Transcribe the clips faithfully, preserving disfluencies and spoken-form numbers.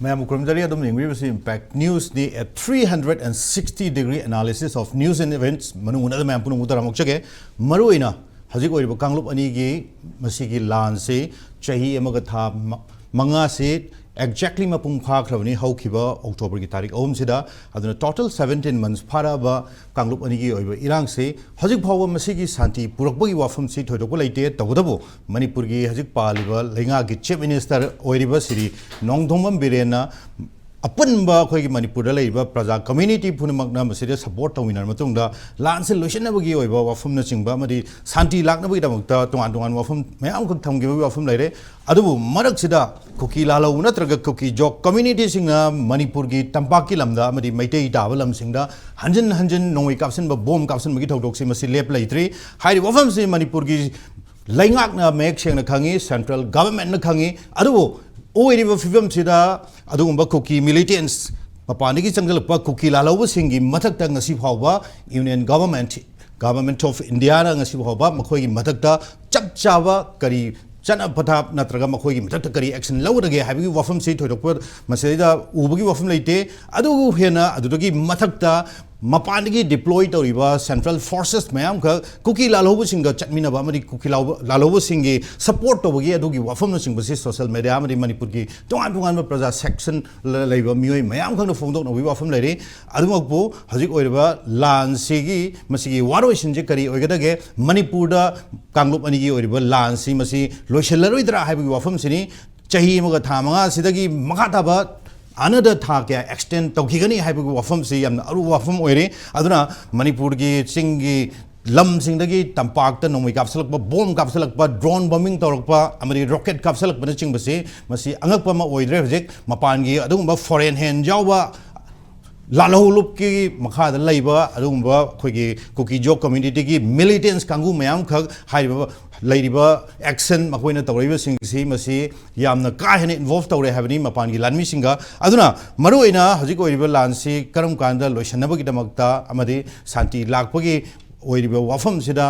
ꯃꯌꯥꯝꯕꯨ ꯈꯨꯔꯨꯝꯖꯔꯤ꯫ ꯑꯗꯨꯝ ꯌꯦꯡꯕꯤꯔꯤꯕꯁꯤ Impact Newsꯅꯤ꯫ A three hundred and sixty degree analysis of news and events ꯃꯅꯨꯡ ꯍꯨꯠꯅꯗ ꯃꯌꯥꯝ ꯄꯨꯝꯅꯃꯛꯄꯨ ꯇꯔꯥꯝꯅ ꯑꯣꯛꯆꯒꯦ꯫ ꯃꯔꯨꯑꯣꯏꯅ ꯍꯧꯖꯤꯛ ꯑꯣꯏꯔꯤꯕ ꯀꯥꯡꯂꯨꯞ ꯑꯅꯤꯒꯤ ꯃꯁꯤꯒꯤ ꯂꯥꯟꯁꯤ ꯆꯍꯤ ꯑꯃꯒ ꯊꯥ ꯃ-, ꯃꯉꯥꯁꯤ exactly ꯃꯄꯨꯡ ꯐꯥꯈ꯭ꯔꯕꯅꯤ, ꯍꯧꯈꯤꯕ Octoberꯒꯤ ꯇꯥꯔꯤꯛ ꯑꯍꯨꯝꯁꯤꯗ꯫ ꯑꯗꯨꯅ total seventeen months ꯐꯥꯔꯛꯑꯕ ꯀꯥꯡꯂꯨꯞ ꯑꯅꯤꯒꯤ ꯑꯣꯏꯕ ꯏꯔꯥꯡꯁꯤ ꯍꯧꯖꯤꯛ ꯐꯥꯎꯕ ꯃꯁꯤꯒꯤ ꯁꯥꯟꯇꯤ ꯄꯨꯔꯛꯄꯒꯤ ꯋꯥꯐꯝꯁꯤ ꯊꯣꯏꯗꯣꯛꯄ ꯂꯩꯇꯦ꯫ ꯇꯧꯕꯇꯕꯨ ꯃꯅꯤꯄꯨꯔꯒꯤ ꯍꯧꯖꯤꯛ ꯄꯥꯜꯂꯤꯕ ꯂꯩꯉꯥꯛꯀꯤ Chief Minister ꯑꯣꯏꯔꯤꯕ ꯁ꯭ꯔꯤ ꯅꯣꯡꯊꯣꯝꯕꯝ ꯕꯤꯔꯦꯟꯅ ꯑꯄꯨꯟꯕ ꯑꯩꯈꯣꯏꯒꯤ ꯃꯅꯤꯄꯨꯔꯗ ꯂꯩꯔꯤꯕ ꯄ꯭ꯔꯖꯥ community ꯄꯨꯝꯅꯃꯛꯅ ꯃꯁꯤꯗ support ꯇꯧꯃꯤꯟꯅꯔ ꯃꯇꯨꯡꯗ ꯂꯥꯟꯁꯤ ꯂꯣꯏꯁꯤꯟꯅꯕꯒꯤ ꯑꯣꯏꯕ ꯋꯥꯐꯝꯅꯆꯤꯡꯕ ꯑꯃꯗꯤ ꯁꯥꯟꯇꯤ ꯂꯥꯛꯅꯕꯒꯤꯗꯃꯛꯇ ꯇꯣꯉꯥꯟ ꯇꯣꯉꯥꯟꯕ ꯋꯥꯐꯝ ꯃꯌꯥꯝ ꯑꯃꯈꯛ ꯊꯝꯈꯤꯕꯒꯤ ꯋꯥꯐꯝ ꯂꯩꯔꯦ꯫ ꯑꯗꯨꯕꯨ ꯃꯔꯛꯁꯤꯗ ꯀꯨꯀꯤ ꯂꯥꯂꯧ ꯅꯠꯇ꯭ꯔꯒ ꯀꯨꯀꯤ ꯖꯣꯛ communityꯁꯤꯡꯅ ꯃꯅꯤꯄꯨꯔꯒꯤ ꯇꯝꯄꯥꯛꯀꯤ ꯂꯝꯗ ꯑꯃꯗꯤ ꯃꯩꯇꯩ ꯇꯥꯕ ꯂꯝꯁꯤꯡꯗ ꯍꯟꯖꯤꯟ ꯍꯟꯖꯤꯟ ꯅꯣꯡꯃꯩ ꯀꯥꯞꯁꯤꯟꯕ, ꯕꯣꯝ ꯀꯥꯞꯁꯤꯟꯕꯒꯤ ꯊꯧꯗꯣꯛꯁꯤ ꯃꯁꯤ ꯂꯦꯞ ꯂꯩꯇ꯭ꯔꯤ꯫ ꯍꯥꯏꯔꯤꯕ ꯋꯥꯐꯝꯁꯤ ꯃꯅꯤꯄꯨꯔꯒꯤ ꯂꯩꯉꯥꯛꯅ ꯃꯌꯦꯛ ꯁꯦꯡꯅ ꯈꯪꯉꯤ, central governmentꯅ ꯈꯪꯉꯤ꯫ ꯑꯗꯨꯕꯨ ꯑꯣꯏꯔꯤꯕ ꯐꯤꯕꯝꯁꯤꯗ ꯑꯗꯨꯒꯨꯝꯕ ꯀꯨꯀꯤ militants, ꯃꯄꯥꯟꯗꯒꯤ ꯆꯪꯁꯤꯜꯂꯛꯄ ꯀꯨꯀꯤ ꯂꯥꯜꯍꯧꯕꯁꯤꯡꯒꯤ ꯃꯊꯛꯇ ꯉꯁꯤ ꯐꯥꯎꯕ Union Government, Government of Indiaꯅ ꯉꯁꯤ ꯐꯥꯎꯕ ꯃꯈꯣꯏꯒꯤ ꯃꯊꯛꯇ ꯆꯞ ꯆꯥꯕ ꯀꯔꯤ ꯆꯠꯅ ꯄꯊꯥꯞ ꯅꯠꯇ꯭ꯔꯒ ꯃꯈꯣꯏꯒꯤ ꯃꯊꯛꯇ ꯀꯔꯤ action ꯂꯧꯒꯗꯒꯦ ꯍꯥꯏꯕꯒꯤ ꯋꯥꯐꯝꯁꯤ ꯊꯣꯏꯗꯣꯛꯄ ꯃꯁꯤꯗꯩꯗ ꯎꯕꯒꯤ ꯋꯥꯐꯝ ꯂꯩꯇꯦ꯫ ꯑꯗꯨꯕꯨ ꯍꯦꯟꯅ ꯑꯗꯨꯗꯒꯤ ꯃꯊꯛꯇ ꯃꯄꯥꯟꯗꯒꯤ deploy ꯇꯧꯔꯤꯕ central forces ꯃꯌꯥꯝꯈꯛ ꯀꯨꯀꯤ ꯂꯥꯜꯍꯧꯕꯁꯤꯡꯒ ꯆꯠꯃꯤꯟꯅꯕ ꯑꯃꯗꯤ ꯀꯨꯀꯤ ꯂꯥꯎꯕ-, ꯂꯥꯜꯍꯧꯕꯁꯤꯡꯒꯤ support ꯇꯧꯕꯒꯤ ꯑꯗꯨꯒꯤ ꯋꯥꯐꯝꯅꯆꯤꯡꯕꯁꯤ social media ꯑꯃꯗꯤ ꯃꯅꯤꯄꯨꯔꯒꯤ ꯇꯣꯉꯥꯟ ꯇꯣꯉꯥꯟꯕ ꯄ꯭ꯔꯖꯥ section ꯂ-, ꯂꯩꯕ ꯃꯤꯑꯣꯏ ꯃꯌꯥꯝꯈꯛꯅ ꯐꯣꯡꯗꯣꯛꯅꯕꯒꯤ ꯋꯥꯐꯝ ꯂꯩꯔꯤ꯫ ꯑꯗꯨꯃꯛꯄꯨ ꯍꯧꯖꯤꯛ ꯑꯣꯏꯔꯤꯕ ꯂꯥꯟꯁꯤꯒꯤ ꯃꯁꯤꯒꯤ ꯋꯥꯔꯣꯏꯁꯤꯟꯁꯤ ꯀꯔꯤ ꯑꯣꯏꯒꯗꯒꯦ? ꯃꯅꯤꯄꯨꯔꯗ ꯀꯥꯡꯂꯨꯞ ꯑꯅꯤꯒꯤ ꯑꯣꯏꯔꯤꯕ ꯂꯥꯟꯁꯤ ꯃꯁꯤ ꯂꯣꯏꯁꯤꯜꯂꯔꯣꯏꯗ꯭ꯔꯥ ꯍꯥꯏꯕꯒꯤ ꯋꯥꯐꯝꯁꯤꯅꯤ꯫ ꯆꯍꯤ ꯑꯃꯒ ꯊꯥ ꯃꯉꯥ ꯑꯁꯤꯗꯒꯤ ꯃꯈꯥ ꯇꯥꯕ another ꯊꯥ ꯀꯌꯥ extend ꯇꯧꯈꯤꯒꯅꯤ ꯍꯥꯏꯕꯒꯤ ꯋꯥꯐꯝꯁꯤ ꯌꯥꯝꯅ ꯑꯔꯨꯕ ꯋꯥꯐꯝ ꯑꯣꯏꯔꯦ꯫ ꯑꯗꯨꯅ ꯃꯅꯤꯄꯨꯔꯒꯤ ꯆꯤꯡꯒꯤ ꯂꯝꯁꯤꯡꯗꯒꯤ ꯇꯝꯄꯥꯛꯇ ꯅꯣꯡꯃꯩ ꯀꯥꯞꯁꯤꯜꯂꯛꯄ, ꯕꯣꯝ ꯀꯥꯞꯁꯤꯜꯂꯛꯄ, drone bombing ꯇꯧꯔꯛꯄ ꯑꯃꯗꯤ rocket ꯀꯥꯞꯁꯤꯜꯂꯛꯄꯅꯆꯤꯡꯕꯁꯤ ꯃꯁꯤ ꯑꯉꯛꯄ ꯑꯃ ꯑꯣꯏꯗ꯭ꯔꯦ꯫ ꯍꯧꯖꯤꯛ ꯃꯄꯥꯟꯒꯤ ꯑꯗꯨꯒꯨꯝꯕ foreign hand ꯌꯥꯎꯕ ꯂꯥꯜꯍꯧ ꯂꯨꯞꯀꯤ ꯃꯈꯥꯗ ꯂꯩꯕ ꯑꯗꯨꯒꯨꯝꯕ ꯑꯩꯈꯣꯏꯒꯤ ꯀꯨꯀꯤ ꯖꯣꯛ communityꯒꯤ militants ꯀꯥꯡꯕꯨ ꯃꯌꯥꯝꯈꯛ ꯍꯥꯏꯔꯤꯕ ꯂꯩꯔꯤꯕ action ꯃꯈꯣꯏꯅ ꯇꯧꯔꯛꯏꯕꯁꯤꯡꯁꯤ ꯃꯁꯤ ꯌꯥꯝꯅ ꯀꯥ ꯍꯦꯟꯅ involve ꯇꯧꯔꯦ ꯍꯥꯏꯕꯅꯤ ꯃꯄꯥꯟꯒꯤ ꯂꯥꯟꯃꯤꯁꯤꯡꯒ꯫ ꯑꯗꯨꯅ ꯃꯔꯨꯑꯣꯏꯅ ꯍꯧꯖꯤꯛ ꯑꯣꯏꯔꯤꯕ ꯂꯥꯟꯁꯤ ꯀꯔꯝ ꯀꯥꯟꯗ ꯂꯣꯏꯁꯤꯟꯅꯕꯒꯤꯗꯃꯛꯇ ꯑꯃꯗꯤ ꯁꯥꯟꯇꯤ ꯂꯥꯛꯄꯒꯤ ꯑꯣꯏꯔꯤꯕ ꯋꯥꯐꯝꯁꯤꯗ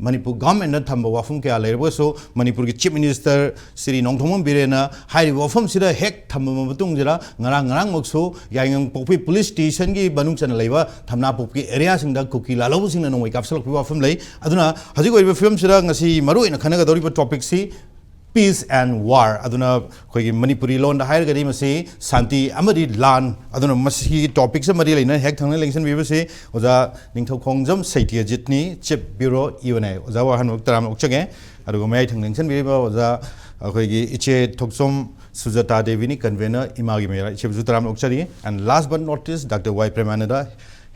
ꯃꯅꯤꯄꯨꯔ ꯒꯚꯔꯟꯃꯦꯟꯠꯅ ꯊꯝꯕ ꯋꯥꯐꯝ ꯀꯌꯥ ꯂꯩꯔꯕꯁꯨ, ꯃꯅꯤꯄꯨꯔꯒꯤ ꯆꯤꯐ ꯃꯤꯅꯤꯁꯇꯔ ꯁ꯭ꯔꯤ ꯅꯣꯡꯊꯣꯝꯕꯝ ꯕꯤꯔꯦꯟꯅ ꯍꯥꯏꯔꯤꯕ ꯋꯥꯐꯝꯁꯤꯗ ꯍꯦꯛ ꯊꯝꯕ ꯃꯇꯨꯡꯁꯤꯗ, ꯉꯔꯥꯡ, ꯉꯔꯥꯡꯃꯛꯁꯨ ꯌꯥꯏꯉꯪꯄꯣꯛꯄꯤ ꯄꯨꯂꯤꯁ ꯁ꯭ꯇꯦꯁꯟꯒꯤ ꯃꯅꯨꯡ ꯆꯟꯅ ꯂꯩꯕ ꯊꯝꯅꯥꯄꯣꯛꯄꯤ ꯑꯦꯔꯤꯌꯥꯁꯤꯡꯗ ꯀꯨꯀꯤ ꯂꯥꯜꯍꯧꯕꯁꯤꯡꯅ ꯅꯣꯡꯃꯩ ꯀꯥꯞꯁꯤꯜꯂꯛꯄꯒꯤ ꯋꯥꯐꯝ ꯂꯩ꯫ ꯑꯗꯨꯅ ꯍꯧꯖꯤꯛ ꯑꯣꯏꯔꯤꯕ ꯐꯤꯕꯝꯁꯤꯗ ꯉꯁꯤ ꯃꯔꯨꯑꯣꯏꯅ ꯈꯟꯅꯒꯗꯧꯔꯤꯕ ꯇꯣꯄꯤꯛꯁꯤ peace and war꯫ ꯑꯗꯨꯅ ꯑꯩꯈꯣꯏꯒꯤ ꯃꯅꯤꯄꯨꯔꯤ ꯂꯣꯟꯗ ꯍꯥꯏꯔꯒꯗꯤ ꯃꯁꯤ ꯁꯥꯟꯇꯤ ꯑꯃꯗꯤ ꯂꯥꯟ꯫ ꯑꯗꯨꯅ ꯃꯁꯤꯒꯤ ꯇꯣꯄꯤꯛꯁꯦ ꯃꯔꯤ ꯂꯩꯅ ꯍꯦꯛ ꯊꯪꯅ ꯂꯦꯡꯁꯤꯟꯕꯤꯕꯁꯤ ꯑꯣꯖꯥ ꯅꯤꯡꯊꯧꯈꯣꯡꯖꯝ ꯁꯩꯇ꯭ꯌꯖꯤꯠꯅꯤ, ꯆꯤꯐ ꯕ꯭ꯌꯨꯔꯣ ꯏ ꯑꯦꯟ ꯑꯥꯏ꯫ ꯑꯣꯖꯥꯕꯨ ꯑꯍꯥꯟꯕ ꯇꯔꯥꯝꯅ ꯑꯣꯛꯆꯒꯦ꯫ ꯑꯗꯨꯒ ꯃꯌꯥꯏ ꯊꯪꯅ ꯂꯦꯡꯁꯤꯟꯕꯤꯔꯤꯕ ꯑꯣꯖꯥ ꯑꯩꯈꯣꯏꯒꯤ ꯏꯆꯦ ꯊꯣꯛꯆꯣꯝ ꯁꯨꯖꯥꯇꯥ ꯗꯦꯕꯤꯅꯤ, ꯀꯟꯚꯦꯅꯔ ꯏꯃꯥꯒꯤ ꯃꯌꯥꯏ, ꯏꯆꯦꯕꯨꯁꯨ ꯇꯔꯥꯝꯅ ꯑꯣꯛꯆꯔꯤ꯫ And last but not least, doctor Y Premananda,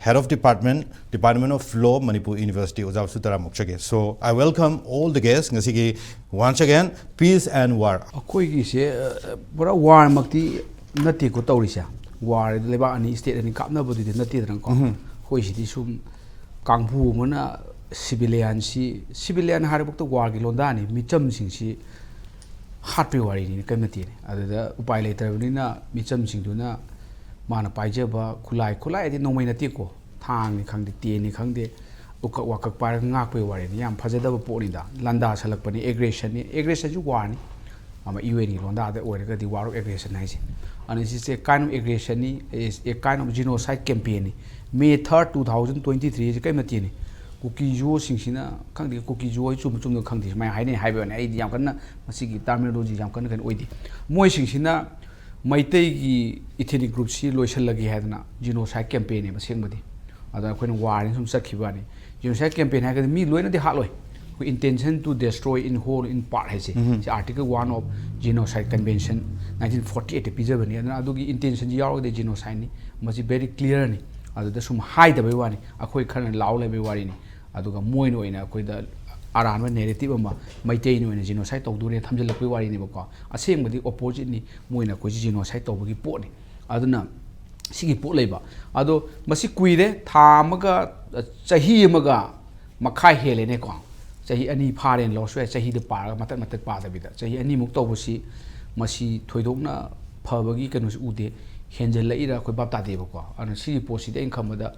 Head of Department, Department of Law, Manipur University, ꯑꯣꯖꯥꯕꯨꯁꯨ ꯇꯔꯥꯝꯅ ꯑꯣꯛꯆꯒꯦ꯫ So I welcome all the guests ꯉꯁꯤꯒꯤ once again peace and war꯫ ꯑꯩꯈꯣꯏꯒꯤꯁꯦ ꯑ, ꯄꯨꯔꯥ ꯋꯥꯔꯃꯛꯇꯤ ꯅꯠꯇꯦꯀꯣ ꯇꯧꯔꯤꯁꯦ꯫ ꯋꯥꯔ ꯂꯩꯕꯥꯛ ꯑꯅꯤ, ꯁ꯭ꯇꯦꯠ ꯑꯅꯤ ꯀꯥꯞꯅꯕꯗꯨꯗꯤ ꯅꯠꯇꯦꯗꯅꯀꯣ꯫ ꯑꯩꯈꯣꯏꯁꯤꯗꯤ ꯁꯨꯝ ꯀꯥꯡꯕꯨ ꯑꯃꯅ ꯁꯤꯚꯤꯂꯤꯌꯟꯁꯤ, ꯁꯤꯚꯤꯂꯤꯌꯟ ꯍꯥꯏꯔꯕꯛꯇ ꯋꯥꯔꯒꯤ ꯂꯣꯟꯗꯥꯅꯤ, ꯃꯤꯆꯝꯁꯤꯡꯁꯤ ꯍꯥꯠꯄꯩ ꯋꯥꯔꯤꯅꯤ, ꯀꯔꯤꯝ ꯅꯠꯇꯦꯅꯦ꯫ ꯑꯗꯨꯗ ꯎꯄꯥꯏ ꯂꯩꯇ꯭ꯔꯕꯅꯤꯅ ꯃꯤꯆꯝꯁꯤꯡꯗꯨꯅ ꯃꯥꯅ ꯄꯥꯏꯖꯕ ꯈꯨꯠꯂꯥꯏ, ꯈꯨꯠꯂꯥꯏꯗꯤ ꯅꯣꯡꯃꯩ ꯅꯠꯇꯦꯀꯣ, ꯊꯥꯡꯅꯤ ꯈꯪꯗꯦ, ꯇꯦꯟꯅꯤ ꯈꯪꯗꯦ, ꯎꯀꯛ ꯋꯥꯀꯛ ꯄꯥꯏꯔꯒ ꯉꯥꯛꯄꯩ ꯋꯥꯔꯤꯅꯤ꯫ ꯌꯥꯝ ꯐꯖꯗꯕ ꯄꯣꯠꯅꯤꯗ, ꯂꯥꯟꯗꯥꯁꯜꯂꯛꯄꯅꯤ, ꯑꯦꯒ꯭ꯔꯦꯁꯟꯅꯤ꯫ ꯑꯦꯒ꯭ꯔꯦꯁꯟꯁꯨ ꯋꯥꯔꯅꯤ, ꯑꯃ ꯌꯨ ꯑꯦꯟꯒꯤ ꯂꯣꯟꯗꯥꯗ ꯑꯣꯏꯔꯒꯗꯤ war of aggression ꯍꯥꯏꯁꯦ꯫ ꯑꯗꯨꯅ ꯁꯤꯁꯦ kind of aggressionꯅꯤ, is a kind of genocide campaignꯅꯤ꯫ May third, two thousand twenty three ꯁꯦ ꯀꯔꯤ ꯃꯇꯦꯡꯅꯤ? ꯀꯨꯀꯤ ꯖꯨꯁꯤꯡꯁꯤꯅ ꯈꯪꯗꯦ, ꯀꯨꯀꯤ ꯖꯨ ꯍꯣꯏ ꯆꯨꯝꯕ ꯆꯨꯝꯗꯕ ꯈꯪꯗꯦ, ꯁꯨꯃꯥꯏꯅ ꯍꯥꯏꯅꯩ ꯍꯥꯏꯕ ꯋꯥꯅꯤ꯫ ꯑꯩꯗꯤ ꯌꯥꯝ ꯀꯟꯅ ꯃꯁꯤꯒꯤ terminology ꯌꯥꯝ ꯀꯟꯅ ꯀꯩꯅꯣ ꯑꯣꯏꯗꯦ꯫ ꯃꯣꯏꯁꯤꯡꯁꯤꯅ ꯃꯩꯇꯩꯒꯤ ethnic groupꯁꯤ ꯂꯣꯏꯁꯤꯜꯂꯒꯦ ꯍꯥꯏꯗꯅ genocide campaignꯅꯦꯕ ꯑꯁꯦꯡꯕꯗꯤ꯫ ꯑꯗ ꯑꯩꯈꯣꯏꯅ warꯅ ꯁꯨꯝ ꯆꯠꯈꯤꯕ ꯋꯥꯅꯤ꯫ Genocide campaign ꯍꯥꯏꯔꯒꯗꯤ ꯃꯤ ꯂꯣꯏꯅꯗꯤ ꯍꯥꯠꯂꯣꯏ꯫ ꯑꯩꯈꯣꯏ intention to destroy in whole, in part ꯍꯥꯏꯁꯦ꯫ ꯁꯤ Article one of Genocide Convention nineteen forty eight ꯇ ꯄꯤꯖꯕꯅꯤ꯫ ꯑꯗꯨꯅ ꯑꯗꯨꯒꯤ intentionꯁꯤ ꯌꯥꯎꯔꯒꯗꯤ genocideꯅꯤ꯫ ꯃꯁꯤ very clearꯅꯤ꯫ ꯑꯗꯨꯗ ꯁꯨꯝ ꯍꯥꯏꯗꯕꯩ ꯋꯥꯅꯤ꯫ ꯑꯩꯈꯣꯏ ꯈꯔꯅ ꯂꯥꯎ ꯂꯩꯕꯩ ꯋꯥꯔꯤꯅꯤ꯫ ꯑꯗꯨꯒ ꯃꯣꯏꯅ ꯑꯣꯏꯅ ꯑꯩꯈꯣꯏꯗ ꯑꯔꯥꯟꯕ narrative ꯑꯃ, ꯃꯩꯇꯩꯅ ꯑꯣꯏꯅ genocide ꯇꯧꯗꯣꯔꯦ ꯊꯝꯖꯤꯜꯂꯛꯄꯒꯤ ꯋꯥꯔꯤꯅꯦꯕꯀꯣ꯫ ꯑꯁꯦꯡꯕꯗꯤ oppositeꯅꯤ, ꯃꯣꯏꯅ ꯑꯩꯈꯣꯏꯁꯤ genocide ꯇꯧꯕꯒꯤ ꯄꯣꯠꯅꯤ꯫ ꯑꯗꯨꯅ ꯁꯤꯒꯤ ꯄꯣꯠ ꯂꯩꯕ꯫ ꯑꯗꯣ ꯃꯁꯤ ꯀꯨꯏꯔꯦ, ꯊꯥ ꯑꯃꯒ, ꯆꯍꯤ ꯑꯃꯒ ꯃꯈꯥꯏ ꯍꯦꯜꯂꯦꯅꯦꯀꯣ꯫ ꯆꯍꯤ ꯑꯅꯤ ꯐꯥꯔꯦꯅ ꯂꯧꯔꯁꯨ ꯌꯥꯏ, ꯆꯍꯤꯗ ꯄꯥꯔꯒ ꯃꯇꯠ ꯃꯇꯠ ꯄꯥꯗꯕꯤꯗ꯫ ꯆꯍꯤ ꯑꯅꯤꯃꯨꯛ ꯇꯧꯕꯁꯤ, ꯃꯁꯤ ꯊꯣꯏꯗꯣꯛꯅ ꯐꯕꯒꯤ ꯀꯩꯅꯣꯁꯤ ꯎꯗꯦ꯫ ꯍꯦꯟꯖꯜꯂꯛꯏꯔ ꯑꯩꯈꯣꯏ ꯚꯥꯞ ꯇꯥꯗꯦꯕꯀꯣ꯫ ꯑꯗꯨꯅ ꯁꯤꯒꯤ ꯄꯣꯠꯁꯤꯗꯤ ꯑꯩꯅ ꯈꯟꯕꯗ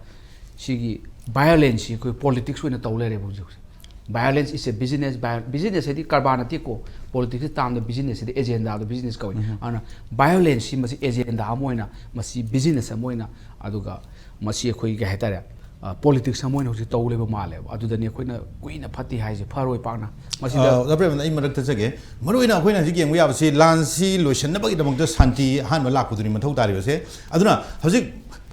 ꯁꯤꯒꯤ violenceꯁꯤ ꯑꯩꯈꯣꯏ politics ꯑꯣꯏꯅ ꯇꯧ ꯂꯩꯔꯦꯕ ꯍꯧꯖꯤꯛ ꯍꯧꯖꯤꯛ꯫ Violence is a business. Business ꯍꯥꯏꯗꯤ ꯀꯔꯕꯥꯔ ꯅꯠꯇꯦꯀꯣ꯫ ꯄꯣꯂꯤꯇꯤꯛꯁꯀꯤ ꯇꯥꯝꯗ ꯕꯤꯖꯤꯅꯦꯁ ꯍꯥꯏꯗꯤ ꯑꯦꯖꯦꯟꯗꯥꯗꯣ ꯕꯤꯖꯤꯅꯦꯁ ꯀꯧꯏ꯫ ꯑꯗꯨꯅ ꯚꯥꯏꯑꯣꯂꯦꯟꯁꯁꯤ ꯃꯁꯤ ꯑꯦꯖꯦꯟꯗꯥ ꯑꯃ ꯑꯣꯏꯅ, ꯃꯁꯤ ꯕꯤꯖꯤꯅꯦꯁ ꯑꯃ ꯑꯣꯏꯅ, ꯑꯗꯨꯒ ꯃꯁꯤ ꯑꯩꯈꯣꯏꯒꯤ ꯀꯩ ꯍꯥꯏꯇꯥꯔꯦ, ꯄꯣꯂꯤꯇꯤꯛꯁ ꯑꯃ ꯑꯣꯏꯅ ꯍꯧꯖꯤꯛ ꯇꯧ ꯂꯩꯕ ꯃꯥꯜꯂꯦꯕ꯫ ꯑꯗꯨꯗꯅꯤ ꯑꯩꯈꯣꯏꯅ ꯀꯨꯏꯅ ꯐꯠꯇꯦ ꯍꯥꯏꯁꯦ, ꯐꯔꯣꯏ ꯄꯥꯛꯅ꯫ ꯃꯁꯤꯗ ꯑ, ꯑꯣꯖꯥ ꯄ꯭ꯔꯦꯝꯅ, ꯑꯩ ꯃꯔꯛꯇ ꯆꯠꯆꯒꯦ꯫ ꯃꯔꯨꯑꯣꯏꯅ ꯑꯩꯈꯣꯏꯅ ꯍꯧꯖꯤꯛ ꯌꯦꯡꯕ ꯌꯥꯕꯁꯤ ꯂꯥꯟꯁꯤ ꯂꯣꯏꯁꯤꯟꯅꯕꯒꯤꯗꯃꯛꯇ ꯁꯥꯟꯇꯤ ꯑꯍꯥꯟꯕ ꯂꯥꯛꯄꯗꯨꯅꯤ ꯃꯊꯧ ꯇꯥꯔꯤꯕꯁꯦ꯫ ꯑꯗꯨꯅ ꯍꯧꯖꯤꯛ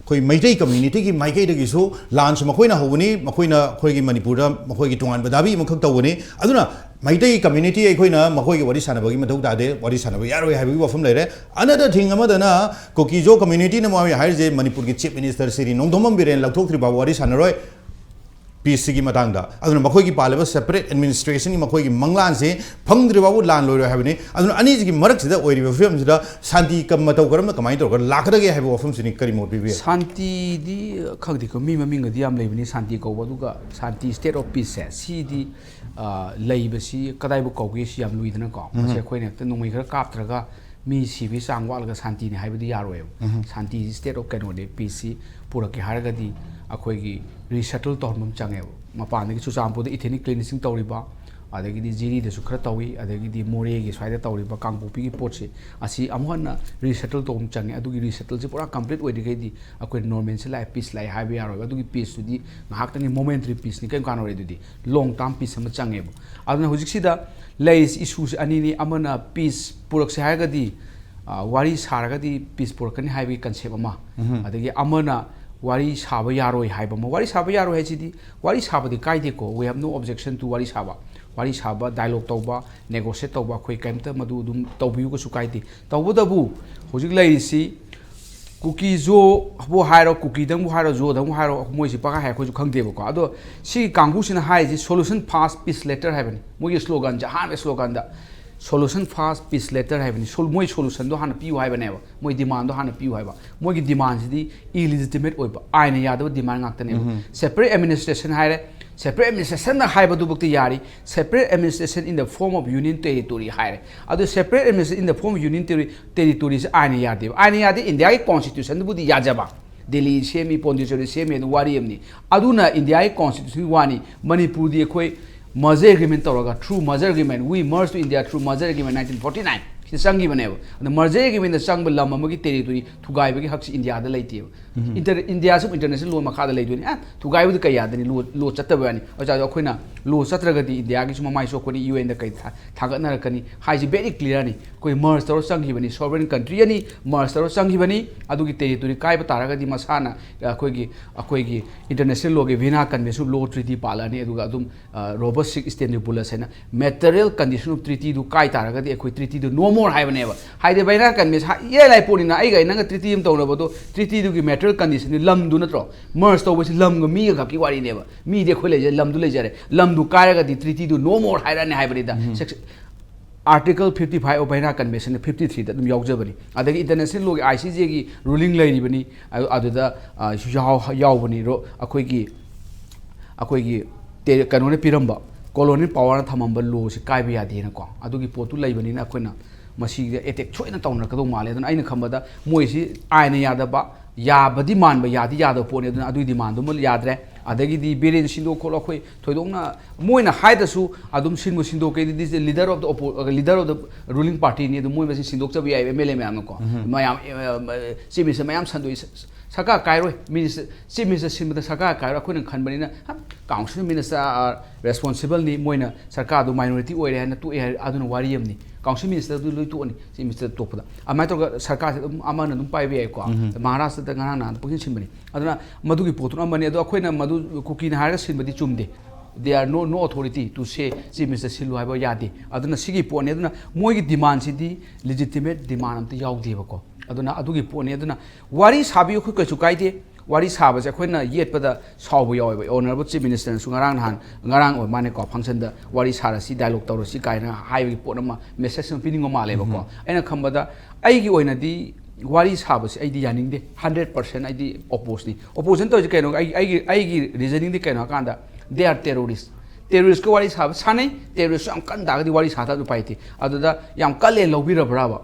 ꯑꯩꯈꯣꯏ ꯃꯩꯇꯩ ꯀꯝꯃ꯭ꯌꯨꯅꯤꯇꯤꯒꯤ ꯃꯥꯏꯀꯩꯗꯒꯤꯁꯨ ꯂꯥꯟꯁꯨ ꯃꯈꯣꯏꯅ ꯍꯧꯕꯅꯤ, ꯃꯈꯣꯏꯅ ꯑꯩꯈꯣꯏꯒꯤ ꯃꯅꯤꯄꯨꯔꯗ ꯃꯈꯣꯏꯒꯤ ꯇꯣꯉꯥꯟꯕ ꯗꯥꯕꯤ ꯑꯃꯈꯛ ꯇꯧꯕꯅꯤ꯫ ꯑꯗꯨꯅ ꯃꯩꯇꯩ ꯀꯝꯃ꯭ꯌꯨꯅꯤꯇꯤ ꯑꯩꯈꯣꯏꯅ ꯃꯈꯣꯏꯒꯤ ꯋꯥꯔꯤ ꯁꯥꯟꯅꯕꯒꯤ ꯃꯊꯧ ꯇꯥꯗꯦ, ꯋꯥꯔꯤ ꯁꯥꯟꯅꯕ ꯌꯥꯔꯣꯏ ꯍꯥꯏꯕꯒꯤ ꯋꯥꯐꯝ ꯂꯩꯔꯦ꯫ Another thing ꯑꯃꯗꯅ ꯀꯨꯀꯤꯖꯣ ꯀꯝꯃ꯭ꯌꯨꯅꯤꯇꯤꯅ ꯃꯥ ꯍꯥꯏꯔꯤꯁꯦ ꯃꯅꯤꯄꯨꯔꯒꯤ ꯆꯤꯐ ꯃꯤꯅꯤꯁꯇꯔ ꯁꯤꯔꯤ ꯅꯣꯡꯊꯣꯝꯕꯝ ꯕꯤꯔꯦꯟ ꯂꯧꯊꯣꯛꯇ꯭ꯔꯤ ꯐꯥꯎꯕ ꯋꯥꯔꯤ ꯁꯥꯟꯅꯔꯣꯏ꯫ ꯄꯤꯁꯁꯤꯒꯤ ꯃꯇꯥꯡꯗ꯫ ꯑꯗꯨꯅ ꯃꯈꯣꯏꯒꯤ ꯄꯥꯜꯂꯤꯕ ꯁꯦꯄꯔꯦꯠ ꯑꯦꯗꯃꯤꯅꯤꯁꯇ꯭ꯔꯦꯁꯟꯒꯤ ꯃꯈꯣꯏꯒꯤ ꯃꯪꯂꯥꯟꯁꯦ ꯐꯪꯗ꯭ꯔꯤ ꯐꯥꯎꯕ ꯂꯥꯟ ꯂꯣꯏꯔꯣꯏ ꯍꯥꯏꯕꯅꯤ꯫ ꯑꯗꯨꯅ ꯑꯅꯤꯁꯤꯒꯤ ꯃꯔꯛꯁꯤꯗ ꯑꯣꯏꯔꯤꯕ ꯐꯤꯕꯝꯁꯤꯗ ꯁꯥꯟꯇꯤ ꯀ-, ꯃꯇꯧ ꯀꯔꯝꯅ ꯀꯃꯥꯏꯅ ꯇꯧꯔꯒ ꯂꯥꯛꯀꯗꯒꯦ ꯍꯥꯏꯕ ꯋꯥꯐꯝꯁꯤꯅꯤ꯫ ꯀꯔꯤ ꯃꯣꯠ ꯄꯤꯕꯤꯒꯦ? ꯁꯥꯟꯇꯤꯗꯤ ꯈꯪꯗꯦꯀꯣ, ꯃꯤ ꯃꯃꯤꯡꯒꯗꯤ ꯌꯥꯝ ꯂꯩꯕꯅꯤ ꯁꯥꯟꯇꯤ ꯀꯧꯕ, ꯑꯗꯨꯒ ꯁꯥꯟꯇꯤ, ꯁ꯭ꯇꯦꯠ ꯑꯣꯐ ꯄꯤꯁꯁꯦ ꯁꯤꯗꯤ, ꯑ, ꯂꯩꯕꯁꯤ ꯀꯗꯥꯏꯕꯨ ꯀꯧꯒꯦ? ꯁꯤ ꯌꯥꯝ ꯂꯨꯏꯗꯅꯀꯣ꯫ ꯃꯁꯤ ꯎꯝ꯫ ꯑꯩꯈꯣꯏꯅ ꯍꯦꯛꯇ ꯅꯣꯡꯃꯩ ꯈꯔ ꯀꯥꯞꯇ꯭ꯔꯒ ꯃꯤ ꯁꯤꯕꯒꯤ ꯆꯥꯡ ꯋꯥꯠꯂꯒ ꯁꯥꯟꯇꯤꯅꯤ ꯍꯥꯏꯕꯗꯤ ꯌꯥꯔꯣꯏꯕ꯫ ꯎꯝ꯫ ꯁꯥꯟꯇꯤꯁꯤ ꯁ꯭ꯇꯦꯠ ꯑꯣꯐ ꯀꯩꯅꯣꯅꯦ, ꯄꯤꯁꯁꯤ ꯄꯨꯔꯛꯀꯦ ꯍꯥꯏꯔꯒꯗꯤ ꯑꯩꯈꯣꯏꯒꯤ ꯔꯤꯁꯦꯇꯜ ꯇꯧꯍꯟꯕ ꯑꯃ ꯆꯪꯉꯦꯕ꯫ ꯃꯄꯥꯟꯗꯒꯤ ꯆꯨꯔꯆꯥꯟꯄꯨꯔꯗ ꯏꯊꯦꯅꯤꯛ ꯀ꯭ꯂꯤꯟꯁꯤꯡ ꯇꯧꯔꯤꯕ, ꯑꯗꯒꯤꯗꯤ ꯖꯤꯔꯤꯗꯁꯨ ꯈꯔ ꯇꯧꯏ, ꯑꯗꯒꯤꯗꯤ ꯃꯣꯔꯦꯒꯤ ꯁ꯭ꯋꯥꯏꯗ ꯇꯧꯔꯤꯕ ꯀꯥꯡꯄꯣꯛꯄꯤꯒꯤ ꯄꯣꯠꯁꯦ, ꯑꯁꯤ ꯑꯃꯨꯛ ꯍꯟꯅ ꯔꯤꯁꯦꯇꯜ ꯇꯧꯕ ꯑꯃ ꯆꯪꯉꯦ꯫ ꯑꯗꯨꯒꯤ ꯔꯤꯁꯦꯇꯜꯁꯦ ꯄꯨꯔꯥ ꯀꯝꯄ꯭ꯂꯤꯠ ꯑꯣꯏꯗ꯭ꯔꯤꯈꯩꯗꯤ ꯑꯩꯈꯣꯏ ꯅꯣꯔꯃꯦꯜꯁꯤ ꯂꯥꯛꯑꯦ, ꯄꯤꯁ ꯂꯥꯛꯑꯦ ꯍꯥꯏꯕ ꯌꯥꯔꯣꯏꯕ꯫ ꯑꯗꯨꯒꯤ ꯄꯤꯁꯇꯨꯗꯤ ꯉꯥꯏꯍꯥꯛꯇꯪꯒꯤ ꯃꯣꯃꯦꯟꯇꯔꯤ ꯄꯤꯁꯅꯤ, ꯀꯔꯤꯝ ꯀꯥꯟꯅꯔꯣꯏ꯫ ꯑꯗꯨꯗꯤ ꯂꯣꯡ ꯇꯥꯔꯝ ꯄꯤꯁ ꯑꯃ ꯆꯪꯉꯦꯕ꯫ ꯑꯗꯨꯅ ꯍꯧꯖꯤꯛꯁꯤꯗ ꯂꯩꯔꯤꯁꯤ ꯏꯁꯨꯁꯦ ꯑꯅꯤꯅꯤ꯫ ꯑꯃꯅ ꯄꯤꯁ ꯄꯨꯔꯛꯁꯦ ꯍꯥꯏꯔꯒꯗꯤ, ꯑ, ꯋꯥꯔꯤ ꯁꯥꯔꯒꯗꯤ ꯄꯤꯁ ꯄꯨꯔꯛꯀꯅꯤ ꯍꯥꯏꯕꯒꯤ ꯀꯟꯁꯦꯞ ꯑꯃ, ꯎꯝ꯫ ꯑꯗꯒꯤ ꯑꯃꯅ ꯋꯥꯔꯤ ꯁꯥꯕ ꯌꯥꯔꯣꯏ ꯍꯥꯏꯕ ꯑꯃ꯫ ꯋꯥꯔꯤ ꯁꯥꯕ ꯌꯥꯔꯣꯏ ꯍꯥꯏꯁꯤꯗꯤ, ꯋꯥꯔꯤ ꯁꯥꯕꯗꯤ ꯀꯥꯏꯗꯦꯀꯣ, we have no objection to ꯋꯥꯔꯤ ꯁꯥꯕ꯫ ꯋꯥꯔꯤ ꯁꯥꯕ, ꯗꯥꯏꯂꯣꯒ ꯇꯧꯕ, ꯅꯦꯒꯣꯁꯤꯌꯦꯠ ꯇꯧꯕ, ꯑꯩꯈꯣꯏ ꯀꯔꯤꯝꯇ ꯃꯗꯨ ꯑꯗꯨꯝ ꯇꯧꯕꯤꯌꯨ, ꯀꯩꯁꯨ ꯀꯥꯏꯗꯦ꯫ ꯇꯧꯕꯇꯕꯨ ꯍꯧꯖꯤꯛ ꯂꯩꯔꯤꯁꯤ ꯀꯨꯀꯤ ꯖꯣꯕꯨ ꯍꯥꯏꯔꯣ, ꯀꯨꯀꯤꯗꯪꯕꯨ ꯍꯥꯏꯔꯣ, ꯖꯣꯗꯪꯕꯨ ꯍꯥꯏꯔꯣ, ꯃꯣꯏꯁꯤ ꯄꯪꯍꯥꯏ ꯍꯥꯏ, ꯑꯩꯈꯣꯏꯁꯨ ꯈꯪꯗꯦꯕꯀꯣ꯫ ꯑꯗꯣ ꯁꯤꯒꯤ ꯀꯥꯡꯕꯨꯁꯤꯅ ꯍꯥꯏꯔꯤꯁꯤ "Solution first, peace later" ꯍꯥꯏꯕꯅꯤ꯫ ꯃꯣꯏꯒꯤ ꯁ꯭ꯂꯣꯒꯥꯟꯁꯦ, ꯑꯍꯥꯟꯕ ꯁ꯭ꯂꯣꯒꯥꯟꯗ "Solution first, peace later" ꯍꯥꯏꯕꯅꯤ꯫ ꯁꯣ-, ꯃꯣꯏ ꯁꯣꯂꯨꯁꯟꯗꯣ ꯍꯥꯟꯅ ꯄꯤꯌꯨ ꯍꯥꯏꯕꯅꯦꯕ, ꯃꯣꯏ ꯗꯤꯃꯥꯟꯗꯣ ꯍꯥꯟꯅ ꯄꯤꯌꯨ ꯍꯥꯏꯕ꯫ ꯃꯣꯏꯒꯤ ꯗꯤꯃꯥꯟꯁꯤꯗꯤ ꯏꯂꯤꯖꯤꯇꯤꯃꯦꯠ ꯑꯣꯏꯕ, ꯑꯥꯏꯟꯅ ꯌꯥꯗꯕ ꯗꯤꯃꯥꯟ ꯉꯥꯛꯇꯅꯦꯕ꯫ ꯎꯝ꯫ Separate administration ꯍꯥꯏꯔꯦ, separate administration ꯍꯥꯏꯕꯗꯨꯕꯨꯛꯇꯤ ꯌꯥꯔꯤ, separate administration in the form of union territory ꯍꯥꯏꯔꯦ꯫ ꯑꯗꯨ separate administration in the form of union terri-, territoryꯁꯦ ꯑꯥꯏꯟꯅ ꯌꯥꯗꯦꯕ꯫ ꯑꯥꯏꯟꯅ ꯌꯥꯗꯦ, ꯏꯟꯗꯤꯌꯥꯒꯤ ꯀꯣꯟꯁꯇꯤꯇ꯭ꯌꯨꯁꯟꯗꯨꯕꯨꯗꯤ ꯌꯥꯖꯕ, ꯗꯦꯜꯂꯤ ꯁꯦꯝꯃꯤ, ꯄꯣꯟꯗꯤꯆꯦꯔꯤ ꯁꯦꯝꯃꯤ, ꯑꯗꯨ ꯋꯥꯔꯤ ꯑꯃꯅꯤ꯫ ꯑꯗꯨꯅ ꯏꯟꯗꯤꯌꯥꯒꯤ ꯀꯣꯟꯁꯇꯤꯇ꯭ꯌꯨꯁꯟꯒꯤ ꯋꯥꯅꯤ꯫ ꯃꯅꯤꯄꯨꯔꯗꯤ ꯑꯩꯈꯣꯏ merger agreement ꯇꯧꯔꯒ, through merger agreement, we merge to India through merger agreement nineteen forty nine ꯁꯤꯗ ꯆꯪꯈꯤꯕꯅꯦꯕ꯫ ꯑꯗꯣ merger agreement ꯆꯪꯕ ꯂꯝ ꯑꯃꯒꯤ territory ꯊꯨꯒꯥꯏꯕꯒꯤ ꯍꯛꯁꯤ ꯏꯟꯗꯤꯌꯥꯗ ꯂꯩꯇꯦꯕ꯫ ꯏꯟꯇꯔ ꯏꯟꯗꯤꯌꯥꯁꯨ international law ꯃꯈꯥꯗ ꯂꯩꯗꯣꯏꯅꯤ꯫ ꯑ, ꯊꯨꯒꯥꯏꯕꯗꯤ ꯀꯩ ꯌꯥꯗꯅꯤ? Law, law ꯆꯠꯇꯕ ꯌꯥꯅꯤ꯫ ꯑꯣꯖꯥꯗꯣ ꯑꯩꯈꯣꯏꯅ law ꯆꯠꯇ꯭ꯔꯒꯗꯤ ꯏꯟꯗꯤꯌꯥꯒꯤꯁꯨ ꯃꯃꯥꯏ ꯁꯣꯛꯀꯅꯤ, ꯌꯨ ꯑꯦꯟꯗ ꯀꯩ ꯊꯥ-, ꯊꯥꯒꯠꯅꯔꯛꯀꯅꯤ ꯍꯥꯏꯁꯤ very clear ꯅꯤ꯫ ꯑꯩꯈꯣꯏ merge ꯇꯧꯔ ꯆꯪꯈꯤꯕꯅꯤ, sovereign country ꯑꯅꯤ merge ꯇꯧꯔ ꯆꯪꯈꯤꯕꯅꯤ꯫ ꯑꯗꯨꯒꯤ territory ꯀꯥꯏꯕ ꯇꯥꯔꯒꯗꯤ ꯃꯁꯥꯅ ꯑꯩꯈꯣꯏꯒꯤ, ꯑꯩꯈꯣꯏꯒꯤ international law ꯒꯤ Vienna Convention, law treaty ꯄꯥꯜꯂꯛꯑꯅꯤ, ꯑꯗꯨꯒ ꯑꯗꯨꯝ ꯔꯣꯕꯔꯠ ꯁꯤꯛꯁ ꯁ꯭ꯇꯦꯟꯂꯤ ꯕꯨꯂꯁ ꯍꯥꯏꯅ material condition of treaty ꯗꯨ ꯀꯥꯏ ꯇꯥꯔꯒꯗꯤ ꯑꯩꯈꯣꯏ treaty ꯗꯨ no more ꯍꯥꯏꯕꯅꯦꯕ꯫ ꯍꯥꯏꯗꯤ ꯚꯥꯏꯅꯥ ꯀꯟꯚꯦꯟꯁꯟ ꯏꯔꯥꯏ ꯂꯥꯏ ꯄꯣꯠꯅꯤꯅ, ꯑꯩꯒ ꯅꯪꯒ treaty ꯑꯃ ꯇꯧꯅꯕꯗꯣ, treaty ꯗꯨꯒꯤ material condition ꯗꯤ ꯂꯝꯗꯨ ꯅꯠꯇ꯭ꯔꯣ? Merge ꯇꯧꯕꯁꯤ ꯂꯝꯒ ꯃꯤꯒ ꯈꯛꯀꯤ ꯋꯥꯔꯤꯅꯦꯕ꯫ ꯃꯤꯗꯤ ꯑꯩꯈꯣꯏ ꯂꯩꯖꯔꯦ, ꯂꯝꯗꯨ ꯂꯩꯖꯔꯦ꯫ ꯂꯝꯗꯨ ꯀꯥꯏꯔꯒꯗꯤ treaty ꯗꯨ no more ꯍꯥꯏꯔꯛꯑꯅꯤ ꯍꯥꯏꯕꯅꯤꯗ꯫ Section Article fifty five of Vienna Convention the fifty three ꯗ ꯑꯗꯨꯝ ꯌꯥꯎꯖꯕꯅꯤ꯫ ꯑꯗꯒꯤ international law ꯒꯤ, I C J ꯒꯤ ruling ꯂꯩꯔꯤꯕꯅꯤ, ꯑꯗꯨ-, ꯑꯗꯨꯗ, ꯑ, ꯁꯨ ꯌꯥꯎ-, ꯌꯥꯎꯕꯅꯤ꯫ ꯔꯣ-, ꯑꯩꯈꯣꯏꯒꯤ, ꯑꯩꯈꯣꯏꯒꯤ ꯇꯦ-, ꯀꯩꯅꯣꯅ ꯄꯤꯔꯝꯕ, colonial power ꯅ ꯊꯝꯃꯝꯕ law ꯁꯤ ꯀꯥꯏꯕ ꯌꯥꯗꯦꯅꯀꯣ, ꯑꯗꯨꯒꯤ ꯄꯣꯠꯇꯨ ꯂꯩꯕꯅꯤꯅ ꯑꯩꯈꯣꯏꯅ ꯃꯁꯤꯗ attack ꯁꯣꯏꯗꯅ ꯇꯧꯅꯔꯛꯀꯗꯧ ꯃꯥꯜꯂꯦ꯫ ꯑꯗꯨꯅ ꯑꯩꯅ ꯈꯟꯕꯗ ꯃꯣꯏꯁꯤ ꯑꯥꯏꯟꯅ ꯌꯥꯗꯕ, ꯌꯥꯕꯗꯤ ꯃꯥꯟꯕ, ꯌꯥꯗꯤ ꯌꯥꯗꯕ ꯄꯣꯠꯅꯤ꯫ ꯑꯗꯨꯅ ꯑꯗꯨꯒꯤ demand ꯗꯨꯃ ꯌꯥꯗ꯭ꯔꯦ꯫ ꯑꯗꯒꯤꯗꯤ ꯕꯤꯔꯦꯟ ꯁꯤꯟꯗꯣꯛ ꯈꯣꯠꯂꯣ, ꯑꯩꯈꯣꯏ ꯊꯣꯏꯗꯣꯛꯅ ꯃꯣꯏꯅ ꯍꯥꯏꯗ꯭ꯔꯁꯨ ꯑꯗꯨꯝ ꯁꯤꯟꯕꯨ ꯁꯤꯟꯗꯣꯛꯀꯦꯗꯤ, this is leader of the oppo-, leader of the ruling party ꯅꯤ, ꯑꯗꯨꯝ ꯃꯣꯏ ꯃꯁꯦꯟ ꯁꯤꯟꯗꯣꯛꯆꯕ ꯌꯥꯏꯕ, M L A ꯃꯌꯥꯝꯅꯀꯣ꯫ ꯃꯌꯥꯝ, ꯑ, ꯑ, Chief Minister ꯃꯌꯥꯝ ꯁꯟꯗꯣꯛꯏ꯫ ꯁ-, ꯁꯔꯀꯥꯔ ꯀꯥꯏꯔꯣꯏ, Minister, Chief Minister ꯁꯤꯟꯕꯗ ꯁꯔꯀꯥꯔ ꯀꯥꯏꯔꯣꯏ꯫ ꯑꯩꯈꯣꯏꯅ ꯈꯟꯕꯅꯤꯅ, ꯍ, Council Minister are responsible ꯅꯤ, ꯃꯣꯏꯅ ꯁꯔꯀꯥꯔꯗꯨ minority ꯑꯣꯏꯔꯦ ꯍꯥꯏꯅ ꯇꯣꯛꯑꯦ ꯍꯥꯏꯔ, ꯑꯗꯨꯅ ꯋꯥꯔꯤ ꯑꯃꯅꯤ꯫ Council Minister ꯗꯨ ꯂꯣꯏ ꯇꯣꯛꯑꯅꯤ, Chief Minister ꯇꯣꯛꯄꯗ꯫ ꯑꯗꯨꯃꯥꯏꯅ ꯇꯧꯔꯒ ꯁꯔꯀꯥꯔꯁꯦ ꯑꯗꯨꯝ ꯑꯃꯅ ꯑꯗꯨꯝ ꯄꯥꯏꯕ ꯌꯥꯏꯀꯣ꯫ ꯃꯍꯥꯔꯥꯁꯇ꯭ꯔꯗ ꯉꯔꯥꯡ ꯅꯍꯥꯟ ꯄꯨꯡꯁꯤꯟ ꯁꯤꯟꯕꯅꯤ꯫ ꯑꯗꯨꯅ ꯃꯗꯨꯒꯤ ꯄꯣꯠꯇꯨꯅ ꯑꯃꯅꯤ꯫ ꯑꯗꯣ ꯑꯩꯈꯣꯏꯅ ꯃꯗꯨ ꯀꯨꯀꯤꯅ ꯍꯥꯏꯔꯒ ꯁꯤꯟꯕꯗꯤ ꯆꯨꯝꯗꯦ꯫ They are no, no authority to say Chief Minister ꯁꯤꯜꯂꯨ ꯍꯥꯏꯕ ꯌꯥꯗꯦ꯫ ꯑꯗꯨꯅ ꯁꯤꯒꯤ ꯄꯣꯠꯅꯤ꯫ ꯑꯗꯨꯅ ꯃꯣꯏꯒꯤ demand ꯁꯤꯗꯤ legitimate demand ꯑꯝꯇ ꯌꯥꯎꯗꯦꯕꯀꯣ꯫ ꯑꯗꯨꯅ ꯑꯗꯨꯒꯤ ꯄꯣꯠꯅꯤ꯫ ꯑꯗꯨꯅ ꯋꯥꯔꯤ ꯁꯥꯕꯤꯌꯨ, ꯑꯩꯈꯣꯏ ꯀꯩꯁꯨ ꯀꯥꯏꯗꯦ꯫ ꯋꯥꯔꯤ ꯁꯥꯕꯁꯦ ꯑꯩꯈꯣꯏꯅ ꯌꯦꯠꯄꯗ ꯁꯥꯎꯕ ꯌꯥꯎꯋꯦꯕ꯫ Honourable Chief Minister ꯅꯁꯨ ꯉꯔꯥꯡ ꯅꯍꯥꯟ, ꯉꯔꯥꯡ ꯑꯣꯏ ꯃꯥꯅꯦꯀꯣ, function ꯗ ꯋꯥꯔꯤ ꯁꯥꯔꯁꯤ, dialogue ꯇꯧꯔꯁꯤ ꯀꯥꯏꯅ ꯍꯥꯏꯕꯒꯤ ꯄꯣꯠ ꯑꯃ, message ꯑꯃ ꯄꯤꯅꯤꯡꯕ ꯃꯥꯜꯂꯦꯕꯀꯣ꯫ ꯑꯩꯅ ꯈꯟꯕꯗ ꯑꯩꯒꯤ ꯑꯣꯏꯅꯗꯤ ꯋꯥꯔꯤ ꯁꯥꯕꯁꯦ ꯑꯩꯗꯤ ꯌꯥꯅꯤꯡꯗꯦ, hundred percent ꯑꯩꯗꯤ opposed ꯅꯤ꯫ Opposition ꯇꯧꯔꯤꯁꯦ ꯀꯩꯅꯣ? ꯑꯩ, ꯑꯩꯒꯤ, ꯑꯩꯒꯤ reasoning ꯗꯤ ꯀꯩꯅꯣ ꯍꯥꯏ ꯀꯥꯟꯗ, they are terrorist꯫ Terrorist ꯀ ꯋꯥꯔꯤ ꯁꯥꯕ ꯁꯥꯟꯅꯩ, terrorist ꯌꯥꯝ ꯀꯟ ꯇꯥꯔꯒꯗꯤ ꯋꯥꯔꯤ ꯁꯥ ꯇꯥꯔꯗꯤ ꯎꯄꯥꯏ ꯂꯩꯇꯦ꯫ ꯑꯗꯨꯗ ꯌꯥꯝ ꯀꯜꯂꯦ ꯂꯧꯕꯤꯔꯕ꯭ꯔꯕ?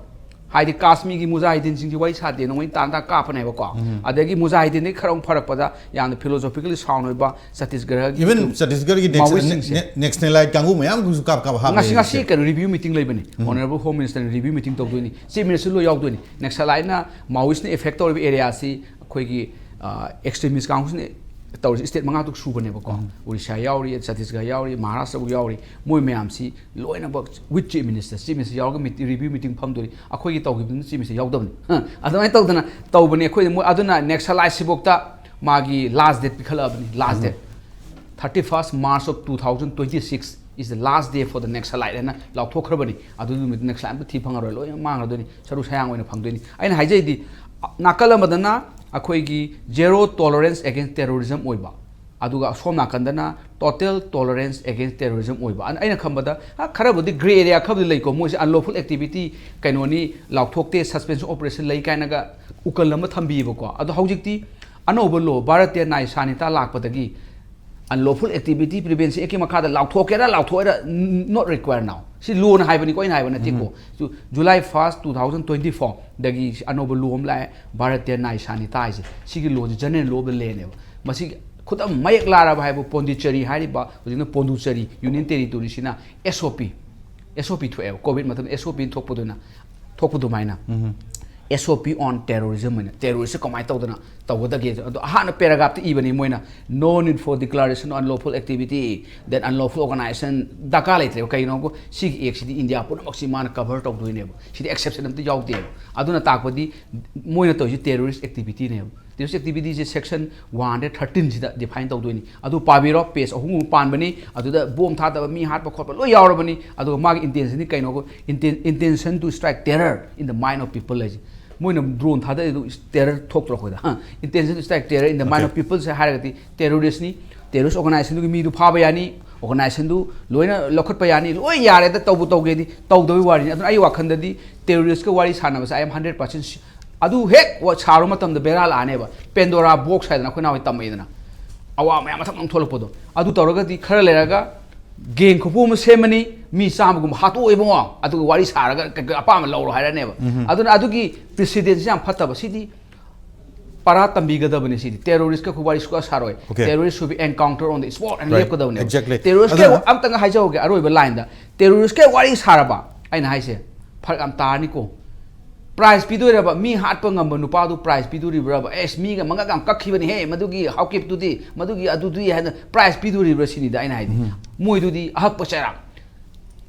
ꯍꯥꯏꯗꯤ ꯀꯥꯁꯃꯤꯔꯒꯤ ꯃꯨꯖꯥꯍꯤꯗꯤꯟꯁꯤꯡꯁꯤ ꯋꯥꯔꯤ ꯁꯥꯗꯦ, ꯅꯣꯡꯃꯩ ꯇꯥꯟ ꯇꯥꯟ ꯀꯥꯞꯄꯅꯦꯕꯀꯣ꯫ ꯑꯗꯒꯤ ꯃꯨꯖꯥꯍꯤꯗꯤꯟꯗꯒꯤ ꯈꯔ ꯑꯃꯨꯛ ꯐꯔꯛꯄꯗ ꯌꯥꯝꯅ philosophically sound ꯑꯣꯏꯕ ꯆꯇꯤꯁꯒꯔꯒꯤ Even ꯆꯇꯤꯁꯒꯔꯒꯤ Maoistꯁꯤꯡꯁꯦ꯫ Naxalite ꯀꯥꯡꯕꯨ ꯃꯌꯥꯝ ꯑꯃꯁꯨ ꯀꯥꯞ ꯀꯥꯞ ꯍꯥꯞꯄꯦ ꯉꯁꯤ ꯉꯁꯤ ꯍꯧꯖꯤꯛꯁꯦ꯫ ꯀꯩꯅꯣ review meeting ꯂꯩꯕꯅꯤ꯫ Honourable Home Minister review meeting ꯇꯧꯗꯣꯏꯅꯤ, Chief Minister ꯂꯣꯏ ꯌꯥꯎꯗꯣꯏꯅꯤ꯫ Naxaliteꯅ Maoistꯅ effect ꯇꯧꯔꯤꯕ areaꯁꯤ ꯑꯩꯈꯣꯏꯒꯤ extremist ꯀꯥꯡꯕꯨꯁꯤꯅ ꯇꯧꯔꯤꯁꯤ state ꯃꯉꯥ ꯇꯔꯨꯛ ꯁꯨꯕꯅꯦꯕꯀꯣ꯫ Orissa ꯌꯥꯎꯔꯤ, ꯆꯇꯤꯁꯒꯔ ꯌꯥꯎꯔꯤ, ꯃꯍꯥꯔꯥꯁꯇ꯭ꯔꯕꯨ ꯌꯥꯎꯔꯤ꯫ ꯃꯣꯏ ꯃꯌꯥꯝꯁꯤ ꯂꯣꯏꯅꯃꯛ with Chief Minister, Chief Minister ꯌꯥꯎꯔꯒ meet- review meeting ꯐꯝꯗꯣꯏꯅꯤ꯫ ꯑꯩꯈꯣꯏꯒꯤ ꯇꯧꯈꯤꯕꯗꯨꯅ Chief Minister ꯌꯥꯎꯗꯕꯅꯤ꯫ ꯍ, ꯑꯗꯨꯃꯥꯏꯅ ꯇꯧꯗꯅ ꯇꯧꯕꯅꯤ ꯑꯩꯈꯣꯏ꯫ ꯃꯣꯏ ꯑꯗꯨꯅ Naxaliteꯁꯤꯐꯥꯎꯗ ꯃꯥꯒꯤ last date ꯄꯤꯈꯠꯂꯛꯑꯕꯅꯤ, last date꯫ Thirty first March of two thousand twenty six is the last day for the Naxalite ꯍꯥꯏꯅ ꯂꯥꯎꯊꯣꯛꯈ꯭ꯔꯕꯅꯤ꯫ ꯑꯗꯨ ꯅꯨꯃꯤꯠꯇ Naxalite ꯑꯝꯇ ꯊꯤ ꯐꯪꯉꯔꯣꯏ, ꯂꯣꯏꯅ ꯃꯥꯡꯉꯗꯣꯏꯅꯤ, ꯁꯔꯨ ꯁꯌꯥꯡ ꯑꯣꯏꯅ ꯐꯪꯗꯣꯏꯅꯤ꯫ ꯑꯩꯅ ꯍꯥꯏꯖꯩꯗꯤ, ꯅꯥꯀꯜ ꯑꯃꯗꯅ ꯑꯩꯈꯣꯏꯒꯤ zero tolerance against terrorism ꯑꯣꯏꯕ, ꯑꯗꯨꯒ ꯑꯁꯣꯝ ꯅꯥꯀꯟꯗꯅ total tolerance against terrorism ꯑꯣꯏꯕ꯫ ꯑꯩꯅ ꯈꯟꯕꯗ, ꯑ, ꯈꯔꯕꯨꯗꯤ grey area ꯈꯔꯕꯨꯗꯤ ꯂꯩꯀꯣ, ꯃꯣꯏꯁꯦ unlawful activity ꯀꯩꯅꯣꯅꯤ, ꯂꯥꯎꯊꯣꯛꯇꯦ, suspension operation ꯂꯩ ꯀꯥꯏꯅꯒ ꯎꯀꯜ ꯑꯃ ꯊꯝꯕꯤꯌꯦꯕꯀꯣ꯫ ꯑꯗꯣ ꯍꯧꯖꯤꯛꯇꯤ ꯑꯅꯧꯕ law, Bharatiya Nyaya Sanhita ꯂꯥꯛꯄꯗꯒꯤ unlawful activity prevention actꯀꯤ ꯃꯈꯥꯗ ꯂꯥꯎꯊꯣꯛꯀꯦꯔꯥ ꯂꯥꯎꯊꯣꯛꯑꯣꯏꯔꯥ, not required now꯫ ꯁꯤ lawꯅ ꯍꯥꯏꯕꯅꯤꯀꯣ, ꯑꯩꯅ ꯍꯥꯏꯕ ꯅꯠꯇꯦꯀꯣ꯫ July first two thousand twenty four ꯗꯒꯤ ꯑꯅꯧꯕ law ꯑꯃ ꯂꯥꯛꯑꯦ, Bharatiya Nyaya Sanhita ꯍꯥꯏꯁꯦ꯫ ꯁꯤꯒꯤ lawꯁꯦ general law of the landꯅꯦꯕ꯫ ꯃꯁꯤ ꯈꯨꯗꯝ ꯃꯌꯦꯛ ꯂꯥꯔꯕ ꯍꯥꯏꯕꯨ ꯄꯣꯟꯗꯤꯆꯦꯔꯤ ꯍꯥꯏꯔꯤꯕ, ꯍꯧꯖꯤꯛꯅ Pondicherry Union Territoryꯁꯤꯅ S O P, S O P ꯊꯣꯛꯑꯦꯕ, COVID ꯃꯇꯝꯗ S O P ꯊꯣꯛꯄꯗꯨꯅ, ꯊꯣꯛꯄ ꯑꯗꯨꯃꯥꯏꯅ꯫ S O P on terrorism ꯍꯥꯏꯅ, terroristꯁꯦ ꯀꯃꯥꯏꯅ ꯇꯧꯗꯅ ꯇꯧꯒꯗꯒꯦ꯫ ꯑꯗꯣ ꯑꯍꯥꯟꯕ paragraphꯇ ꯏꯕꯅꯤ ꯃꯣꯏꯅ, "No need for declaration of unlawful activity, then unlawful organization ꯗꯔꯀꯥꯔ ꯂꯩꯇ꯭ꯔꯦꯕ꯫ ꯀꯩꯒꯤꯅꯣ ꯍꯥꯏꯕꯨ ꯁꯤꯒꯤ actꯁꯤꯗꯤ India ꯄꯨꯝꯅꯃꯛꯁꯤ ꯃꯥꯅ cover ꯇꯧꯗꯣꯏꯅꯦꯕ, ꯁꯤꯗꯤ exception ꯑꯝꯇ ꯌꯥꯎꯗꯦꯕ꯫ ꯑꯗꯨꯅ ꯇꯥꯛꯄꯗꯤ ꯃꯣꯏꯅ ꯇꯧꯔꯤꯁꯤ terrorist activityꯅꯦꯕ꯫ Terrorist activityꯁꯦ section one hundred thirteenꯁꯤꯗ define ꯇꯧꯗꯣꯏꯅꯤ꯫ ꯑꯗꯨ ꯄꯥꯕꯤꯔꯣ, page ꯑꯍꯨꯝꯒꯨꯝꯕ ꯄꯥꯟꯕꯅꯤ꯫ ꯑꯗꯨꯗ bomb ꯊꯥꯗꯕ, ꯃꯤ ꯍꯥꯠꯄ ꯈꯣꯠꯄ ꯂꯣꯏ ꯌꯥꯎꯔꯕꯅꯤ꯫ ꯑꯗꯨꯒ ꯃꯥꯒꯤ intentionꯗꯤ ꯀꯩꯅꯣ? Inten- intention to strike terror in the mind of people ꯍꯥꯏꯁꯦ꯫ ꯃꯣꯏꯅ drone ꯊꯥꯗꯔꯤꯗꯨ terror ꯊꯣꯛꯇ꯭ꯔꯣ ꯑꯩꯈꯣꯏꯗ? ꯍꯥ? Intention to strike terror in the mind of peopleꯁꯦ ꯍꯥꯏꯔꯒꯗꯤ terroristꯅꯤ, terrorist organizationꯗꯨꯒꯤ ꯃꯤꯗꯨ ꯐꯥꯕ ꯌꯥꯅꯤ, organizationꯗꯨ ꯂꯣꯏꯅ ꯂꯧꯈꯠꯄ ꯌꯥꯅꯤ, ꯂꯣꯏ ꯌꯥꯔꯦꯗ, ꯇꯧꯕꯨ ꯇꯧꯒꯦꯗꯤ ꯇꯧꯗꯕꯩ ꯋꯥꯔꯤꯅꯤ꯫ ꯑꯗꯨꯅ ꯑꯩ ꯋꯥꯈꯜꯗꯗꯤ terroristꯀ ꯋꯥꯔꯤ ꯁꯥꯟꯅꯕꯁꯦ I am hundred percent ꯑꯗꯨ ꯍꯦꯛ ꯋꯥ- ꯁꯥꯔꯨ ꯃꯇꯝꯗ ꯕꯦꯔꯥ ꯂꯥꯛꯑꯅꯦꯕ꯫ Pandora box ꯍꯥꯏꯗꯅ ꯑꯩꯈꯣꯏ ꯅꯍꯥꯟꯋꯥꯏ ꯇꯝꯃꯛꯏꯗꯅ, ꯑꯋꯥ ꯃꯌꯥꯝ ꯃꯊꯪ ꯃꯊꯪ ꯊꯣꯛꯂꯛꯄꯗꯣ꯫ ꯑꯗꯨ ꯇꯧꯔꯒꯗꯤ ꯈꯔ ꯂꯩꯔꯒ gang ꯈꯨꯄꯨ ꯑꯃ ꯁꯦꯝꯃꯅꯤ, ꯃꯤ ꯆꯥꯝꯃꯒꯨꯝꯕ ꯍꯥꯠꯇꯣꯛꯑꯦ ꯏꯕꯨꯡꯉꯣ, ꯑꯗꯨꯒ ꯋꯥꯔꯤ ꯁꯥꯔꯒ ꯀꯩ-, ꯀꯩ ꯑꯄꯥꯝꯕ ꯂꯧꯔꯣ ꯍꯥꯏꯔꯅꯦꯕ꯫ ꯑꯗꯨꯅ ꯑꯗꯨꯒꯤ ꯄ꯭ꯔꯤꯁꯤꯗꯦꯟꯁꯤ ꯌꯥꯝ ꯐꯠꯇꯕ꯫ ꯁꯤꯗꯤ ꯄꯔꯥ ꯇꯝꯕꯤꯒꯗꯕꯅꯤ꯫ ꯁꯤꯗꯤ ꯇꯦꯔꯣꯔꯤꯁꯀ ꯑꯩꯈꯣꯏ ꯋꯥꯔꯤ ꯁꯨꯛꯁꯥ ꯁꯥꯔꯣꯏ꯫ Okay. Terrorist should be encountered on the sport and Right. ꯂꯦꯞꯀꯗꯕꯅꯦꯕ꯫ Exactly. ꯇꯦꯔꯣꯔꯤꯁꯀ ꯑꯗꯨꯅ- ꯑꯝꯇꯪ ꯍꯥꯏꯖꯍꯧꯒꯦ ꯑꯔꯣꯏꯕ ꯂꯥꯏꯟꯗ꯫ ꯇꯦꯔꯣꯔꯤꯁꯀ ꯋꯥꯔꯤ ꯁꯥꯔꯕ ꯑꯩꯅ ꯍꯥꯏꯁꯦ ꯐꯔꯛ ꯌꯥꯝ ꯇꯥꯔꯅꯤꯀꯣ꯫ ꯄ꯭ꯔꯥꯏꯖ ꯄꯤꯗꯣꯏꯔꯕ? ꯃꯤ ꯍꯥꯠꯄ ꯉꯝꯕ ꯅꯨꯄꯥꯗꯨ ꯄ꯭ꯔꯥꯏꯖ ꯄꯤꯗꯣꯔꯤꯕ꯭ꯔꯕ? ꯑꯦꯁ, ꯃꯤꯒ ꯃꯉꯛ ꯌꯥꯝ ꯀꯛꯈꯤꯕꯅꯤꯍꯦ, ꯃꯗꯨꯒꯤ ꯍꯥꯎꯀꯤꯞꯇꯨꯗꯤ, ꯃꯗꯨꯒꯤ ꯑꯗꯨꯗꯤ ꯍꯥꯏꯅ ꯄ꯭ꯔꯥꯏꯖ ꯄꯤꯗꯣꯔꯤꯕ꯭ꯔꯥ ꯁꯤꯅꯤꯗ ꯑꯩꯅ ꯍꯥꯏꯗꯤ꯫ ꯃꯣꯏꯗꯨꯗꯤ ꯑꯍꯛꯄ ꯆꯩꯔꯥꯛ,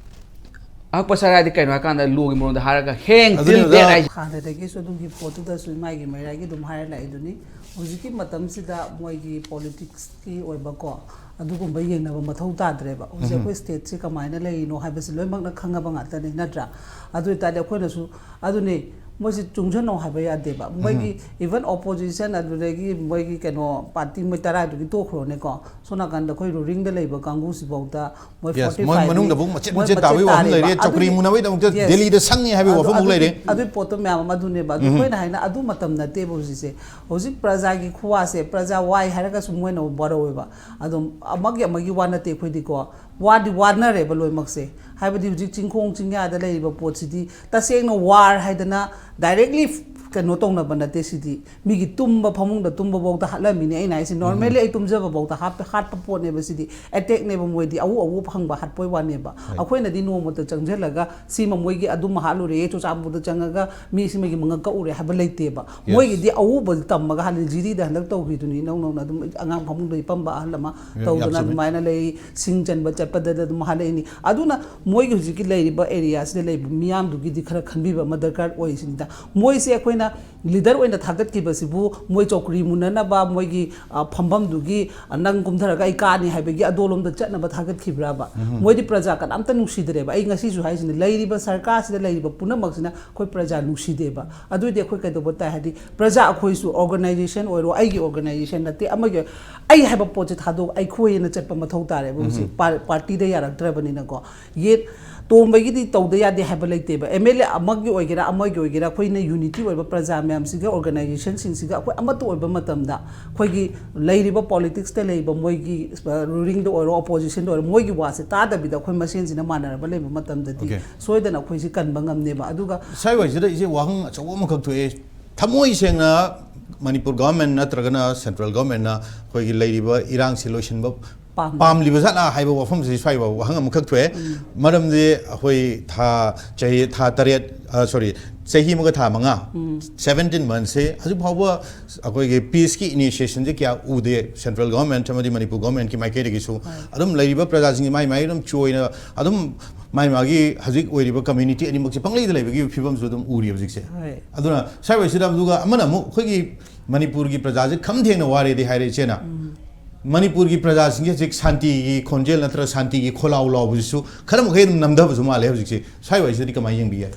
ꯑꯍꯛꯄ ꯆꯩꯔꯥꯛꯗꯤ ꯀꯩꯅꯣ ꯍꯥꯏꯀꯥꯟꯗ ꯂꯣꯒꯤ ꯃꯔꯣꯟꯗ ꯍꯥꯏꯔꯒ ꯍꯦꯡ ꯑꯗꯨꯅꯤ ꯇꯤꯜ ꯑꯣꯖꯥ꯫ ꯗꯦꯠ ꯍꯥꯏꯁꯦ꯫ ꯍꯥꯟꯅꯗꯒꯤꯁꯨ ꯑꯗꯨꯒꯤ ꯄꯣꯠꯇꯨꯗꯁꯨ ꯃꯥꯒꯤ ꯃꯩꯔꯥꯒꯤ ꯑꯗꯨꯝ ꯍꯥꯏꯔ ꯂꯥꯛꯏꯗꯨꯅꯤ꯫ ꯍꯧꯖꯤꯛꯀꯤ ꯃꯇꯝꯁꯤꯗ ꯃꯣꯏꯒꯤ ꯄꯣꯂꯤꯇꯤꯛꯁꯀꯤ ꯑꯣꯏꯕꯀꯣ ꯑꯗꯨꯒꯨꯝꯕ ꯌꯦꯡꯅꯕ ꯃꯊꯧ ꯇꯥꯗ꯭ꯔꯦꯕ꯫ ꯍꯧꯖꯤꯛ ꯑꯩꯈꯣꯏ ꯁ꯭ꯇꯦꯠꯁꯤ ꯀꯃꯥꯏꯅ ꯂꯩꯔꯤꯅꯣ ꯍꯥꯏꯕꯁꯤ ꯂꯣꯏꯅꯃꯛꯅ ꯈꯪꯉꯕ ꯉꯥꯛꯇꯅꯤ, ꯅꯠꯇ꯭ꯔꯥ? ꯑꯗꯨ ꯑꯣꯏꯇꯥꯔꯗꯤ ꯑꯩꯈꯣꯏꯅꯁꯨ ꯑꯗꯨꯅꯤ, ꯃꯣꯏꯁꯤ ꯆꯨꯡꯁꯤꯟꯅꯧ ꯍꯥꯏꯕ ꯌꯥꯗꯦꯕ꯫ ꯃꯣꯏꯒꯤ ꯏꯚꯟ ꯑꯣꯄꯣꯖꯤꯁꯟ ꯑꯗꯨꯗꯒꯤ ꯃꯣꯏꯒꯤ ꯀꯩꯅꯣ ꯄꯥꯔꯇꯤ ꯃꯣꯏ ꯇꯔꯥꯗꯨꯒꯤ ꯇꯣꯛꯈ꯭ꯔꯣꯅꯦꯀꯣ, ꯁꯣꯝ ꯅꯥꯀꯟꯗ ꯑꯩꯈꯣꯏ ꯔꯨꯂꯤꯡꯗ ꯂꯩꯕ ꯀꯥꯡꯕꯨꯁꯤꯐꯥꯎꯗ ꯃꯣꯏ Yes, forty ꯃꯣꯏ five ꯃꯅꯨꯡꯗ ꯑꯃꯨꯛ ꯃꯆꯦꯠ ꯃꯣꯏ ꯃꯆꯦꯠ ꯇꯥꯕꯒꯤ ꯋꯥꯐꯝ ꯇꯥꯔꯦꯕ꯫ ꯂꯩꯔꯦ, ꯆꯧꯀ꯭ꯔꯤ ꯑꯗꯨꯒꯤ- ꯃꯨꯟꯅꯕꯒꯤꯗꯃꯛꯇ Yes. ꯗꯦꯜꯂꯤꯗ ꯁꯪꯉꯤ ꯍꯥꯏꯕꯒꯤ ꯑꯗꯨ- ꯋꯥꯐꯝ ꯑꯃꯨꯛ ꯑꯗꯨꯒꯤ- ꯂꯩꯔꯦ꯫ ꯑꯗꯨꯒꯤ ꯄꯣꯠꯇꯣ ꯃꯌꯥꯝ ꯑꯃ ꯑꯗꯨꯅꯦꯕ꯫ ꯑꯗꯨ ꯑꯩꯈꯣꯏꯅ ꯍꯥꯏꯅ ꯑꯗꯨ ꯃꯇꯝ ꯅꯠꯇꯦꯕ ꯍꯧꯖꯤꯛꯁꯦ꯫ ꯍꯧꯖꯤꯛ ꯄ꯭ꯔꯖꯥꯒꯤ ꯈꯨꯋꯥꯁꯦ, ꯄ꯭ꯔꯖꯥ ꯋꯥꯏ ꯍꯥꯏꯔꯒꯁꯨ ꯃꯣꯏꯅ ꯑꯃꯨꯛ ꯋꯥꯔꯧꯋꯦꯕ꯫ ꯑꯗꯨꯝ ꯑꯃꯒꯤ ꯑꯃꯒꯤ ꯋꯥ ꯅꯠꯇꯦ ꯑꯩꯈꯣꯏꯗꯤꯀꯣ, ꯋꯥꯗꯤ ꯋꯥꯅꯔꯦꯕ ꯂꯣꯏꯅꯃꯛꯁꯦ꯫ ꯍꯥꯏꯕꯗꯤ ꯍꯧꯖꯤꯛ ꯆꯤꯡꯈꯣꯡ ꯆꯤꯡꯌꯥꯗ ꯂꯩꯔꯤꯕ ꯄꯣꯠꯁꯤꯗꯤ ꯇꯁꯦꯡꯅ ꯋꯥꯔ ꯍꯥꯏꯗꯅ ꯗꯥꯏꯔꯦꯛꯂꯤ ꯀꯩꯅꯣ ꯇꯧꯅꯕ ꯅꯠꯇꯦ ꯁꯤꯗꯤ꯫ ꯃꯤꯒꯤ ꯇꯨꯝꯕ, ꯐꯃꯨꯡꯗ ꯇꯨꯝꯕꯐꯥꯎꯗ ꯍꯥꯠꯂꯝꯃꯤꯅꯦ꯫ ꯑꯩꯅ ꯍꯥꯏꯁꯦ, ꯅꯣꯔꯃꯦꯜꯂꯤ ꯑꯩ ꯇꯨꯝꯖꯕꯐꯥꯎꯗ ꯍꯥꯠꯄ, ꯍꯥꯠꯄ ꯄꯣꯠꯅꯦꯕ ꯁꯤꯗꯤ꯫ ꯑꯦꯇꯦꯛꯅꯦꯕ, ꯃꯣꯏꯗꯤ ꯑꯎ ꯑꯎ ꯐꯪꯕ ꯍꯥꯠꯄꯩ ꯋꯥꯅꯦꯕ꯫ ꯑꯩꯈꯣꯏꯅꯗꯤ ꯅꯣꯡꯃꯇ ꯆꯪꯁꯤꯜꯂꯒ ꯁꯤꯃ ꯃꯣꯏꯒꯤ ꯑꯗꯨꯝ ꯍꯥꯠꯂꯨꯔꯦ, ꯆꯨꯔꯆꯥꯟꯄꯨꯔꯗ ꯆꯪꯉꯒ ꯃꯤ ꯁꯤꯃꯒꯤ ꯃꯉꯛ ꯀꯛꯎꯔꯦ ꯍꯥꯏꯕ ꯂꯩꯇꯦꯕ꯫ Yes. ꯃꯣꯏꯒꯤꯗꯤ ꯑꯎꯕ ꯇꯝꯃꯒ ꯍꯥꯠꯂꯤ꯫ ꯖꯤꯔꯤꯗ ꯍꯟꯗꯛ ꯇꯧꯈꯤꯗꯨꯅꯤ, ꯏꯅꯧ ꯅꯧꯅ ꯑꯗꯨꯝ ꯑꯉꯥꯡ ꯐꯃꯨꯡꯗ ꯍꯤꯞꯄꯝꯕ ꯑꯍꯜ ꯑꯃ ꯌꯥꯝ ꯇꯧꯗꯅ ꯆꯨꯝꯃꯤ꯫ ꯑꯗꯨꯃꯥꯏꯅ ꯂꯩ꯫ ꯁꯤꯡ ꯆꯟꯕ ꯆꯠꯄꯗꯗ ꯑꯗꯨꯝ ꯍꯥꯠꯂꯛꯏꯅꯤ꯫ ꯑꯗꯨꯅ ꯃꯣꯏꯒꯤ ꯍꯧꯖꯤꯛꯀꯤ ꯂꯩꯔꯤꯕ ꯑꯦꯔꯤꯌꯥꯁꯤꯗ ꯂꯩꯕ ꯃꯤꯌꯥꯝꯗꯨꯒꯤꯗꯤ ꯈꯔ ꯈꯟꯕꯤꯕ ꯑꯃ ꯗꯔꯀꯥꯔ ꯑꯣꯏꯔꯤꯁꯤꯅꯤꯗ꯫ ꯃꯣꯏꯁꯦ ꯑꯩꯈꯣꯏꯅ ꯂꯤꯗꯔ ꯑꯣꯏꯅ ꯊꯥꯒꯠꯈꯤꯕꯁꯤꯕꯨ ꯃꯣꯏ ꯆꯧꯀ꯭ꯔꯤ ꯃꯨꯟꯅꯅꯕ, ꯃꯣꯏꯒꯤ, ꯑ, ꯐꯝꯐꯝꯗꯨꯒꯤ, ꯑ, ꯅꯪ ꯀꯨꯝꯊꯔꯒ ꯑꯩ ꯀꯥꯅꯤ ꯍꯥꯏꯕꯒꯤ ꯑꯗꯣꯂꯣꯝꯗ ꯆꯠꯅꯕ ꯊꯥꯒꯠꯈꯤꯕ꯭ꯔꯕ? ꯃꯣꯏꯗꯤ ꯄ꯭ꯔꯖꯥ ꯀꯅꯥꯝꯇ ꯅꯨꯡꯁꯤꯗ꯭ꯔꯦꯕ꯫ ꯑꯩ ꯉꯁꯤꯁꯨ ꯍꯥꯏꯁꯤꯅꯤ, ꯂꯩꯔꯤꯕ ꯁꯔꯀꯥꯔꯁꯤꯗ ꯂꯩꯔꯤꯕ ꯄꯨꯝꯅꯃꯛꯁꯤꯅ ꯑꯩꯈꯣꯏ ꯄ꯭ꯔꯖꯥ ꯅꯨꯡꯁꯤꯗꯦꯕ꯫ ꯑꯗꯨꯏꯗꯤ ꯑꯩꯈꯣꯏ ꯀꯩꯗꯧꯕ ꯇꯥꯏ? ꯍꯥꯏꯗꯤ ꯄ꯭ꯔꯖꯥ ꯑꯩꯈꯣꯏꯁꯨ, ꯑꯣꯔꯒꯅꯥꯏꯖꯦꯁꯟ ꯑꯣꯏꯔꯣ, ꯑꯩꯒꯤ ꯑꯣꯔꯒꯅꯥꯏꯖꯦꯁꯟ ꯅꯠꯇꯦ, ꯑꯃꯒꯤ, ꯑꯩ ꯍꯥꯏꯕ ꯄꯣꯠꯁꯦ ꯊꯥꯗꯣꯛ, ꯑꯩꯈꯣꯏꯅ ꯆꯠꯄ ꯃꯊꯧ ꯇꯥꯔꯦꯕ ꯍꯧꯖꯤꯛ꯫ ꯄꯥꯔ-, ꯄꯥꯔꯇꯤꯗ ꯌꯥꯔꯛꯇ꯭ꯔꯕꯅꯤꯅꯀꯣ꯫ ꯌꯦꯠ ꯇꯣꯝꯕꯒꯤꯗꯤ ꯇꯧꯗ ꯌꯥꯗꯦ ꯍꯥꯏꯕ ꯂꯩꯇꯦꯕ꯫ ꯑꯦꯝ ꯑꯦꯜ ꯑꯦ ꯑꯃꯒꯤ ꯑꯣꯏꯒꯦꯔꯥ, ꯑꯃꯒꯤ ꯑꯣꯏꯒꯦꯔꯥ, ꯑꯩꯈꯣꯏꯅ ꯌꯨꯅꯤꯇꯤ ꯑꯣꯏꯕ ꯄ꯭ꯔꯖꯥ ꯃꯌꯥꯝꯁꯤꯒ, ꯑꯣꯔꯒꯅꯥꯏꯖꯦꯁꯟꯁꯤꯡꯁꯤꯒ ꯑꯩꯈꯣꯏ ꯑꯃꯠꯇ ꯑꯣꯏꯕ ꯃꯇꯝꯗ, ꯑꯩꯈꯣꯏꯒꯤ ꯂꯩꯔꯤꯕ ꯄꯣꯂꯤꯇꯤꯛꯁꯇ ꯂꯩꯕ ꯃꯣꯏꯒꯤ, ꯔꯨꯂꯤꯡꯗ ꯑꯣꯏꯔꯣ, ꯑꯣꯄꯣꯖꯤꯁꯟꯗ ꯑꯣꯏꯔꯣ, ꯃꯣꯏꯒꯤ ꯋꯥꯁꯦ ꯇꯥꯗꯕꯤꯗ ꯑꯩꯈꯣꯏ ꯃꯁꯦꯟꯁꯤꯅ ꯃꯥꯟꯅꯔꯕ ꯂꯩꯕ ꯃꯇꯝꯗꯗꯤ, Okay. ꯁꯣꯏꯗꯅ ꯑꯩꯈꯣꯏꯁꯤ ꯀꯟꯕ ꯉꯝꯅꯦꯕ꯫ ꯑꯗꯨꯒ ꯁ꯭ꯋꯥꯏꯋꯥꯏꯁꯤꯗ ꯏꯆꯦ, ꯋꯥꯍꯪ ꯑꯆꯧꯕ ꯑꯃꯈꯛ ꯊꯣꯛꯑꯦ꯫ ꯊꯃꯣꯏ ꯁꯦꯡꯅ ꯃꯅꯤꯄꯨꯔ ꯒꯚꯔꯟꯃꯦꯟ ꯅꯠꯇ꯭ꯔꯒꯅ ꯁꯦꯟꯇ꯭ꯔꯦꯜ ꯒꯚꯔꯟꯃꯦꯟꯅ ꯑꯩꯈꯣꯏꯒꯤ ꯂꯩꯔꯤꯕ ꯏꯔꯥꯡꯁꯤ ꯂꯣꯏꯁꯤꯟꯕ ꯄꯥꯝꯃꯤ꯫ ꯄꯥꯝꯂꯤꯕ ꯖꯥꯠꯂꯥ ꯍꯥꯏꯕ ꯋꯥꯐꯝꯁꯤ ꯁ꯭ꯋꯥꯏ ꯋꯥꯍꯪ ꯑꯃꯈꯛ ꯊꯣꯛꯑꯦ꯫ ꯃꯔꯝꯗꯤ ꯑꯩꯈꯣꯏ ꯊꯥ, ꯆꯍꯤ, ꯊꯥ ꯇꯔꯦꯠ, ꯑ, ꯁꯣꯔꯤ, ꯆꯍꯤ ꯑꯃꯒ ꯊꯥ ꯃꯉꯥ, seventeen months ꯁꯦ ꯍꯧꯖꯤꯛ ꯐꯥꯎꯕ ꯑꯩꯈꯣꯏꯒꯤ ꯄꯤꯁꯀꯤ ꯏꯅꯤꯁꯤꯌꯦꯁꯟꯁꯦ ꯀꯌꯥ ꯎꯗꯦ, ꯁꯦꯟꯇ꯭ꯔꯦꯜ ꯒꯚꯔꯟꯃꯦꯟ ꯑꯃꯗꯤ ꯃꯅꯤꯄꯨꯔ ꯒꯚꯔꯟꯃꯦꯟꯀꯤ ꯃꯥꯏꯀꯩꯗꯒꯤꯁꯨ꯫ ꯑꯗꯨꯝ ꯂꯩꯔꯤꯕ ꯄ꯭ꯔꯖꯥꯁꯤꯡꯒꯤ ꯃꯥꯏ ꯃꯥꯏ ꯑꯗꯨꯝ ꯆꯣꯏꯅ ꯑꯗꯨꯝ ꯃꯥꯏ ꯃꯥꯒꯤ ꯍꯧꯖꯤꯛ ꯑꯣꯏꯔꯤꯕ ꯀꯝꯃ꯭ꯌꯨꯅꯤꯇꯤ ꯑꯅꯤꯃꯛꯁꯦ ꯄꯪꯂꯩꯗ ꯂꯩꯕꯒꯤ ꯐꯤꯕꯝꯁꯨ ꯑꯗꯨꯝ ꯎꯔꯤ ꯍꯧꯖꯤꯛꯁꯦ꯫ ꯍꯣꯏ꯫ ꯑꯗꯨꯅ ꯁ꯭ꯋꯥꯏꯋꯥꯏꯁꯤꯗ, ꯑꯗꯨꯒ ꯑꯃꯅ ꯑꯃꯨꯛ ꯑꯩꯈꯣꯏꯒꯤ ꯃꯅꯤꯄꯨꯔꯒꯤ ꯄ꯭ꯔꯖꯥꯁꯦ ꯈꯝ ꯊꯦꯡꯅ ꯋꯥꯔꯦꯗꯤ ꯍꯥꯏꯔꯦ ꯏꯆꯦꯅ꯫ ꯃꯅꯤꯄꯨꯔꯒꯤ ꯄ꯭ꯔꯖꯥꯁꯤꯡꯁꯦ ꯍꯧꯖꯤꯛ ꯁꯥꯟꯇꯤꯒꯤ ꯈꯣꯟꯖꯦꯜ ꯅꯠꯇ꯭ꯔꯒ ꯁꯥꯟꯇꯤꯒꯤ ꯈꯣꯜꯂꯥꯎ ꯂꯥꯎꯕꯁꯤꯁꯨ ꯈꯔ ꯃꯈꯩ ꯑꯗꯨꯝ ꯅꯝꯊꯕꯁꯨ ꯃꯥꯜꯂꯦ ꯍꯧꯖꯤꯛꯁꯦ꯫ ꯁ꯭ꯋꯥꯏꯋꯥꯏꯁꯤꯗꯗꯤ ꯀꯃꯥꯏꯅ ꯌꯦꯡꯕꯤꯒꯦ?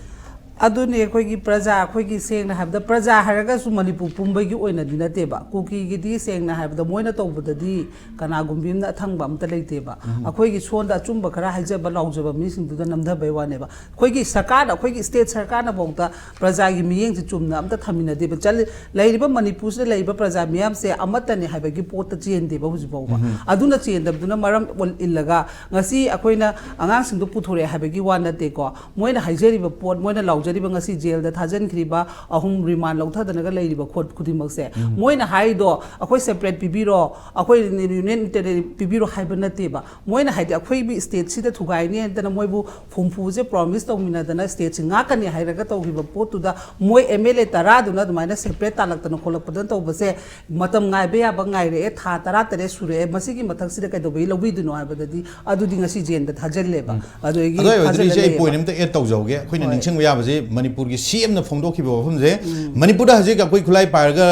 ꯑꯗꯨꯅꯤ, ꯑꯩꯈꯣꯏꯒꯤ ꯄ꯭ꯔꯖꯥ, ꯑꯩꯈꯣꯏꯒꯤ ꯁꯦꯡꯅ ꯍꯥꯏꯕꯗ ꯄ꯭ꯔꯖꯥ ꯍꯥꯏꯔꯒꯁꯨ ꯃꯅꯤꯄꯨꯔ ꯄꯨꯝꯕꯒꯤ ꯑꯣꯏꯅꯗꯤ ꯅꯠꯇꯦꯕ꯫ ꯀꯨꯀꯤꯒꯤꯗꯤ ꯁꯦꯡꯅ ꯍꯥꯏꯕꯗ ꯃꯣꯏꯅ ꯇꯧꯕꯗꯗꯤ ꯀꯅꯥꯒꯨꯝꯕꯤ ꯑꯃꯅ ꯑꯊꯪꯕ ꯑꯝꯇ ꯂꯩꯇꯦꯕ꯫ ꯑꯩꯈꯣꯏꯒꯤ ꯁꯣꯟꯗ ꯑꯆꯨꯝꯕ ꯈꯔ ꯍꯥꯏꯖꯕ ꯂꯥꯎꯖꯕ ꯃꯤꯁꯤꯡꯗꯨꯗ ꯅꯝꯊꯕꯩ ꯋꯥꯅꯦꯕ꯫ ꯑꯩꯈꯣꯏꯒꯤ ꯁꯔꯀꯥꯔꯅ, ꯑꯩꯈꯣꯏꯒꯤ ꯁ꯭ꯇꯦꯠ ꯁꯔꯀꯥꯔꯅꯐꯥꯎꯗ ꯄ꯭ꯔꯖꯥꯒꯤ ꯃꯤꯠꯌꯦꯡꯁꯦ ꯆꯨꯝꯅ ꯑꯝꯇ ꯊꯝꯃꯤꯟꯅꯗꯦꯕ꯫ ꯆꯠꯂꯤ-, ꯂꯩꯔꯤꯕ ꯃꯅꯤꯄꯨꯔꯁꯤꯗ ꯂꯩꯔꯤꯕ ꯄ꯭ꯔꯖꯥ ꯃꯤꯌꯥꯝꯁꯦ ꯑꯃꯠꯇꯅꯦ ꯍꯥꯏꯕꯒꯤ ꯄꯣꯠꯇ ꯆꯦꯟꯗꯦꯕ ꯍꯧꯖꯤꯛ ꯐꯥꯎꯕ꯫ ꯑꯗꯨꯅ ꯆꯦꯟꯗꯕꯗꯨꯅ ꯃꯔꯝ ꯑꯣꯏ-, ꯏꯜꯂꯒ ꯉꯁꯤ ꯑꯩꯈꯣꯏꯅ ꯑꯉꯥꯡꯁꯤꯡꯗꯣ ꯄꯨꯊꯣꯔꯛꯑꯦ ꯍꯥꯏꯕꯒꯤ ꯋꯥ ꯅꯠꯇꯦꯀꯣ꯫ ꯃꯣꯏꯅ ꯍꯥꯏꯖꯔꯤꯕ ꯄꯣꯠ, ꯃꯣꯏꯅ ꯂꯥꯎꯖꯔꯤꯕ, ꯉꯁꯤ ꯖꯦꯜꯗ ꯊꯥꯖꯤꯟꯈ꯭ꯔꯤꯕ ꯑꯍꯨꯝ, ꯔꯤꯃꯥꯟ ꯂꯧꯊꯗꯅꯒ ꯂꯩꯔꯤꯕ ꯈꯣꯠ ꯈꯨꯗꯤꯡꯃꯛꯁꯦ, ꯃꯣꯏꯅ ꯍꯥꯏꯗꯣ ꯑꯩꯈꯣꯏ ꯁꯦꯄꯔꯦꯠ ꯄꯤꯕꯤꯔꯣ, ꯑꯩꯈꯣꯏ ꯌꯨꯅꯤꯌꯟ ꯇꯦꯔꯤꯇꯣꯔꯤ ꯄꯤꯕꯤꯔꯣ ꯍꯥꯏꯕ ꯅꯠꯇꯦꯕ꯫ ꯃꯣꯏꯅ ꯍꯥꯏꯗꯤ ꯑꯩꯈꯣꯏꯒꯤ ꯁ꯭ꯇꯦꯠꯁꯤꯗ ꯊꯨꯒꯥꯏꯅꯤ ꯍꯥꯏꯗꯅ ꯃꯣꯏꯕꯨ ꯍꯨꯝꯐꯨꯁꯦ ꯄ꯭ꯔꯣꯃꯤꯁ ꯇꯧꯃꯤꯟꯅꯗꯅ ꯁ꯭ꯇꯦꯠꯁꯤ ꯉꯥꯛꯀꯅꯤ ꯍꯥꯏꯔꯒ ꯇꯧꯈꯤꯕ ꯄꯣꯠꯇꯨꯗ ꯃꯣꯏ ꯑꯦꯝ ꯑꯦꯜ ꯑꯦ ꯇꯔꯥꯗꯨꯅ ꯑꯗꯨꯃꯥꯏꯅ ꯁꯦꯄꯔꯦꯠ ꯇꯥꯜꯂꯛꯇꯅ ꯈꯣꯠꯂꯛꯄꯗꯅ ꯇꯧꯕꯁꯦ ꯃꯇꯝ ꯉꯥꯏꯕ ꯌꯥꯕ ꯉꯥꯏꯔꯛꯑꯦ, ꯊꯥ ꯇꯔꯥ ꯇꯔꯦꯠ ꯁꯨꯔꯛꯑꯦ, ꯃꯁꯤꯒꯤ ꯃꯊꯛꯁꯤꯗ ꯀꯩꯗꯧꯕꯩ ꯂꯧꯕꯤꯗꯣꯏꯅꯣ ꯍꯥꯏꯕꯗꯗꯤ ꯑꯗꯨꯗꯤ ꯉꯁꯤ ꯖꯦꯜꯗ ꯊꯥꯖꯤꯜꯂꯦꯕ꯫ ꯑꯗꯨꯗꯒꯤ ꯑꯗꯨ ꯑꯣꯏꯔꯗꯤ ꯊꯥꯖꯤꯜꯂ ꯏꯆꯦ, ꯑꯩ ꯂꯩꯌꯦꯕ꯫ ꯄꯣꯏꯟ ꯑꯝꯇ ꯑꯦꯗ ꯇꯧꯖꯍꯧꯒꯦ꯫ ꯑꯩꯈꯣꯏꯅ ꯍꯣꯏ꯫ ꯅꯤꯡꯁꯤꯡꯕ ꯌꯥꯕꯁꯦ, ꯃꯅꯤꯄꯨꯔꯒꯤ ꯁꯤ ꯑꯦꯝꯅ ꯐꯣꯡꯗꯣꯛꯈꯤꯕ ꯋꯥꯐꯝꯁꯦ, ꯃꯅꯤꯄꯨꯔꯗ ꯍꯧꯖꯤꯛ ꯑꯩꯈꯣꯏ ꯈꯨꯠꯂꯥꯏ ꯄꯥꯏꯔꯒ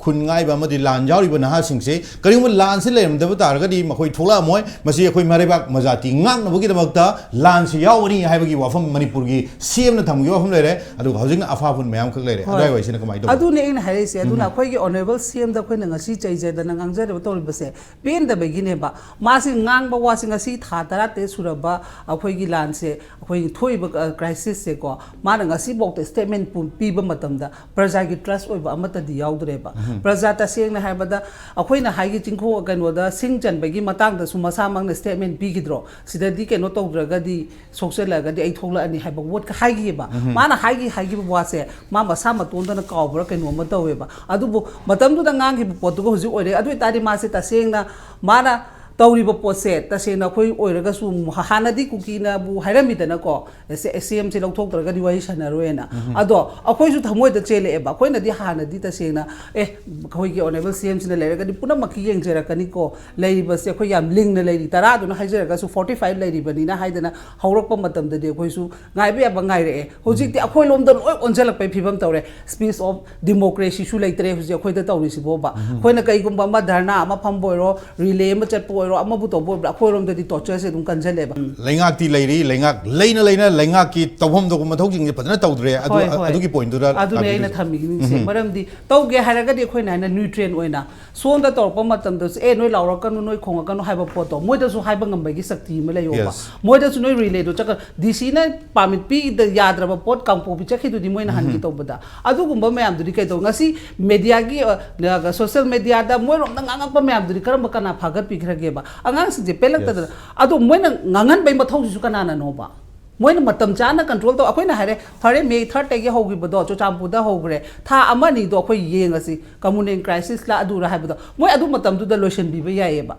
ꯈꯨꯟ ꯉꯥꯛꯏꯕ ꯑꯃꯗꯤ ꯂꯥꯟ ꯌꯥꯎꯔꯤꯕ ꯅꯍꯥꯁꯤꯡꯁꯦ, ꯀꯔꯤꯒꯨꯝꯕ ꯂꯥꯟꯁꯤ ꯂꯩꯔꯝꯗꯕ ꯇꯥꯔꯒꯗꯤ ꯃꯈꯣꯏ ꯊꯣꯛꯂꯛꯑꯝꯃꯣꯏ꯫ ꯃꯁꯤ ꯑꯩꯈꯣꯏ ꯃꯔꯩꯕꯥꯛ ꯃꯖꯥꯇꯤ ꯉꯥꯛꯅꯕꯒꯤꯗꯃꯛꯇ ꯂꯥꯟꯁꯤ ꯌꯥꯎꯒꯅꯤ ꯍꯥꯏꯕꯒꯤ ꯋꯥꯐꯝ ꯃꯅꯤꯄꯨꯔꯒꯤ ꯁꯤ ꯑꯦꯝꯅ ꯊꯝꯈꯤꯕ ꯋꯥꯐꯝ ꯂꯩꯔꯦ, ꯑꯗꯨꯒ ꯍꯧꯖꯤꯛꯅ ꯑꯐꯥꯐꯨꯟ ꯃꯌꯥꯝꯈꯛ ꯂꯩꯔꯦ꯫ ꯍꯣꯏ꯫ ꯑꯗꯨꯋꯥꯏ ꯋꯥꯏꯁꯤꯅ ꯀꯃꯥꯏꯅ ꯇꯧꯕ? ꯑꯗꯨꯅꯦ ꯑꯩꯅ ꯍꯥꯏꯔꯛꯏꯁꯦ꯫ ꯑꯗꯨꯅ ꯎꯝ꯫ ꯑꯩꯈꯣꯏꯒꯤ ꯑꯣꯅꯔꯦꯕꯜ ꯁꯤ ꯑꯦꯝꯗ ꯑꯩꯈꯣꯏꯅ ꯉꯁꯤ ꯆꯩꯖꯗꯅ ꯉꯥꯡꯖꯗꯕ ꯇꯧꯔꯤꯕꯁꯦ ꯄꯦꯟꯗꯕꯒꯤꯅꯦꯕ꯫ ꯃꯥꯁꯤ ꯉꯥꯡꯕ ꯋꯥꯁꯤ ꯉꯁꯤ ꯊꯥ ꯇꯔꯥꯇꯔꯦꯠ ꯁꯨꯔꯕ ꯑꯩꯈꯣꯏꯒꯤ ꯂꯥꯟꯁꯦ, ꯑꯩꯈꯣꯏꯒꯤ ꯊꯣꯛꯏꯕ, ꯑ, ꯀ꯭ꯔꯥꯏꯁꯤꯁꯁꯦꯀꯣ, ꯃꯥꯅ ꯉꯁꯤꯐꯥꯎꯗ ꯁ꯭ꯇꯦꯠꯃꯦꯟ ꯄꯨ-, ꯄꯤꯕ ꯃꯇꯝꯗ ꯄ꯭ꯔꯖꯥꯒꯤ ꯇ꯭ꯔꯁ ꯑꯣꯏꯕ ꯑꯃꯠꯇꯗꯤ ꯌꯥꯎꯗ꯭ꯔꯦꯕ꯫ ꯎꯝ꯫ ꯄ꯭ꯔꯖꯥ, ꯇꯁꯦꯡꯅ ꯍꯥꯏꯕꯗ, ꯑꯩꯈꯣꯏꯅ ꯍꯥꯏꯒꯤ ꯆꯤꯡꯈꯣꯡ, ꯀꯩꯅꯣꯗ, ꯁꯤꯡ ꯆꯟꯕꯒꯤ ꯃꯇꯥꯡꯗꯁꯨ ꯃꯁꯥꯃꯛꯅ ꯁ꯭ꯇꯦꯠꯃꯦꯟ ꯄꯤꯈꯤꯗ꯭ꯔꯣ? ꯁꯤꯗꯗꯤ ꯀꯩꯅꯣ ꯇꯧꯗ꯭ꯔꯒꯗꯤ, ꯁꯣꯛꯆꯜꯂꯛꯑꯒꯗꯤ ꯑꯩ ꯊꯣꯛꯂꯛꯑꯅꯤ ꯍꯥꯏꯕ ꯋꯥꯔꯗꯀ ꯍꯥꯏꯈꯤꯑꯕ꯫ ꯎꯝ꯫ ꯃꯥꯅ ꯍꯥꯏꯈꯤ, ꯍꯥꯏꯈꯤꯕ ꯋꯥꯁꯦ ꯃꯥ ꯃꯁꯥ ꯃꯇꯣꯟꯗꯅ ꯀꯥꯎꯕ꯭ꯔꯥ ꯀꯩꯅꯣꯝꯃ ꯇꯧꯋꯦꯕ꯫ ꯑꯗꯨꯕꯨ ꯃꯇꯝꯗꯨꯗ ꯉꯥꯡꯈꯤꯕ ꯄꯣꯠꯇꯨꯒ ꯍꯧꯖꯤꯛ ꯑꯣꯏꯔꯦ꯫ ꯑꯗꯨ ꯑꯣꯏꯇꯥꯔꯗꯤ ꯃꯥꯁꯦ ꯇꯁꯦꯡꯅ ꯃꯥꯅ ꯇꯧꯔꯤꯕ ꯄꯣꯠꯁꯦ ꯇꯁꯦꯡꯅ ꯑꯩꯈꯣꯏ ꯑꯣꯏꯔꯒꯁꯨ, ꯍꯥꯟꯅꯗꯤ ꯀꯨꯀꯤꯅꯕꯨ ꯍꯥꯏꯔꯝꯃꯤꯗꯅꯀꯣ, ꯁꯤ ꯑꯦꯝꯁꯦ ꯂꯧꯊꯣꯛꯇ꯭ꯔꯒꯗꯤ ꯋꯥꯔꯤ ꯁꯥꯟꯅꯔꯣꯏꯅ꯫ ꯎꯝ꯫ ꯑꯗꯣ ꯑꯩꯈꯣꯏꯁꯨ ꯊꯃꯣꯏꯗ ꯆꯦꯜꯂꯛꯑꯦꯕ꯫ ꯑꯩꯈꯣꯏꯅꯗꯤ ꯍꯥꯟꯅꯗꯤ ꯇꯁꯦꯡꯅ, "ꯑꯦ, ꯑꯩꯈꯣꯏꯒꯤ ꯑꯣꯅꯔꯦꯕꯜ ꯁꯤ ꯑꯦꯝꯁꯤꯅ ꯂꯩꯔꯒꯗꯤ ꯄꯨꯝꯅꯃꯛꯀꯤ ꯌꯦꯡꯖꯔꯛꯀꯅꯤꯀꯣ, ꯂꯩꯔꯤꯕꯁꯦ ꯑꯩꯈꯣꯏ ꯌꯥꯝ ꯂꯤꯡꯅ ꯂꯩꯔꯤ, ꯇꯔꯥꯗꯨꯅ ꯍꯥꯏꯖꯔꯒꯁꯨ ꯐꯣꯔꯇꯤ ꯐꯥꯏꯚ ꯂꯩꯔꯤꯕꯅꯤꯅ" ꯍꯥꯏꯗꯅ ꯍꯧꯔꯛꯄ ꯃꯇꯝꯗꯗꯤ ꯑꯩꯈꯣꯏꯁꯨ ꯉꯥꯏꯕ ꯌꯥꯕ ꯉꯥꯏꯔꯛꯑꯦ꯫ ꯍꯧꯖꯤꯛꯇꯤ ꯑꯩꯈꯣꯏ ꯂꯣꯝꯗ ꯂꯣꯏ ꯑꯣꯟꯁꯤꯜꯂꯛꯄꯩ ꯐꯤꯕꯝ ꯇꯧꯔꯦ꯫ Speech of democracy ꯁꯨ ꯂꯩꯇ꯭ꯔꯦ ꯍꯧꯖꯤꯛ ꯑꯩꯈꯣꯏꯗ ꯇꯧꯔꯤꯁꯤꯕꯣꯕ꯫ ꯎꯝ꯫ ꯑꯩꯈꯣꯏꯅ ꯀꯩꯒꯨꯝꯕ ꯑꯃ ꯙꯔꯅꯥ ꯑꯃ ꯐꯝꯕ ꯑꯣꯏꯔꯣ, ꯔꯤꯂꯦ ꯑꯃ ꯆꯠꯄ ꯑꯣꯏꯔꯣ, ꯑꯃꯕꯨ ꯇꯧꯕ ꯑꯣꯏꯔꯣ, ꯑꯩꯈꯣꯏꯔꯣꯝꯗꯗꯤ ꯇꯣꯔꯆꯔꯁꯦ ꯑꯗꯨꯝ ꯀꯟꯖꯜꯂꯦꯕ꯫ ꯂꯩꯉꯥꯛꯇꯤ ꯂꯩꯔꯤ, ꯂꯩꯉꯥꯛ ꯂꯩꯅ ꯂꯩꯅ ꯂꯩꯉꯥꯛꯀꯤ ꯇꯧꯐꯝ ꯊꯣꯛꯄ ꯃꯊꯧꯁꯤꯡꯁꯦ ꯐꯖꯅ ꯇꯧꯗ꯭ꯔꯦ꯫ ꯑꯗꯨ, ꯍꯣꯏ, ꯍꯣꯏ꯫ ꯑꯗꯨꯒꯤ ꯄꯣꯏꯟꯠꯇꯨꯗ ꯑꯗꯨꯅꯦ ꯑꯩꯅ ꯂꯥꯛꯄꯤꯔꯤꯁꯦ꯫ ꯊꯝꯕꯤꯅꯤꯡꯉꯤꯁꯦ꯫ ꯎꯝ꯫ ꯃꯔꯝꯗꯤ ꯇꯧꯒꯦ ꯍꯥꯏꯔꯒꯗꯤ ꯑꯩꯈꯣꯏꯅ ꯍꯥꯏꯅ ꯅ꯭ꯌꯨꯇ꯭ꯔꯦꯟ ꯑꯣꯏꯅ ꯁꯣꯝꯗ ꯇꯧꯔꯛꯄ ꯃꯇꯝꯗꯁꯨ, "ꯑꯦ, ꯅꯣꯏ ꯂꯥꯎꯔꯛꯀꯅꯨ, ꯅꯣꯏ ꯈꯣꯡꯉꯛꯀꯅꯨ" ꯍꯥꯏꯕ ꯄꯣꯠꯇꯣ ꯃꯣꯏꯗꯁꯨ ꯍꯥꯏꯕ ꯉꯝꯕꯒꯤ ꯁꯛꯇꯤ ꯑꯃ ꯂꯩꯌꯣꯕ꯫ Yes. ꯃꯣꯏꯗꯁꯨ ꯅꯣꯏ ꯔꯤꯂꯦꯗꯣ ꯆꯠꯀ-, ꯗꯤ ꯁꯤꯅ ꯄꯥꯔꯃꯤꯠ ꯄꯤꯗ ꯌꯥꯗ꯭ꯔꯕ ꯄꯣꯠ ꯀꯥꯡꯄꯣꯛꯄꯤ ꯆꯠꯈꯤꯗꯨꯗꯤ ꯃꯣꯏꯅ ꯍꯟꯒꯦ ꯎꯝ꯫ ꯇꯧꯕꯗ꯫ ꯑꯗꯨꯒꯨꯝꯕ ꯃꯌꯥꯝꯗꯨꯗꯤ ꯀꯩꯗꯧ-, ꯉꯁꯤ ꯃꯦꯗꯤꯌꯥꯒꯤ, ꯑ, ꯁꯣꯁꯤꯌꯦꯜ ꯃꯦꯗꯤꯌꯥꯗ ꯃꯣꯏꯔꯣꯝꯗ ꯉꯥꯡꯉꯛꯄ ꯃꯌꯥꯝꯗꯨꯗꯤ ꯀꯔꯝꯕ ꯀꯅꯥ ꯐꯥꯒꯠꯄꯤꯈ꯭ꯔꯒꯦꯕ? ꯑꯉꯥꯡꯁꯤꯡꯁꯦ ꯄꯦꯜꯂꯛꯇꯗꯅ꯫ Yes. ꯑꯗꯣ ꯃꯣꯏꯅ ꯉꯥꯡꯍꯟꯕꯩ ꯃꯊꯧꯁꯤꯁꯨ ꯀꯅꯥꯅꯅꯣꯕ? ꯃꯣꯏꯅ ꯃꯇꯝ ꯆꯥꯅ ꯀꯟꯇ꯭ꯔꯣꯜ ꯇꯧ꯫ ꯑꯩꯈꯣꯏꯅ ꯍꯥꯏꯔꯦ, ꯐꯔꯦ, ꯃꯦ ꯊꯥꯔꯠꯇꯒꯤ ꯍꯧꯈꯤꯕꯗꯣ ꯆꯨꯔꯆꯥꯟꯄꯨꯔꯗ ꯍꯧꯈ꯭ꯔꯦ, ꯊꯥ ꯑꯃ ꯑꯅꯤꯗꯣ ꯑꯩꯈꯣꯏ ꯌꯦꯡꯉꯁꯤ, ꯀꯃꯨꯅꯦꯜ ꯀ꯭ꯔꯥꯏꯁꯤꯁꯂ ꯑꯗꯨꯔ ꯍꯥꯏꯕꯗꯣ, ꯃꯣꯏ ꯑꯗꯨ ꯃꯇꯝꯗꯨꯗ ꯂꯣꯏꯁꯤꯟꯕꯤꯕ ꯌꯥꯏꯌꯦꯕ꯫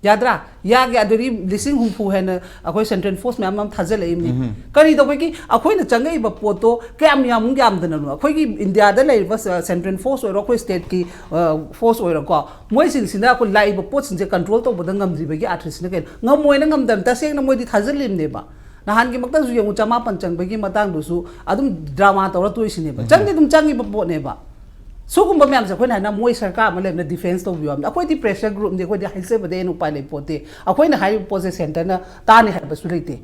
ꯌꯥꯗ꯭ꯔꯥ? ꯌꯥꯒꯦ꯫ ꯑꯗꯨꯗꯤ ꯂꯤꯁꯤꯡ ꯍꯨꯝꯐꯨ ꯍꯦꯟꯅ ꯑꯩꯈꯣꯏ ꯁꯦꯟꯇ꯭ꯔꯦꯜ ꯐꯣꯔꯁ ꯃꯌꯥꯝ ꯑꯃ ꯊꯥꯖꯤꯜꯂꯛꯏꯕꯅꯤ꯫ ꯎꯝ꯫ ꯀꯔꯤ ꯇꯧꯕꯒꯤ? ꯑꯩꯈꯣꯏꯅ ꯆꯪꯉꯛꯏꯕ ꯄꯣꯠꯇꯣ ꯀꯌꯥꯝ ꯌꯥꯝꯃꯨꯛ ꯌꯥꯝꯗꯅꯅꯣ? ꯑꯩꯈꯣꯏꯒꯤ ꯏꯟꯗꯤꯌꯥꯗ ꯂꯩꯔꯤꯕ ꯁ-, ꯁꯦꯟꯇ꯭ꯔꯦꯜ ꯐꯣꯔꯁ ꯑꯣꯏꯔꯣ, ꯑꯩꯈꯣꯏ ꯁ꯭ꯇꯦꯠꯀꯤ, ꯑ, ꯐꯣꯔꯁ ꯑꯣꯏꯔꯣꯀꯣ, ꯃꯣꯏꯁꯤꯡꯁꯤꯅ ꯑꯩꯈꯣꯏ ꯂꯥꯛꯏꯕ ꯄꯣꯠꯁꯤꯡꯁꯦ ꯀꯟꯇ꯭ꯔꯣꯜ ꯇꯧꯕꯗ ꯉꯝꯗ꯭ꯔꯤꯕꯒꯤ ꯑꯥꯔꯊꯁꯤꯅ ꯀꯩꯅꯣ? ꯉꯝꯃꯣꯏꯅ ꯉꯝꯗꯕꯅꯤ꯫ ꯇꯁꯦꯡꯅ ꯃꯣꯏꯗꯤ ꯊꯥꯖꯤꯜꯂꯤꯕꯅꯦꯕ꯫ ꯅꯍꯥꯟꯒꯤꯃꯛꯇꯁꯨ ꯌꯦꯡꯉꯨ, ꯆꯃꯥꯄꯟ ꯆꯪꯕꯒꯤ ꯃꯇꯥꯡꯗꯨꯁꯨ ꯑꯗꯨꯝ ꯗ꯭ꯔꯃꯥ ꯇꯧꯔ ꯇꯣꯛꯏꯁꯤꯅꯦꯕ꯫ ꯎꯝ꯫ ꯆꯪꯗꯤ ꯑꯗꯨꯝ ꯆꯪꯉꯤꯕ ꯄꯣꯠꯅꯦꯕ꯫ ꯁꯤꯒꯨꯝꯕ ꯃꯌꯥꯝꯁꯦ ꯑꯩꯈꯣꯏꯅ ꯍꯥꯏꯅ ꯃꯣꯏ ꯁꯔꯀꯥꯔ ꯑꯃ ꯂꯩꯕꯅ ꯗꯤꯐꯦꯟꯁ ꯇꯧꯕꯤꯌꯣ ꯍꯥꯏꯕꯅꯤ꯫ ꯑꯩꯈꯣꯏꯗꯤ ꯄ꯭ꯔꯦꯁꯔ ꯒ꯭ꯔꯨꯞꯅꯤ, ꯑꯩꯈꯣꯏꯗꯤ ꯍꯥꯏꯖꯕꯗ ꯍꯦꯟꯅ ꯎꯄꯥꯏ ꯂꯩ ꯄꯣꯠꯇꯦ꯫ ꯑꯩꯈꯣꯏꯅ ꯍꯥꯏꯔꯤꯕ ꯄꯣꯠꯁꯦ ꯁꯦꯟꯇꯔꯅ ꯇꯥꯅꯤ ꯍꯥꯏꯕꯁꯨ ꯂꯩꯇꯦ꯫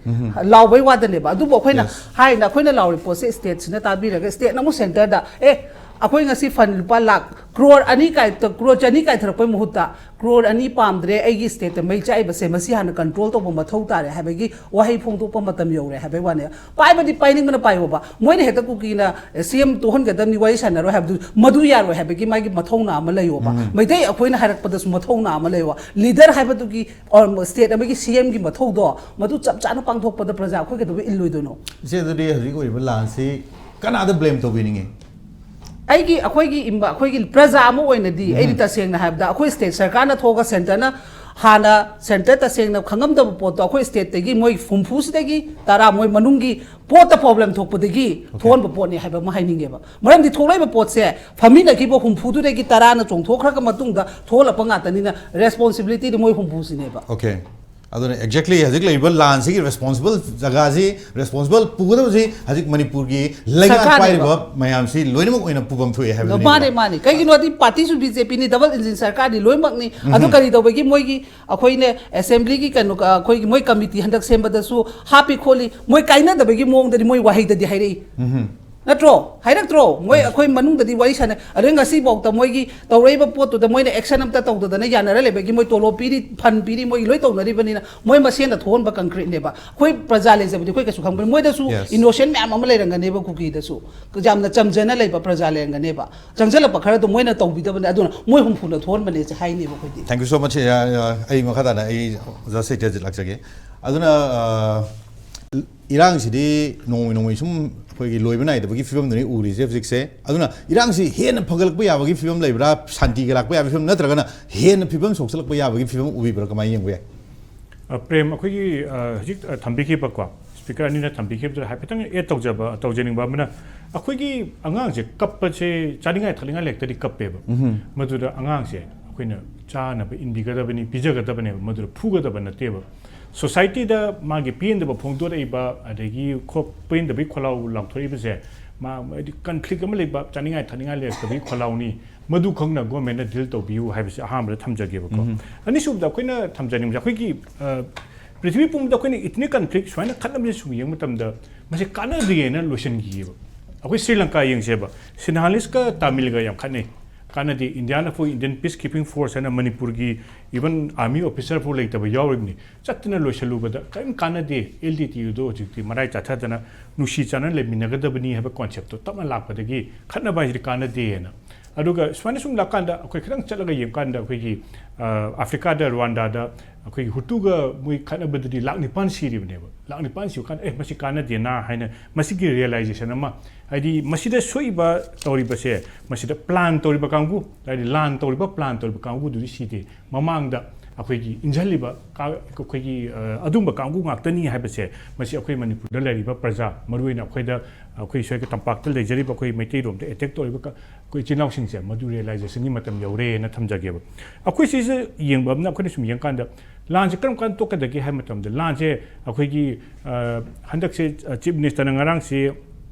ꯂꯥꯎꯕꯩ ꯋꯥꯗꯅꯦꯕ꯫ ꯑꯗꯨꯕꯨ ꯑꯩꯈꯣꯏꯅ ꯍꯥꯏꯅ ꯑꯩꯈꯣꯏꯅ ꯂꯥꯎꯔꯤꯕ ꯄꯣꯠꯁꯦ ꯁ꯭ꯇꯦꯠꯁꯤꯅ ꯇꯥꯕꯤꯔꯒ ꯁ꯭ꯇꯦꯠꯅ ꯑꯃꯨꯛ ꯁꯦꯟꯇꯔꯗ, "ꯑꯦ, ꯑꯩꯈꯣꯏ ꯉꯁꯤ ꯐꯟ ꯂꯨꯄꯥ ꯂꯥꯛ ꯀ꯭ꯔꯣꯔ ꯑꯅꯤ ꯀꯥꯏ-, ꯀ꯭ꯔꯣꯔ ꯆꯅꯤ ꯀꯥꯏꯊꯔꯛꯄꯩ ꯃꯍꯨꯠꯇ ꯀ꯭ꯔꯣꯔ ꯑꯅꯤ ꯄꯥꯝꯗ꯭ꯔꯦ, ꯑꯩꯒꯤ ꯁ꯭ꯇꯦꯠꯇ ꯃꯩ ꯆꯥꯛꯏꯕꯁꯦ ꯃꯁꯤ ꯍꯥꯟꯅ ꯀꯟꯇ꯭ꯔꯣꯜ ꯇꯧꯕ ꯃꯊꯧ ꯇꯥꯔꯦ" ꯍꯥꯏꯕꯒꯤ ꯋꯥꯍꯩ ꯐꯣꯡꯗꯣꯛꯄ ꯃꯇꯝ ꯌꯧꯔꯦ ꯍꯥꯏꯕꯒꯤ ꯋꯥꯅꯦ꯫ ꯄꯥꯏꯕꯗꯤ ꯄꯥꯏꯅꯤꯡꯕꯅ ꯄꯥꯏꯌꯣꯕ꯫ ꯃꯣꯏꯅ ꯍꯦꯛꯇ ꯀꯨꯀꯤꯅ ꯁꯤ ꯑꯦꯝ ꯇꯣꯛꯍꯟꯒꯗꯕꯅꯤ, ꯋꯥꯔꯤ ꯁꯥꯟꯅꯔꯣꯏ ꯍꯥꯏꯕꯗꯨ ꯃꯗꯨ ꯌꯥꯔꯣꯏ ꯍꯥꯏꯕꯒꯤ ꯃꯥꯒꯤ ꯃꯊꯧꯅꯥ ꯑꯃ ꯂꯩꯌꯣꯕ꯫ ꯃꯩꯇꯩ ꯑꯩꯈꯣꯏꯅ ꯍꯥꯏꯔꯛꯄꯗꯁꯨ ꯃꯊꯧꯅꯥ ꯑꯃ ꯂꯩꯌꯣ꯫ ꯂꯤꯗꯔ ꯍꯥꯏꯕꯗꯨꯒꯤ, ꯑꯣꯔ ꯁ꯭ꯇꯦꯠ ꯑꯃꯒꯤ ꯁꯤ ꯑꯦꯝꯒꯤ ꯃꯊꯧꯗꯣ ꯃꯗꯨ ꯆꯞ ꯆꯥꯅ ꯄꯥꯡꯊꯣꯛꯄꯗ ꯄ꯭ꯔꯖꯥ ꯑꯩꯈꯣꯏ ꯀꯩꯗꯧꯕꯩ ꯏꯜꯂꯣꯏꯗꯣꯏꯅꯣ? ꯏꯆꯦ, ꯑꯗꯨꯗꯤ ꯍꯧꯖꯤꯛ ꯑꯣꯏꯔꯤꯕ ꯂꯥꯟꯁꯤ ꯀꯅꯥꯗ ꯕ꯭ꯂꯦꯝ ꯇꯧꯕꯤꯅꯤꯡꯉꯤ? ꯑꯩꯒꯤ, ꯑꯩꯈꯣꯏꯒꯤ ꯏꯝꯕ-, ꯑꯩꯈꯣꯏꯒꯤ ꯄ꯭ꯔꯖꯥ ꯑꯃ ꯑꯣꯏꯅꯗꯤ, ꯑꯩꯗꯤ ꯇꯁꯦꯡꯅ ꯍꯥꯏꯕꯗ ꯑꯩꯈꯣꯏ ꯁ꯭ꯇꯦꯠ ꯁꯔꯀꯥꯔꯅ ꯊꯣꯛꯑꯒ ꯁꯦꯟꯇꯔꯅ ꯍꯥꯟꯅ, ꯁꯦꯟꯇꯔ ꯇꯁꯦꯡꯅ ꯈꯪꯉꯝꯗꯕ ꯄꯣꯠꯇꯣ ꯑꯩꯈꯣꯏ ꯁ꯭ꯇꯦꯠꯇꯒꯤ ꯃꯣꯏ ꯍꯨꯝꯐꯨꯁꯤꯗꯒꯤ ꯇꯔꯥ, ꯃꯣꯏ ꯃꯅꯨꯡꯒꯤ ꯄꯣꯠꯇ ꯄ꯭ꯔꯣꯕ꯭ꯂꯦꯝ ꯊꯣꯛꯄꯗꯒꯤ ꯊꯣꯛꯍꯟꯕ ꯄꯣꯠꯅꯤ ꯍꯥꯏꯕ ꯑꯃ ꯍꯥꯏꯅꯤꯡꯉꯦꯕ꯫ ꯃꯔꯝꯗꯤ ꯊꯣꯛꯂꯛꯏꯕ ꯄꯣꯠꯁꯦ ꯐꯝꯃꯤꯟꯅꯈꯤꯕ ꯍꯨꯝꯐꯨꯗꯨꯗꯒꯤ ꯇꯔꯥꯅ ꯆꯣꯡꯊꯣꯛꯈ꯭ꯔꯒ ꯃꯇꯨꯡꯗ ꯊꯣꯛꯍꯜꯂꯛꯄ ꯉꯥꯛꯇꯅꯤꯅ ꯔꯦꯁꯄꯣꯟꯁꯤꯕꯤꯂꯤꯇꯤꯗꯤ ꯃꯣꯏ ꯍꯨꯝꯐꯨꯁꯤꯅꯦꯕ꯫ ꯑꯣꯀꯦ꯫ ꯑꯗꯨꯅ ꯑꯦꯛꯖꯦꯛꯂꯤ ꯍꯧꯖꯤꯛ ꯂꯩꯔꯤꯕ ꯂꯥꯟꯁꯤꯒꯤ ꯔꯦꯁꯄꯣꯟꯁꯤꯕꯜ ꯖꯒꯥꯁꯤ, ꯔꯦꯁꯄꯣꯟꯁꯤꯕꯜ ꯄꯨꯒꯗꯕꯁꯤ ꯍꯧꯖꯤꯛ ꯃꯅꯤꯄꯨꯔꯒꯤ ꯂꯩꯉꯥꯛ ꯁꯔꯀꯥꯔꯅꯦꯕ꯫ ꯄꯥꯏꯔꯤꯕ ꯃꯌꯥꯝꯁꯤ ꯂꯣꯏꯅꯃꯛ ꯑꯣꯏꯅ ꯄꯨꯐꯝ ꯊꯣꯛꯑꯦ ꯍꯥꯏꯕꯗꯨꯅꯤ꯫ ꯃꯥꯅꯦ, ꯃꯥꯅꯦ꯫ ꯀꯩꯒꯤꯅꯣꯗꯤ ꯄꯥꯔꯇꯤꯁꯨ ꯕꯤ ꯖꯦ ꯄꯤꯅꯤ, ꯗꯕꯜ ꯏꯟꯖꯤꯟ ꯁꯔꯀꯥꯔꯗꯤ ꯂꯣꯏꯅꯃꯛꯅꯤ꯫ ꯑꯗꯨ ꯀꯔꯤ ꯇꯧꯕꯒꯤ ꯃꯣꯏꯒꯤ ꯑꯩꯈꯣꯏꯅ ꯑꯦꯁꯦꯝꯕ꯭ꯂꯤꯒꯤ ꯀꯩꯅꯣ, ꯑꯩꯈꯣꯏꯒꯤ ꯃꯣꯏ ꯀꯃꯤꯇꯤ ꯍꯟꯗꯛ ꯁꯦꯝꯕꯗꯁꯨ ꯍꯥꯞꯄꯤ ꯈꯣꯠꯂꯤ, ꯃꯣꯏ ꯀꯥꯏꯅꯗꯕꯒꯤ ꯃꯑꯣꯡꯗꯗꯤ ꯃꯣꯏ ꯋꯥꯍꯩꯗꯗꯤ ꯍꯥꯏꯔꯛꯏ꯫ ꯅꯠꯇ꯭ꯔꯣ? ꯍꯥꯏꯔꯛꯇ꯭ꯔꯣ? ꯃꯣꯏ ꯑꯩꯈꯣꯏ ꯃꯅꯨꯡꯗꯗꯤ ꯋꯥꯔꯤ ꯁꯥꯟꯅꯩ꯫ ꯑꯗꯩ ꯉꯁꯤꯐꯥꯎꯗ ꯃꯣꯏꯒꯤ ꯇꯧꯔꯛꯏꯕ ꯄꯣꯠꯇꯨꯗ ꯃꯣꯏꯅ ꯑꯦꯛꯁꯟ ꯑꯝꯇ ꯇꯧꯗꯗꯅ ꯌꯥꯅꯔ ꯂꯩꯕꯒꯤ ꯃꯣꯏ ꯇꯣꯂꯣꯞ ꯄꯤꯔꯤ, ꯐꯟ ꯄꯤꯔꯤ, ꯃꯣꯏꯒꯤ ꯂꯣꯏ ꯇꯧꯅꯔꯤꯕꯅꯤꯅ ꯃꯣꯏ ꯃꯁꯦꯟꯗ ꯊꯣꯛꯍꯟꯕ ꯀꯪꯀ꯭ꯔꯤꯠꯅꯦꯕ꯫ ꯑꯩꯈꯣꯏ ꯄ꯭ꯔꯖꯥ ꯂꯩꯖꯕꯗꯤ ꯑꯩꯈꯣꯏ ꯀꯩꯁꯨ ꯈꯪꯕꯅꯤ꯫ ꯃꯣꯏꯗꯁꯨ Yes. ꯏꯅꯣꯁꯦꯟ ꯃꯌꯥꯝ ꯑꯃ ꯂꯩꯔꯝꯒꯅꯦꯕ ꯀꯨꯀꯤꯗꯁꯨ꯫ ꯌꯥꯝꯅ ꯆꯝꯖꯅ ꯂꯩꯕ ꯄ꯭ꯔꯖꯥ ꯂꯩꯔꯝꯒꯅꯦꯕ꯫ ꯆꯪꯁꯤꯜꯂꯛꯄ ꯈꯔꯗꯣ ꯃꯣꯏꯅ ꯇꯧꯕꯤꯗꯕꯅꯦ, ꯑꯗꯨꯅ ꯃꯣꯏ ꯍꯨꯝꯐꯨꯅ ꯊꯣꯛꯍꯟꯕꯅꯦꯁꯦ ꯍꯥꯏꯅꯦꯕ ꯑꯩꯈꯣꯏꯗꯤ꯫ Thank you so much. ꯑꯩ ꯃꯈꯥ ꯇꯥꯅ ꯑꯩ ꯑꯣꯖꯥ ꯁꯥꯍꯤꯇ꯭ꯌꯖꯤꯠ ꯂꯥꯛꯆꯒꯦ꯫ ꯑꯗꯨꯅ, ꯑ, ꯏꯔꯥꯡꯁꯤꯗꯤ ꯅꯣꯡꯃꯩ ꯅꯣꯡꯃꯩ ꯁꯨꯝ ꯑꯩꯈꯣꯏꯒꯤ ꯂꯣꯏꯕ ꯅꯥꯏꯗꯕꯒꯤ ꯐꯤꯕꯝꯗꯨꯅꯤ ꯎꯔꯤꯁꯦ ꯍꯧꯖꯤꯛꯁꯦ꯫ ꯑꯗꯨꯅ ꯏꯔꯥꯡꯁꯤ ꯍꯦꯟꯅ ꯐꯒꯠꯂꯛꯄ ꯌꯥꯕꯒꯤ ꯐꯤꯕꯝ ꯂꯩꯕ꯭ꯔꯥ, ꯁꯥꯟꯇꯤꯒ ꯂꯥꯛꯄ ꯌꯥꯕꯒꯤ ꯐꯤꯕꯝ, ꯅꯠꯇ꯭ꯔꯒꯅ ꯍꯦꯟꯅ ꯐꯤꯕꯝ ꯁꯣꯛꯆꯜꯂꯛꯄ ꯌꯥꯕꯒꯤ ꯐꯤꯕꯝ ꯎꯕꯤꯕ꯭ꯔꯥ, ꯀꯃꯥꯏꯅ ꯌꯦꯡꯕ ꯌꯥꯏ? ꯑ, ꯄ꯭ꯔꯦꯝ, ꯑꯩꯈꯣꯏꯒꯤ, ꯑ, ꯍꯧꯖꯤꯛ, ꯑ, ꯊꯝꯕꯤꯈꯤꯕꯀꯣ, ꯁ꯭ꯄꯤꯀꯔ ꯑꯅꯤꯅ ꯊꯝꯕꯤꯈꯤꯕꯗꯨꯗ ꯍꯥꯏꯐꯦꯠꯇꯪ ꯑꯦꯗ ꯇꯧꯖꯕ, ꯇꯧꯖꯅꯤꯡꯕ ꯑꯃꯅ, ꯑꯩꯈꯣꯏꯒꯤ ꯑꯉꯥꯡꯁꯦ ꯀꯞꯄꯁꯦ ꯆꯥꯅꯤꯡꯉꯥꯏ ꯊꯛꯅꯤꯡꯉꯥꯏ ꯂꯩꯔꯛꯇꯗꯤ ꯀꯞꯄꯦꯕ꯫ ꯃꯗꯨꯗ ꯑꯉꯥꯡꯁꯦ ꯑꯩꯈꯣꯏꯅ ꯆꯥꯅꯕ ꯏꯟꯕꯤꯒꯗꯕꯅꯤ, ꯄꯤꯖꯒꯗꯕꯅꯦꯕ, ꯃꯗꯨꯗ ꯐꯨꯒꯗꯕ ꯅꯠꯇꯦꯕ꯫ ꯁꯣꯁꯥꯏꯇꯤꯗ ꯃꯥꯒꯤ ꯄꯦꯟꯗꯕ ꯐꯣꯡꯗꯣꯔꯛꯏꯕ, ꯑꯗꯒꯤ ꯈꯣ-, ꯄꯦꯟꯗꯕꯒꯤ ꯈꯣꯜꯂꯥꯎ ꯂꯥꯎꯊꯣꯔꯛꯏꯕꯁꯦ, ꯃꯥ, ꯍꯥꯏꯗꯤ, ꯀꯟꯐ꯭ꯂꯤꯛ ꯑꯃ ꯂꯩꯕ, ꯆꯥꯅꯤꯡꯉꯥꯏ ꯊꯛꯅꯤꯡꯉꯥꯏ ꯂꯩꯔꯛꯇꯕꯒꯤ ꯈꯣꯜꯂꯥꯎꯅꯤ, ꯃꯗꯨ ꯈꯪꯅ ꯒꯣꯔꯃꯦꯟꯅ ꯗꯤꯜ ꯇꯧꯕꯤꯌꯨ ꯍꯥꯏꯕꯁꯦ ꯑꯍꯥꯟꯕꯗ ꯊꯝꯖꯒꯦꯕꯀꯣ꯫ ꯑꯅꯤꯁꯨꯕꯗ ꯑꯩꯈꯣꯏꯅ ꯊꯝꯖꯅꯤꯡꯕꯁꯦ, ꯑꯩꯈꯣꯏꯒꯤ, ꯑ, ꯄ꯭ꯔꯤꯊꯤꯕꯤ ꯄꯨꯝꯕꯗ ꯑꯩꯈꯣꯏꯅ ꯏꯊꯅꯤꯛ ꯀꯟꯐ꯭ꯂꯤꯛ ꯁꯨꯃꯥꯏꯅ ꯈꯠꯅꯕꯁꯦ ꯁꯨꯝ ꯌꯦꯡꯕ ꯃꯇꯝꯗ, ꯃꯁꯤ ꯀꯥꯟꯅꯗꯦꯅ ꯂꯣꯏꯁꯤꯟꯈꯤꯑꯕ꯫ ꯑꯩꯈꯣꯏ ꯁ꯭ꯔꯤ ꯂꯪꯀꯥ ꯌꯦꯡꯁꯦꯕ, ꯁꯤꯟꯍꯥꯂꯤꯁꯀ ꯇꯥꯃꯤꯜꯒ ꯌꯥꯝ ꯈꯠꯅꯩ꯫ ꯀꯥꯟꯅꯗꯦ, ꯏꯟꯗꯤꯌꯥꯅ ꯐꯥꯎ Indian Peace Keeping Force ꯍꯥꯏꯅ ꯃꯅꯤꯄꯨꯔꯒꯤ even army officer ꯐꯥꯎ ꯂꯩꯇꯕ ꯌꯥꯎꯔꯤꯕꯅꯤ꯫ ꯆꯠꯇꯅ ꯂꯣꯏꯁꯤꯜꯂꯨꯕꯗ ꯀꯔꯤꯝ ꯀꯥꯟꯅꯗꯦ, ꯑꯦꯜ ꯗꯤ ꯇꯤꯗꯣ ꯍꯧꯖꯤꯛꯇꯤ ꯃꯔꯥꯏ ꯆꯥꯊꯗꯅ ꯅꯨꯡꯁꯤ ꯆꯥꯟꯅꯅ ꯂꯩꯃꯤꯟꯅꯒꯗꯕꯅꯤ ꯍꯥꯏꯕ ꯀꯣꯟꯁꯦꯞꯇꯣ ꯇꯞꯅ ꯂꯥꯛꯄꯗꯒꯤ ꯈꯠꯅꯕ ꯍꯥꯏꯁꯤꯗꯤ ꯀꯥꯟꯅꯗꯦꯅ꯫ ꯑꯗꯨꯒ ꯁꯨꯃꯥꯏꯅ ꯁꯨꯝ ꯂꯥꯛꯀꯥꯟꯗ, ꯑꯩꯈꯣꯏ ꯈꯤꯇꯪ ꯆꯠꯂꯒ ꯌꯦꯡꯀꯥꯟꯗ, ꯑꯩꯈꯣꯏꯒꯤ, ꯑ, ꯑꯐ꯭ꯔꯤꯀꯥꯗ, ꯔ꯭ꯋꯥꯟꯗꯥꯗ ꯑꯩꯈꯣꯏꯒꯤ ꯍꯨꯇꯨꯒ ꯃꯣꯏ ꯈꯠꯅꯕꯗꯗꯤ ꯂꯥꯛ ꯅꯤꯄꯥꯟ ꯁꯤꯔꯤꯕꯅꯦꯕ꯫ ꯂꯥꯛ ꯅꯤꯄꯥꯟ ꯁꯤꯕ ꯀꯥꯟꯗ, "ꯑꯦ, ꯃꯁꯤ ꯀꯥꯟꯅꯗꯦꯅ" ꯍꯥꯏꯅ ꯃꯁꯤꯒꯤ ꯔꯤꯌꯦꯂꯥꯏꯖꯦꯁꯟ ꯑꯃ, ꯍꯥꯏꯗꯤ ꯃꯁꯤꯗ ꯁꯣꯛꯏꯕ ꯇꯧꯔꯤꯕꯁꯦ, ꯃꯁꯤꯗ ꯄ꯭ꯂꯥꯟ ꯇꯧꯔꯤꯕ ꯀꯥꯡꯕꯨ, ꯍꯥꯏꯗꯤ ꯂꯥꯟ ꯇꯧꯔꯤꯕ, ꯄ꯭ꯂꯥꯟ ꯇꯧꯔꯤꯕ ꯀꯥꯡꯕꯨꯗꯨꯗꯤ ꯁꯤꯗꯦ꯫ ꯃꯃꯥꯡꯗ ꯑꯩꯈꯣꯏꯒꯤ ꯏꯟꯖꯜꯂꯤꯕ ꯀꯥ-, ꯑꯩꯈꯣꯏꯒꯤ, ꯑ, ꯑꯗꯨꯝꯕ ꯀꯥꯡꯕꯨ ꯉꯥꯛꯇꯅꯤ ꯍꯥꯏꯕꯁꯦ, ꯃꯁꯤ ꯑꯩꯈꯣꯏ ꯃꯅꯤꯄꯨꯔꯗ ꯂꯩꯔꯤꯕ ꯄ꯭ꯔꯖꯥ, ꯃꯔꯨꯑꯣꯏꯅ ꯑꯩꯈꯣꯏꯗ, ꯑꯩꯈꯣꯏ ꯁ꯭ꯋꯥꯏꯒꯤ ꯇꯝꯄꯥꯛꯇ ꯂꯩꯖꯔꯤꯕ ꯑꯩꯈꯣꯏ ꯃꯩꯇꯩꯔꯣꯝꯗ ꯑꯦꯇꯦꯛ ꯇꯧꯔꯤꯕ ꯀ-, ꯑꯩꯈꯣꯏ ꯏꯆꯤꯜ ꯏꯅꯥꯎꯁꯤꯡꯁꯦ, ꯃꯗꯨ ꯔꯤꯌꯦꯂꯥꯏꯖꯦꯁꯟꯒꯤ ꯃꯇꯝ ꯌꯧꯔꯦꯅ ꯊꯝꯖꯒꯦꯕ꯫ ꯑꯩꯈꯣꯏ ꯁꯤꯁꯦ ꯌꯦꯡꯕ ꯑꯃꯅ, ꯑꯩꯈꯣꯏꯅ ꯁꯨꯝ ꯌꯦꯡꯀꯥꯟꯗ, ꯂꯥꯟꯁꯦ ꯀꯔꯝ ꯀꯥꯟꯗ ꯇꯣꯛꯀꯗꯒꯦ ꯍꯥꯏꯕ ꯃꯇꯝꯗ, ꯂꯥꯟꯁꯦ ꯑꯩꯈꯣꯏꯒꯤ, ꯑ, ꯍꯟꯗꯛꯁꯦ, ꯑ, ꯆꯤꯐ ꯃꯤꯅꯤꯁꯇꯔꯅ ꯉꯔꯥꯡꯁꯦ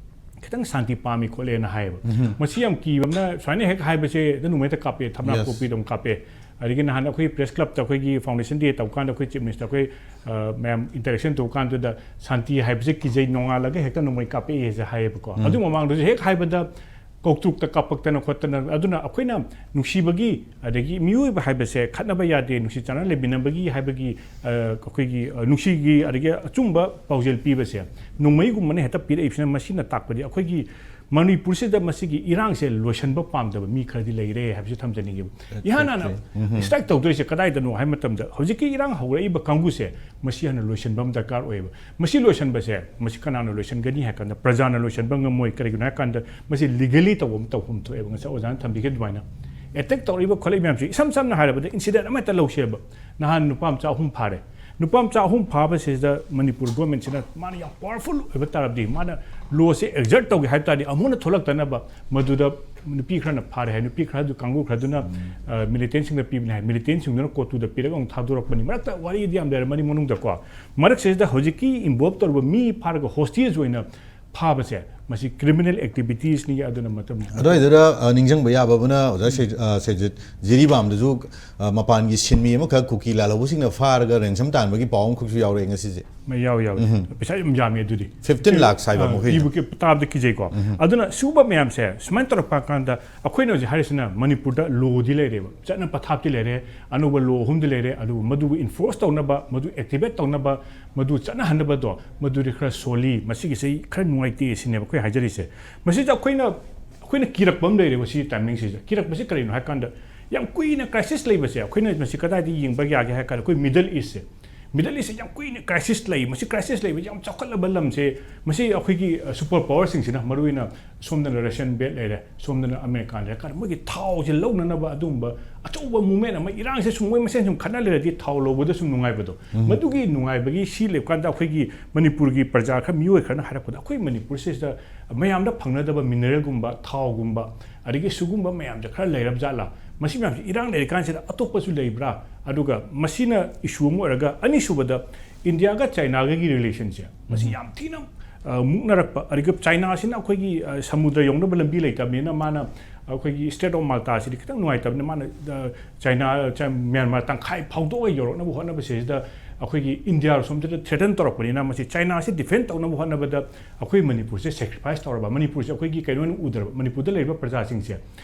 ꯈꯤꯇꯪ ꯁꯥꯟꯇꯤ ꯄꯥꯝꯃꯤ ꯈꯣꯠꯂꯦꯅ ꯍꯥꯏꯌꯦꯕ꯫ ꯃꯁꯤ ꯌꯥꯝ ꯀꯤꯕ ꯑꯃꯅ, ꯁꯨꯃꯥꯏꯅ ꯍꯦꯛ ꯍꯥꯏꯕꯁꯦ ꯍꯦꯛꯇ ꯅꯣꯡꯃꯩ ꯍꯦꯛꯇ ꯀꯥꯞꯄꯦ, ꯊꯝꯅꯥ Yes. ꯄꯣꯛꯄꯤꯗ ꯑꯃꯨꯛ ꯀꯥꯞꯄꯦ꯫ ꯑꯗꯒꯤ ꯅꯍꯥꯟ ꯑꯩꯈꯣꯏ ꯄ꯭ꯔꯦꯁ ꯀ꯭ꯂꯕꯇ ꯑꯩꯈꯣꯏꯒꯤ ꯐꯥꯎꯟꯗꯦꯁꯟ ꯗꯦ ꯇꯧꯀꯥꯟꯗ ꯑꯩꯈꯣꯏ ꯆꯤꯐ ꯃꯤꯅꯤꯁꯇꯔ ꯑꯩꯈꯣꯏ, ꯑ, ꯃꯌꯥꯝ ꯏꯟꯇꯔꯦꯛꯁꯟ ꯇꯧꯀꯥꯟꯗꯨꯗ ꯁꯥꯟꯇꯤ ꯍꯥꯏꯕꯁꯦ ꯀꯤꯖꯩ, ꯅꯣꯡꯉꯥꯜꯂꯒ ꯍꯦꯛꯇ ꯅꯣꯡꯃꯩ ꯀꯥꯞꯄꯛꯑꯦꯁꯦ ꯍꯥꯏꯌꯦꯕꯀꯣ꯫ ꯑꯗꯨ ꯃꯃꯥꯡꯗꯁꯨ ꯍꯦꯛ ꯍꯥꯏꯕꯗ ꯀꯧꯇ꯭ꯔꯨꯛꯇ ꯀꯥꯞꯄꯛꯇꯅ ꯈꯣꯠꯇꯅ, ꯑꯗꯨꯅ ꯑꯩꯈꯣꯏꯅ ꯅꯨꯡꯁꯤꯕꯒꯤ, ꯑꯗꯒꯤ ꯃꯤꯑꯣꯏꯕ ꯍꯥꯏꯕꯁꯦ ꯈꯠꯅꯕ ꯌꯥꯗꯦ, ꯅꯨꯡꯁꯤ ꯆꯥꯟꯅꯅ ꯂꯩꯃꯤꯟꯅꯕꯒꯤ ꯍꯥꯏꯕꯒꯤ, ꯑ, ꯑꯩꯈꯣꯏꯒꯤ, ꯑ, ꯅꯨꯡꯁꯤꯒꯤ, ꯑꯗꯒꯤ ꯑꯆꯨꯝꯕ ꯄꯥꯎꯖꯦꯜ ꯄꯤꯕꯁꯦ ꯅꯣꯡꯃꯩꯒꯨꯝꯕꯅ ꯍꯦꯛꯇ ꯄꯤꯔꯛꯏꯕꯁꯤꯅ, ꯃꯁꯤꯅ ꯇꯥꯛꯄꯗꯤ ꯑꯩꯈꯣꯏꯒꯤ ꯃꯅꯤꯄꯨꯔꯁꯤꯗ ꯃꯁꯤꯒꯤ ꯏꯔꯥꯡꯁꯦ ꯂꯣꯏꯁꯤꯟꯕ ꯄꯥꯝꯗꯕ ꯃꯤ ꯈꯔꯗꯤ ꯂꯩꯔꯦ ꯍꯥꯏꯕꯁꯤ ꯊꯝꯖꯅꯤꯡꯉꯦꯕ꯫ ꯏꯍꯥꯟ ꯍꯥꯟꯅ Exactly. ꯎꯝ꯫ Strike ꯇꯧꯗꯣꯏꯁꯦ ꯀꯗꯥꯏꯗꯅꯣ ꯍꯥꯏꯕ ꯃꯇꯝꯗ, ꯍꯧꯖꯤꯛꯀꯤ ꯏꯔꯥꯡ ꯍꯧꯔꯛꯏꯕ ꯀꯥꯡꯕꯨꯁꯦ ꯃꯁꯤ ꯍꯥꯟꯅ ꯂꯣꯏꯁꯤꯟꯕ ꯑꯃ ꯗꯔꯀꯥꯔ ꯑꯣꯏꯌꯦꯕ꯫ ꯃꯁꯤ ꯂꯣꯏꯁꯤꯟꯕꯁꯦ, ꯃꯁꯤ ꯀꯅꯥꯅ ꯂꯣꯏꯁꯤꯟꯒꯅꯤ ꯍꯥꯏ ꯀꯥꯟꯗ, ꯄ꯭ꯔꯖꯥꯅ ꯂꯣꯏꯁꯤꯟꯕ ꯉꯝꯃꯣꯏ꯫ ꯀꯔꯤꯒꯤꯅꯣ ꯍꯥꯏ ꯀꯥꯟꯗ, ꯃꯁꯤ ꯂꯤꯒꯦꯂꯤ ꯇꯧꯕ ꯑꯃ ꯇꯧꯐꯝ ꯊꯣꯛꯑꯦꯕ, ꯉꯁꯥꯏ ꯑꯣꯖꯥꯅ ꯊꯝꯕꯤꯈꯤꯕ ꯑꯗꯨꯃꯥꯏꯅ꯫ ꯑꯦꯇꯦꯛ ꯇꯧꯔꯛꯏꯕ ꯈꯣꯠꯂꯛꯏꯕ ꯃꯌꯥꯝꯁꯦ, ꯏꯁꯝ ꯁꯝꯅ ꯍꯥꯏꯔꯕꯗ, ꯏꯟꯁꯤꯗꯦꯟ ꯑꯃꯍꯦꯛꯇ ꯂꯧꯁꯦꯕ꯫ ꯅꯍꯥꯟ ꯅꯨꯄꯥ ꯃꯆꯥ ꯑꯍꯨꯝ ꯐꯥꯔꯦ꯫ ꯅꯨꯄꯥ ꯃꯆꯥ ꯑꯍꯨꯝ ꯐꯥꯕꯁꯤꯗ ꯃꯅꯤꯄꯨꯔ ꯒꯣꯔꯃꯦꯟꯁꯤꯅ ꯃꯥꯅ ꯌꯥꯝ ꯄꯋꯥꯔꯐꯨꯜ ꯑꯣꯏꯕ ꯇꯥꯔꯕꯗꯤ, ꯃꯥꯅ ꯂꯣꯁꯦ ꯑꯦꯛꯖꯔꯠ ꯇꯧꯒꯦ ꯍꯥꯏꯕ ꯇꯥꯔꯗꯤ, ꯑꯃꯨꯛ ꯍꯟꯅ ꯊꯣꯛꯂꯛꯇꯅꯕ꯫ ꯃꯗꯨꯗ ꯅꯨꯄꯤ ꯈꯔꯅ ꯐꯥꯔꯦ ꯍꯥꯏ, ꯅꯨꯄꯤ ꯈꯔ ꯑꯗꯨ ꯀꯥꯡꯕꯨ ꯈꯔꯗꯨꯅ ꯃꯤꯂꯤꯇꯦꯟꯁꯤꯡꯗ ꯄꯤꯕꯅꯤ ꯍꯥꯏ, ꯃꯤꯂꯤꯇꯦꯟꯁꯤꯡꯗꯨꯅ ꯀꯣꯇꯨꯗ ꯄꯤꯔꯒ ꯑꯃꯨꯛ ꯊꯥꯗꯣꯔꯛꯄꯅꯤ꯫ ꯃꯔꯛꯇ ꯋꯥꯔꯤꯗꯤ ꯌꯥꯝ ꯂꯩꯔꯝꯃꯅꯤ ꯃꯅꯨꯡꯗꯀꯣ꯫ ꯃꯔꯛꯁꯤꯗ ꯍꯧꯖꯤꯛꯀꯤ ꯏꯟꯚꯣꯜꯕ ꯇꯧꯔꯤꯕ ꯃꯤ ꯐꯥꯔꯒ ꯍꯣꯁꯇꯦꯖ ꯑꯣꯏꯅ ꯐꯥꯕꯁꯦ, ꯃꯁꯤ ꯀ꯭ꯔꯤꯃꯤꯅꯦꯜ ꯑꯦꯛꯇꯤꯚꯤꯇꯤꯁꯅꯤ꯫ ꯑꯗꯨꯅ ꯃꯇꯝ ꯑꯗꯨꯋꯥꯏꯗꯨꯗ ꯑ, ꯅꯤꯡꯁꯤꯡꯕ ꯌꯥꯕ ꯑꯃꯅ ꯑꯣꯖꯥ ꯁꯩ- ꯑ, ꯁꯩꯖꯤꯠ ꯖꯤꯔꯤꯕꯥꯝꯗꯁꯨ, ꯑ, ꯃꯄꯥꯟꯒꯤ ꯁꯤꯟꯃꯤ ꯑꯃꯈꯛ ꯀꯨꯀꯤ ꯂꯥꯜꯍꯧꯕꯁꯤꯡꯅ ꯐꯥꯔꯒ ꯔꯦꯟꯁꯝ ꯇꯥꯟꯕꯒꯤ ꯄꯥꯎ ꯑꯃꯈꯛꯁꯨ ꯌꯥꯎꯔꯛꯑꯦ ꯉꯁꯤꯁꯦ꯫ ꯃ- ꯌꯥꯎ ꯌꯥꯎ ꯎꯝ꯫ ꯄꯩꯁꯥ ꯌꯥꯝ ꯌꯥꯝꯃꯤ ꯑꯗꯨꯗꯤ꯫ ꯐꯤꯐꯇꯤꯟ ꯂꯥꯛꯁ ꯍꯥꯏꯕ ꯑ, ꯃꯈꯣꯏꯗꯣ꯫ ꯀꯤꯕꯨ ꯀꯤ- ꯇꯥꯕꯗ ꯀꯤꯖꯩꯀꯣ꯫ ꯎꯝ꯫ ꯑꯗꯨꯅ ꯁꯤꯒꯨꯝꯕ ꯃꯌꯥꯝꯁꯦ ꯁꯨꯃꯥꯏꯅ ꯇꯧꯔꯛꯄ ꯀꯥꯟꯗ, ꯑꯩꯈꯣꯏꯅ ꯍꯧꯖꯤꯛ ꯍꯥꯏꯔꯤꯁꯤꯅ ꯃꯅꯤꯄꯨꯔꯗ ꯂꯣꯗꯤ ꯂꯩꯔꯦꯕ, ꯆꯠꯅ ꯄꯊꯥꯞꯇꯤ ꯂꯩꯔꯦ, ꯑꯅꯧꯕ ꯂꯣ ꯑꯍꯨꯝꯗꯤ ꯂꯩꯔꯦ, ꯑꯗꯨꯕꯨ ꯃꯗꯨꯕꯨ ꯏꯟꯐꯣꯔꯁ ꯇꯧꯅꯕ, ꯃꯗꯨ ꯑꯦꯛꯇꯤꯚꯦꯠ ꯇꯧꯅꯕ, ꯃꯗꯨ ꯆꯠꯅꯍꯟꯅꯕꯗꯣ, ꯃꯗꯨꯗꯤ ꯈꯔ ꯁꯣꯜꯂꯤ, ꯃꯁꯤꯒꯤꯁꯦ ꯈꯔ ꯅꯨꯡꯉꯥꯏꯇꯦ ꯁꯤꯅꯦꯕ ꯑꯩꯈꯣꯏ ꯍꯥꯏꯖꯔꯤꯁꯦ꯫ ꯃꯁꯤꯗ ꯑꯩꯈꯣꯏꯅ ꯑꯩꯈꯣꯏꯅ ꯀꯤꯔꯛꯄ ꯑꯃ ꯂꯩꯔꯦꯕ ꯁꯤ ꯇꯥꯏꯃꯤꯡꯁꯤꯗ꯫ ꯀꯤꯔꯛꯄꯁꯦ ꯀꯔꯤꯅꯣ ꯍꯥꯏ ꯀꯥꯟꯗ, ꯌꯥꯝ ꯀꯨꯏꯅ ꯀ꯭ꯔꯥꯏꯁꯤꯁ ꯂꯩꯕꯁꯦ, ꯑꯩꯈꯣꯏꯅ ꯃꯁꯤ ꯀꯗꯥꯏꯗ ꯌꯦꯡꯕ ꯌꯥꯒꯦ ꯍꯥꯏ ꯀꯥꯟꯗ, ꯑꯩꯈꯣꯏ ꯃꯤꯗꯜ ꯏꯁꯁꯦ, ꯃꯤꯗꯜ ꯏꯁꯁꯦ ꯌꯥꯝ ꯀꯨꯏꯅ ꯀ꯭ꯔꯥꯏꯁꯤꯁ ꯂꯩ꯫ ꯃꯁꯤ ꯀ꯭ꯔꯥꯏꯁꯤꯁ ꯂꯩꯕ ꯌꯥꯝ ꯆꯥꯎꯈꯠꯂꯕ ꯂꯝꯁꯦ, ꯃꯁꯤ ꯑꯩꯈꯣꯏꯒꯤ, ꯑ, ꯁꯨꯄꯔ ꯄꯥꯋꯔꯁꯤꯡꯁꯤꯅ, ꯃꯔꯨꯑꯣꯏꯅ ꯁꯣꯝꯗꯅ ꯔꯁꯤꯌꯟ ꯕꯦꯠ ꯂꯩꯔꯦ, ꯁꯣꯝꯗꯅ ꯑꯃꯦꯔꯤꯀꯥꯟ ꯂꯩꯔꯦ, ꯀꯥꯟꯗ ꯃꯣꯏꯒꯤ ꯊꯥꯎꯁꯦ ꯂꯧꯅꯅꯕ ꯑꯗꯨꯒꯨꯝꯕ ꯑꯆꯧꯕ ꯃꯨꯞꯃꯦꯟ ꯑꯃ, ꯏꯔꯥꯡꯁꯦ ꯁꯨꯝ ꯃꯣꯏ ꯃꯁꯦꯟ ꯁꯨꯝ ꯈꯠꯅ ꯂꯩꯔꯗꯤ ꯊꯥꯎ ꯂꯧꯕꯗ ꯁꯨꯝ ꯅꯨꯡꯉꯥꯏꯕꯗꯣ, ꯎꯝ꯫ ꯃꯗꯨꯒꯤ ꯅꯨꯡꯉꯥꯏꯕꯒꯤ ꯁꯤ ꯂꯩꯕ ꯀꯥꯟꯗ ꯑꯩꯈꯣꯏꯒꯤ ꯃꯅꯤꯄꯨꯔꯒꯤ ꯄ꯭ꯔꯖꯥ ꯈꯔ, ꯃꯤꯑꯣꯏ ꯈꯔꯅ ꯍꯥꯏꯔꯛꯄꯗ, ꯑꯩꯈꯣꯏ ꯃꯅꯤꯄꯨꯔꯁꯤꯗ ꯃꯌꯥꯝꯗ ꯐꯪꯅꯗꯕ ꯃꯤꯅꯔꯦꯜꯒꯨꯝꯕ, ꯊꯥꯎꯒꯨꯝꯕ, ꯑꯗꯒꯤ ꯁꯤꯒꯨꯝꯕ ꯃꯌꯥꯝꯁꯦ ꯈꯔ ꯂꯩꯔꯕ ꯖꯥꯠꯂꯥ? ꯃꯁꯤ ꯃꯌꯥꯝꯁꯦ ꯏꯔꯥꯡ ꯂꯩꯔꯤꯀꯥꯟꯁꯤꯗ ꯑꯇꯣꯞꯄꯁꯨ ꯂꯩꯕ꯭ꯔꯥ? ꯑꯗꯨꯒ ꯃꯁꯤꯅ ꯏꯁꯨ ꯑꯃ ꯑꯣꯏꯔꯒ, ꯑꯅꯤꯁꯨꯕꯗ ꯏꯟꯗꯤꯌꯥꯒ ꯆꯥꯏꯅꯥꯒꯒꯤ ꯔꯤꯂꯦꯁꯟꯁꯦ, ꯃꯁꯤ ꯎꯝ꯫ ꯌꯥꯝ ꯊꯤꯅ, ꯑ, ꯃꯨꯛꯅꯔꯛꯄ꯫ ꯑꯗꯒꯤ ꯆꯥꯏꯅꯥꯁꯤꯅ ꯑꯩꯈꯣꯏꯒꯤ, ꯑ, ꯁꯃꯨꯗ꯭ꯔ ꯌꯧꯅꯕ ꯂꯝꯕꯤ ꯂꯩꯇꯕꯅꯤꯅ, ꯃꯥꯅ ꯑꯩꯈꯣꯏꯒꯤ ꯁ꯭ꯇ꯭ꯔꯦꯠ ꯑꯣꯐ ꯃꯥꯜꯇꯥꯁꯤꯗꯤ ꯈꯤꯇꯪ ꯅꯨꯡꯉꯥꯏꯇꯕꯅꯤ꯫ ꯃꯥꯅ, ꯑ, ꯆꯥꯏꯅꯥ, ꯆꯥꯏ-, ꯃ꯭ꯌꯥꯟꯃꯥꯔ ꯇꯪꯈꯥꯏ ꯐꯥꯎꯗꯣꯛꯑꯒ ꯌꯧꯔꯛꯅꯕ ꯍꯣꯠꯅꯕꯁꯤꯗ ꯑꯩꯈꯣꯏꯒꯤ ꯏꯟꯗꯤꯌꯥ ꯁꯣꯝꯗꯗ ꯊ꯭ꯔꯦꯇꯟ ꯇꯧꯔꯛꯄꯅꯤꯅ, ꯃꯁꯤ ꯆꯥꯏꯅꯥꯁꯤ ꯗꯤꯐꯦꯟ ꯇꯧꯅꯕ ꯍꯣꯠꯅꯕꯗ ꯑꯩꯈꯣꯏ ꯃꯅꯤꯄꯨꯔꯁꯦ ꯁꯦꯀ꯭ꯔꯤꯐꯥꯏꯁ ꯇꯧꯔꯕ, ꯃꯅꯤꯄꯨꯔꯁꯦ ꯑꯩꯈꯣꯏꯒꯤ ꯀꯩꯅꯣ ꯑꯣꯏꯅ ꯎꯗ꯭ꯔꯕ, ꯃꯅꯤꯄꯨꯔꯗ ꯂꯩꯔꯤꯕ ꯄ꯭ꯔꯖꯥꯁꯤꯡꯁꯦ꯫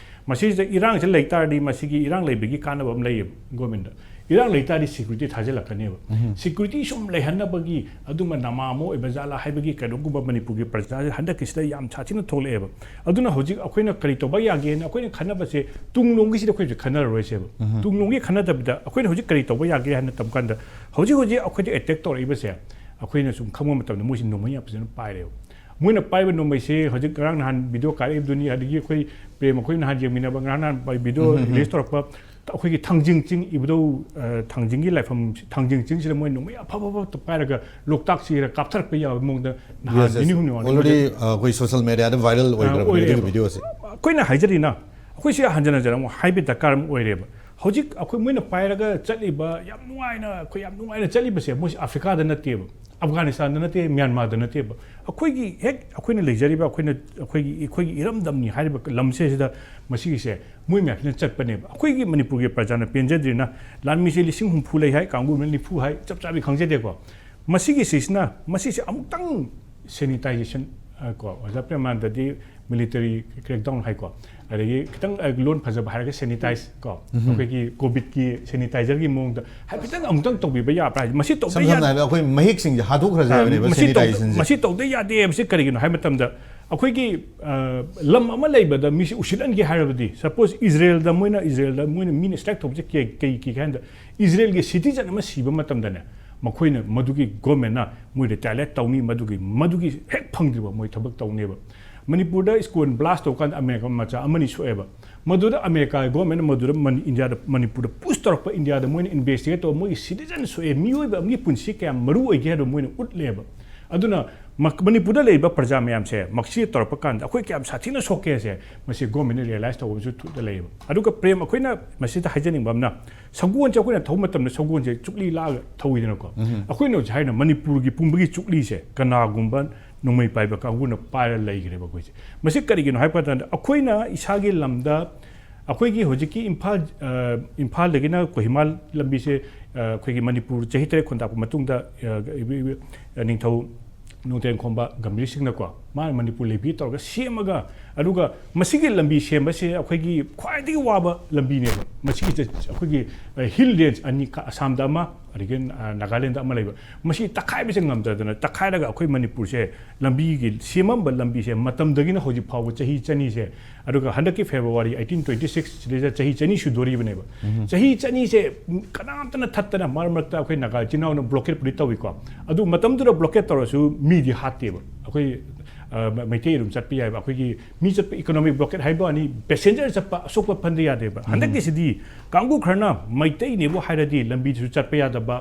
ꯃꯁꯤꯁꯤꯗ ꯏꯔꯥꯡꯁꯦ ꯂꯩ ꯇꯥꯔꯗꯤ, ꯃꯁꯤꯒꯤ ꯏꯔꯥꯡ ꯂꯩꯕꯒꯤ ꯀꯥꯟꯅꯕ ꯑꯃ ꯂꯩꯌꯦꯕ ꯒꯣꯔꯃꯦꯟꯗ꯫ ꯏꯔꯥꯡ ꯂꯩ ꯇꯥꯔꯗꯤ ꯁꯦꯀ꯭ꯌꯨꯔꯤꯇꯤ ꯊꯥꯖꯤꯜꯂꯛꯀꯅꯦꯕ꯫ ꯎꯝ꯫ ꯁꯦꯀ꯭ꯌꯨꯔꯤꯇꯤ ꯁꯨꯝ ꯂꯩꯍꯟꯅꯕꯒꯤ ꯑꯗꯨꯝꯕ ꯅꯃꯥ ꯑꯃ ꯑꯣꯏꯕ ꯖꯥꯠꯂꯥ ꯍꯥꯏꯕꯒꯤ ꯀꯩꯅꯣꯒꯨꯝꯕ ꯃꯅꯤꯄꯨꯔꯒꯤ ꯄ꯭ꯔꯖꯥꯁꯦ ꯍꯟꯗꯛꯀꯤꯁꯤꯗ ꯌꯥꯝ ꯁꯥꯊꯤꯅ ꯊꯣꯛꯂꯛꯑꯦꯕ꯫ ꯑꯗꯨꯅ ꯍꯧꯖꯤꯛ ꯑꯩꯈꯣꯏꯅ ꯀꯔꯤ ꯇꯧꯕ ꯌꯥꯒꯦꯅ ꯑꯩꯈꯣꯏꯅ ꯈꯟꯅꯕꯁꯦ, ꯇꯨꯡꯂꯣꯝꯒꯤꯁꯤꯗꯤ ꯑꯩꯈꯣꯏꯁꯨ ꯈꯟꯅꯔꯔꯣꯏꯁꯦꯕ꯫ ꯎꯝ꯫ ꯇꯨꯡꯂꯣꯝꯒꯤ ꯈꯟꯅꯗꯕꯤꯗ ꯑꯩꯈꯣꯏꯅ ꯍꯧꯖꯤꯛ ꯀꯔꯤ ꯇꯧꯕ ꯌꯥꯒꯦ ꯍꯥꯏꯅ ꯇꯝ ꯀꯥꯟꯗ, ꯍꯧꯖꯤꯛ ꯍꯧꯖꯤꯛ ꯑꯩꯈꯣꯏꯗ ꯑꯦꯇꯦꯛ ꯇꯧꯔꯛꯏꯕꯁꯦ, ꯑꯩꯈꯣꯏꯅ ꯁꯨꯝ ꯈꯪꯕ ꯃꯇꯝꯗ ꯃꯣꯏꯁꯤ ꯅꯣꯡꯃꯩ ꯌꯥꯝ ꯐꯖꯅ ꯄꯥꯏꯔꯦꯕ꯫ ꯃꯣꯏꯅ ꯄꯥꯏꯕ ꯅꯣꯡꯃꯩꯁꯦ ꯍꯧꯖꯤꯛ ꯉꯔꯥꯡ ꯅꯍꯥꯟ ꯚꯤꯗꯤꯑꯣ ꯀꯥꯔꯛꯏꯕꯗꯨꯅꯤ, ꯑꯗꯒꯤ ꯑꯩꯈꯣꯏ ꯄ꯭ꯔꯦꯝ ꯑꯩꯈꯣꯏ ꯅꯍꯥꯟ ꯌꯦꯡꯃꯤꯟꯅꯕ, ꯉꯔꯥꯡ ꯅꯍꯥꯟ ꯚꯤꯗꯤꯑꯣ ꯎꯝ, ꯎꯝ, ꯎꯝ꯫ ꯔꯤꯂꯤꯁ ꯇꯧꯔꯛꯄ ꯑꯩꯈꯣꯏꯒꯤ ꯊꯥꯡꯖꯤꯡ ꯆꯤꯡ, ꯏꯕꯨꯙꯧ ꯑ, ꯊꯥꯡꯖꯤꯡꯒꯤ ꯂꯥꯏꯐꯝ, ꯊꯥꯡꯖꯤꯡ ꯆꯤꯡꯁꯤꯗ ꯃꯣꯏ ꯅꯣꯡꯃꯩ ꯑꯐꯕ ꯑꯐꯕ ꯄꯥꯏꯔꯒ ꯂꯣꯛꯇꯥꯛꯁꯤꯗ ꯀꯥꯞꯊꯔꯛꯄ ꯌꯥꯕ ꯃꯑꯣꯡꯗ ꯅꯍꯥꯟ ꯅꯤꯅꯤ ꯍꯨꯝꯅꯤ ꯃꯃꯥꯡꯗ ꯑꯣꯜꯔꯦꯗꯤ ꯑꯩꯈꯣꯏ ꯁꯣꯁꯤꯌꯦꯜ ꯃꯦꯗꯤꯌꯥꯗ ꯚꯥꯏꯔꯦꯜ ꯑꯣꯏꯈ꯭ꯔꯕꯅꯦ ꯑꯗꯨꯒꯤ ꯑꯣꯏꯔꯦꯕ꯫ ꯚꯤꯗꯤꯑꯣꯁꯦ꯫ ꯑꯩꯈꯣꯏꯅ ꯍꯥꯏꯖꯔꯤꯅ, ꯑꯩꯈꯣꯏꯁꯦ ꯍꯟꯖꯟ ꯍꯟꯖꯟ ꯑꯃꯨꯛ ꯍꯥꯏꯕ ꯗꯔꯀꯥꯔ ꯑꯃ ꯑꯣꯏꯔꯦꯕ꯫ ꯍꯧꯖꯤꯛ ꯑꯩꯈꯣꯏ ꯃꯣꯏꯅ ꯄꯥꯏꯔꯒ ꯆꯠꯂꯤꯕ, ꯌꯥꯝ ꯅꯨꯡꯉꯥꯏꯅ, ꯑꯩꯈꯣꯏ ꯌꯥꯝ ꯅꯨꯡꯉꯥꯏꯅ ꯆꯠꯂꯤꯕꯁꯦ, ꯃꯣꯏꯁꯦ ꯑꯐ꯭ꯔꯤꯀꯥꯗ ꯅꯠꯇꯦꯕ, ꯑꯐꯒꯥꯅꯤꯁꯇꯥꯟꯗ ꯅꯠꯇꯦ, ꯃ꯭ꯌꯥꯟꯃꯥꯔꯗ ꯅꯠꯇꯦꯕ꯫ ꯑꯩꯈꯣꯏꯒꯤ ꯍꯦꯛ ꯑꯩꯈꯣꯏꯅ ꯂꯩꯖꯔꯤꯕ, ꯑꯩꯈꯣꯏꯅ, ꯑꯩꯈꯣꯏꯒꯤ, ꯑꯩꯈꯣꯏꯒꯤ ꯏꯔꯝꯗꯝꯅꯤ ꯍꯥꯏꯔꯤꯕ ꯂꯝꯁꯦ ꯁꯤꯗ ꯃꯁꯤꯒꯤꯁꯦ ꯃꯣꯏ ꯃꯌꯥꯝꯁꯤꯅ ꯆꯠꯄꯅꯦꯕ꯫ ꯑꯩꯈꯣꯏꯒꯤ ꯃꯅꯤꯄꯨꯔꯒꯤ ꯄ꯭ꯔꯖꯥꯅ ꯄꯦꯟꯖꯗ꯭ꯔꯤꯅ, ꯂꯥꯟꯃꯤꯁꯦ ꯂꯤꯁꯤꯡ ꯍꯨꯝꯐꯨ ꯂꯩ ꯍꯥꯏ, ꯀꯥꯡꯕꯨꯅ ꯅꯤꯐꯨ ꯍꯥꯏ, ꯆꯞ ꯆꯥꯕꯤ ꯈꯪꯖꯗꯦꯀꯣ꯫ ꯃꯁꯤꯒꯤ ꯁꯤꯁꯤꯅ, ꯃꯁꯤꯁꯦ ꯑꯃꯨꯛꯇꯪ ꯁꯦꯅꯤꯇꯥꯏꯖꯦꯁꯟ, ꯑ, ꯀꯣ, ꯑꯣꯖꯥ ꯄ꯭ꯔꯦꯃꯥꯅꯟꯗꯗꯤ ꯃꯤꯂꯤꯇꯔꯤ ꯀ꯭ꯔꯦꯛꯗꯥꯎꯟ ꯍꯥꯏꯀꯣ, ꯑꯗꯒꯤ ꯈꯤꯇꯪ, ꯑ, ꯂꯣꯟ ꯐꯖꯕ ꯍꯥꯏꯔꯒ ꯁꯦꯅꯤꯇꯥꯏꯁ ꯀꯣ, ꯑꯩꯈꯣꯏꯒꯤ ꯀꯣꯚꯤꯗꯀꯤ ꯁꯦꯅꯤꯇꯥꯏꯖꯔꯒꯤ ꯃꯑꯣꯡꯗ ꯍꯥꯏꯐꯦꯠꯇꯪ ꯑꯃꯨꯛꯇꯪ ꯇꯧꯕꯤꯕ ꯌꯥꯕ꯭ꯔꯥ ꯍꯥꯏꯁꯦ? ꯃꯁꯤ ꯇꯧꯗ ꯏꯁꯝ ꯁꯝꯅ ꯌꯥꯗꯦ꯫ ꯍꯥꯏꯕꯗ ꯑꯩꯈꯣꯏ ꯃꯍꯤꯛꯁꯤꯡꯁꯦ ꯍꯥꯠꯇꯣꯛꯈ꯭ꯔꯁꯦ ꯍꯥꯏꯕꯅꯦꯕ ꯃꯁꯤ ꯇꯧ- ꯁꯦꯅꯤꯇꯥꯏꯖꯦꯁꯟꯁꯦ꯫ ꯃꯁꯤ ꯇꯧꯗ ꯌꯥꯗꯦ ꯍꯥꯏꯕꯁꯤ ꯀꯔꯤꯒꯤꯅꯣ ꯍꯥꯏꯕ ꯃꯇꯝꯗ, ꯑꯩꯈꯣꯏꯒꯤ, ꯑ, ꯂꯝ ꯑꯃ ꯂꯩꯕꯗ ꯃꯤꯁꯤ ꯎꯁꯤꯠꯍꯟꯒꯦ ꯍꯥꯏꯔꯕꯗꯤ, ꯁꯄꯣꯁ ꯏꯖꯔꯦꯜꯗ ꯃꯣꯏꯅ, ꯏꯖꯔꯦꯜꯗ ꯃꯣꯏꯅ ꯃꯤꯅ ꯁ꯭ꯇ꯭ꯔꯥꯏꯛ ꯇꯧꯕꯁꯦ ꯀꯩ, ꯀꯩ, ꯀꯩ ꯍꯥꯏ ꯀꯥꯟꯗ, ꯏꯖꯔꯦꯜꯒꯤ ꯁꯤꯇꯤꯖꯟ ꯑꯃ ꯁꯤꯕ ꯃꯇꯝꯗꯅꯦ, ꯃꯈꯣꯏꯅ ꯃꯗꯨꯒꯤ ꯒꯣꯔꯃꯦꯟꯅ ꯃꯣꯏ ꯔꯤꯇꯥꯂꯤꯌꯦꯠ ꯇꯧꯅꯤ, ꯃꯗꯨꯒꯤ, ꯃꯗꯨꯒꯤ ꯍꯦꯛ ꯐꯪꯗ꯭ꯔꯤꯕ ꯃꯣꯏ ꯊꯕꯛ ꯇꯧꯅꯦꯕ꯫ ꯃꯅꯤꯄꯨꯔꯗ ꯁ꯭ꯀꯨꯜ ꯕ꯭ꯂꯥꯁ ꯇꯧꯀꯥꯟꯗ ꯑꯃꯦꯔꯤꯀꯥ ꯃꯆꯥ ꯑꯃꯅꯤ ꯁꯣꯛꯑꯦꯕ꯫ ꯃꯗꯨꯗ ꯑꯃꯦꯔꯤꯀꯥꯒꯤ ꯒꯣꯔꯃꯦꯟꯅ ꯃꯗꯨꯗ ꯃꯅꯤ-, ꯏꯟꯗꯤꯌꯥꯗ, ꯃꯅꯤꯄꯨꯔꯗ ꯄꯨꯁ ꯇꯧꯔꯛꯄ, ꯏꯟꯗꯤꯌꯥꯗ ꯃꯣꯏꯅ ꯏꯟꯚꯦꯁꯇꯤꯒꯦꯠ ꯇꯧꯕ, ꯃꯣꯏꯒꯤ ꯁꯤꯇꯤꯖꯟ ꯁꯣꯛꯑꯦ, ꯃꯤꯑꯣꯏꯕ ꯑꯃꯒꯤ ꯄꯨꯟꯁꯤ ꯀꯌꯥꯝ ꯃꯔꯨ ꯑꯣꯏꯒꯦ ꯍꯥꯏꯕꯗꯣ ꯃꯣꯏꯅ ꯎꯠꯂꯦꯕ꯫ ꯑꯗꯨꯅ ꯃ-, ꯃꯅꯤꯄꯨꯔꯗ ꯂꯩꯔꯤꯕ ꯄ꯭ꯔꯖꯥ ꯃꯌꯥꯝꯁꯦ ꯃꯁꯤ ꯇꯧꯔꯛꯄ ꯀꯥꯟꯗ ꯑꯩꯈꯣꯏ ꯀꯌꯥꯝ ꯁꯥꯊꯤꯅ ꯁꯣꯛꯀꯦꯁꯦ ꯃꯁꯤ ꯒꯣꯔꯃꯦꯟꯅ ꯔꯤꯌꯦꯂꯥꯏꯁ ꯇꯧꯕ ꯑꯃꯁꯨ ꯊꯨꯅ ꯂꯩꯌꯦꯕ꯫ ꯑꯗꯨꯒ ꯄ꯭ꯔꯦꯝ, ꯑꯩꯈꯣꯏꯅ ꯃꯁꯤꯗ ꯍꯥꯏꯖꯅꯤꯡꯕ ꯑꯃꯅ, ꯁꯒꯣꯜꯁꯦ ꯑꯩꯈꯣꯏꯅ ꯊꯧꯕ ꯃꯇꯝꯗ ꯁꯒꯣꯜꯁꯦ ꯆꯨꯛꯂꯤ ꯂꯥꯛꯑꯒ ꯊꯧꯋꯤꯗꯅꯀꯣ꯫ ꯑꯩꯈꯣꯏꯅ ꯍꯧꯖꯤꯛ ꯍꯥꯏꯔꯤꯅ ꯃꯅꯤꯄꯨꯔꯒꯤ ꯄꯨꯝꯕꯒꯤ ꯆꯨꯛꯂꯤꯁꯦ ꯀꯅꯥꯒꯨꯝꯕ ꯅꯣꯡꯃꯩ ꯄꯥꯏꯕ ꯀꯥꯡꯕꯨꯅ ꯄꯥꯏꯔ ꯂꯩꯈ꯭ꯔꯦꯕ ꯑꯩꯈꯣꯏꯁꯦ꯫ ꯃꯁꯤ ꯀꯔꯤꯒꯤꯅꯣ ꯍꯥꯏꯕ ꯃꯇꯝꯗ, ꯑꯩꯈꯣꯏꯅ ꯏꯁꯥꯒꯤ ꯂꯝꯗ, ꯑꯩꯈꯣꯏꯒꯤ ꯍꯧꯖꯤꯛꯀꯤ ꯏꯝꯐꯥꯜ, ꯑ, ꯏꯝꯐꯥꯜꯗꯒꯤꯅ ꯀꯣꯍꯤꯃꯥ ꯂꯝꯕꯤꯁꯦ, ꯑ, ꯑꯩꯈꯣꯏꯒꯤ ꯃꯅꯤꯄꯨꯔ ꯆꯍꯤ ꯇꯔꯦꯠ ꯈꯨꯟꯇꯥꯛꯄ ꯃꯇꯨꯡꯗ, ꯑ, ꯏꯕ-, ꯏꯕ-, ꯑ, ꯅꯤꯡꯊꯧ ꯅꯣꯡꯊꯦꯡꯈꯣꯡꯕ ꯒꯝꯚꯤꯔ ꯁꯤꯡꯅꯀꯣ, ꯃꯥꯅ ꯃꯅꯤꯄꯨꯔ ꯂꯩꯕꯤ ꯇꯧꯔꯒ ꯁꯦꯝꯃꯒ, ꯑꯗꯨꯒ ꯃꯁꯤꯒꯤ ꯂꯝꯕꯤ ꯁꯦꯝꯕꯁꯦ ꯑꯩꯈꯣꯏꯒꯤ ꯈ꯭ꯋꯥꯏꯗꯒꯤ ꯋꯥꯕ ꯂꯝꯕꯤꯅꯦꯕ꯫ ꯃꯁꯤꯒꯤꯁꯦ ꯑꯩꯈꯣꯏꯒꯤ, ꯑ, ꯍꯤꯜ ꯔꯦꯟꯖ ꯑꯅꯤ, ꯀ-, ꯑꯁꯥꯝꯗ ꯑꯃ, ꯑꯗꯒꯤ, ꯑ, ꯅꯥꯒꯥꯂꯦꯟꯗ ꯑꯃ ꯂꯩꯕ, ꯃꯁꯤ ꯇꯛꯈꯥꯏꯕꯁꯦ ꯉꯝꯗꯗꯅ ꯇꯛꯈꯥꯏꯔꯒ ꯑꯩꯈꯣꯏ ꯃꯅꯤꯄꯨꯔꯁꯦ ꯂꯝꯕꯤꯒꯤ ꯁꯦꯝꯃꯝꯕ ꯂꯝꯕꯤꯁꯦ ꯃꯇꯝꯗꯒꯤꯅ ꯍꯧꯖꯤꯛ ꯐꯥꯎꯕ ꯆꯍꯤ ꯆꯅꯤꯁꯦ, ꯑꯗꯨꯒ ꯍꯟꯗꯛꯀꯤ ꯐꯦꯕ꯭ꯔꯨꯋꯥꯔꯤ eighteen twenty six ꯁꯤꯗꯩꯗ ꯆꯍꯤ ꯆꯅꯤ ꯁꯨꯗꯣꯔꯤꯕꯅꯦꯕ꯫ ꯆꯍꯤ ꯆꯅꯤꯁꯦ ꯀꯅꯥꯝꯇꯅ ꯊꯠꯇꯅ, ꯃꯔꯛ ꯃꯔꯛꯇ ꯑꯩꯈꯣꯏ ꯅꯥꯒꯥ ꯏꯆꯤꯟ ꯏꯅꯥꯎꯅ ꯕ꯭ꯂꯣꯀꯦꯠꯄꯨꯗꯤ ꯇꯧꯏꯀꯣ, ꯑꯗꯨ ꯃꯇꯝꯗꯨꯗ ꯕ꯭ꯂꯣꯀꯦꯠ ꯇꯧꯔꯁꯨ ꯃꯤꯗꯤ ꯍꯥꯠꯇꯦꯕ꯫ ꯑꯩꯈꯣꯏ, ꯑ, ꯃ-, ꯃꯩꯇꯩ ꯑꯗꯨꯝ ꯆꯠꯄ ꯌꯥꯏꯕ꯫ ꯑꯩꯈꯣꯏꯒꯤ ꯃꯤ ꯆꯠꯄ, economic blockade ꯍꯥꯏꯕ ꯋꯥꯅꯤ, passenger ꯆꯠꯄ ꯑꯁꯣꯛꯄ ꯐꯟꯗ ꯌꯥꯗꯦꯕ꯫ ꯍꯟꯗꯛꯀꯤꯁꯤꯗꯤ ꯀꯥꯡꯕꯨ ꯈꯔꯅ ꯃꯩꯇꯩꯅꯦꯕꯨ ꯍꯥꯏꯔꯗꯤ ꯂꯝꯕꯤꯗꯨꯁꯨ ꯆꯠꯄ ꯌꯥꯗꯕ,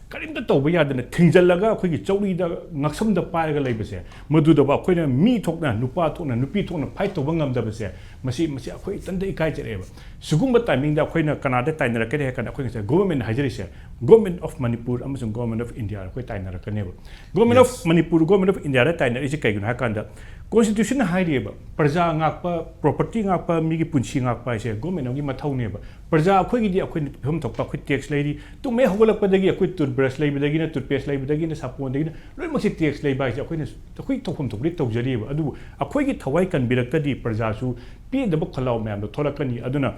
ꯀꯔꯤꯝꯇ ꯇꯧꯕ ꯌꯥꯗꯅ ꯊꯤꯡꯖꯤꯜꯂꯒ ꯑꯩꯈꯣꯏꯒꯤ ꯆꯧꯔꯤꯗ ꯉꯛꯁꯝꯗ ꯄꯥꯏꯔꯒ ꯂꯩꯕꯁꯦ, ꯃꯗꯨꯗꯕꯨ ꯑꯩꯈꯣꯏꯅ ꯃꯤ ꯊꯣꯛꯅ, ꯅꯨꯄꯥ ꯊꯣꯛꯅ, ꯅꯨꯄꯤ ꯊꯣꯛꯅ fight ꯇꯧꯕ ꯉꯝꯗꯕꯁꯦ, ꯃꯁꯤ, ꯃꯁꯤ ꯑꯩꯈꯣꯏ ꯏꯊꯟꯇ ꯏꯀꯥꯏꯖꯔꯛꯑꯦꯕ꯫ ꯁꯤꯒꯨꯝꯕ timingꯗ ꯑꯩꯈꯣꯏꯅ ꯀꯅꯥꯗ ꯇꯥꯏꯅꯔꯛꯀꯅꯤ ꯍꯥꯏ ꯀꯥꯟꯗ, ꯑꯩꯈꯣꯏ ꯉꯁꯥꯏ Government ꯍꯥꯏꯖꯔꯤꯁꯦ, Government of Manipur ꯑꯃꯁꯨꯡ Government of India ꯑꯩꯈꯣꯏ ꯇꯥꯏꯅꯔꯛꯀꯅꯦꯕ꯫ Government of Manipur, Government of Indiaꯗ ꯇꯥꯏꯅꯔꯛꯏꯁꯦ ꯀꯩꯒꯤꯅꯣ ꯍꯥꯏ ꯀꯥꯟꯗ, Constitutionꯅ ꯍꯥꯏꯔꯤꯑꯕ, ꯄ꯭ꯔꯖꯥ ꯉꯥꯛꯄ, property ꯉꯥꯛꯄ, ꯃꯤꯒꯤ ꯄꯨꯟꯁꯤ ꯉꯥꯛꯄ ꯍꯥꯏꯁꯦ government ꯑꯃꯒꯤ ꯃꯊꯧꯅꯦꯕ꯫ ꯄ꯭ꯔꯖꯥ ꯑꯩꯈꯣꯏꯒꯤꯗꯤ ꯑꯩꯈꯣꯏꯅ ꯄꯤꯐꯝ ꯊꯣꯛꯄ ꯑꯩꯈꯣꯏ tax ꯂꯩꯔꯤ, ꯇꯨꯝ ꯍꯦꯛ ꯍꯧꯒꯠꯂꯛꯄꯗꯒꯤ ꯑꯩꯈꯣꯏ toothbrush ꯂꯩꯕꯗꯒꯤꯅ, toothpaste ꯂꯩꯕꯗꯒꯤꯅ, ꯁꯥꯄꯣꯟꯗꯒꯤꯅ ꯂꯣꯏꯅꯃꯛꯁꯦ tax ꯂꯩꯕ ꯍꯥꯏꯁꯦ ꯑꯩꯈꯣꯏꯅ, ꯑꯩꯈꯣꯏ ꯇꯧꯐꯝ ꯊꯣꯛꯄꯗꯤ ꯇꯧꯖꯔꯤꯕ꯫ ꯑꯗꯨꯕꯨ ꯑꯩꯈꯣꯏꯒꯤ ꯊꯋꯥꯏ ꯀꯟꯕꯤꯔꯛꯇꯗꯤ ꯄ꯭ꯔꯖꯥꯁꯨ ꯄꯦꯟꯗꯕ ꯈꯣꯜꯂꯥꯎ ꯃꯌꯥꯝꯗꯣ ꯊꯣꯛꯂꯛꯀꯅꯤ꯫ ꯑꯗꯨꯅ,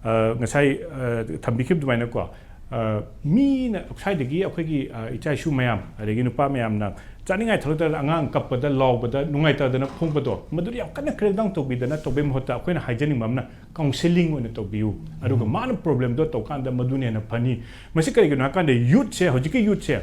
ꯑ, ꯉꯁꯥꯏ, ꯑ, ꯊꯝꯕꯤꯈꯤꯕ ꯑꯗꯨꯃꯥꯏꯅꯀꯣ, ꯑ, ꯃꯤꯅ ꯁ꯭ꯋꯥꯏꯗꯒꯤ ꯑꯩꯈꯣꯏꯒꯤ, ꯑ, ꯏꯆꯥ ꯏꯁꯨ ꯃꯌꯥꯝ, ꯑꯗꯒꯤ ꯅꯨꯄꯥ ꯃꯌꯥꯝꯅ ꯆꯥꯅꯤꯡꯉꯥꯏ ꯊꯛꯂꯛꯇꯗꯅ ꯑꯉꯥꯡ ꯀꯞꯄꯗ, ꯂꯥꯎꯕꯗ, ꯅꯨꯡꯉꯥꯏꯇꯗꯅ ꯐꯣꯡꯕꯗꯣ, ꯃꯗꯨꯗꯤ ꯌꯥꯝ ꯀꯟꯅ crackdown ꯇꯧꯕꯤꯗꯅ ꯇꯧꯕꯩ ꯃꯍꯨꯠꯇ ꯑꯩꯈꯣꯏꯅ ꯍꯥꯏꯖꯅꯤꯡꯕ ꯑꯃꯅ counselling ꯑꯣꯏꯅ ꯇꯧꯕꯤꯌꯨ, ꯑꯗꯨꯒ ꯃꯥꯅ problemꯗꯣ ꯇꯧꯀꯥꯟꯗ ꯃꯗꯨꯅ ꯍꯦꯟꯅ ꯐꯅꯤ꯫ ꯃꯁꯤ ꯀꯔꯤꯒꯤꯅꯣ ꯍꯥꯏꯀꯥꯟꯗ youthꯁꯦ, ꯍꯧꯖꯤꯛꯀꯤ youthꯁꯦ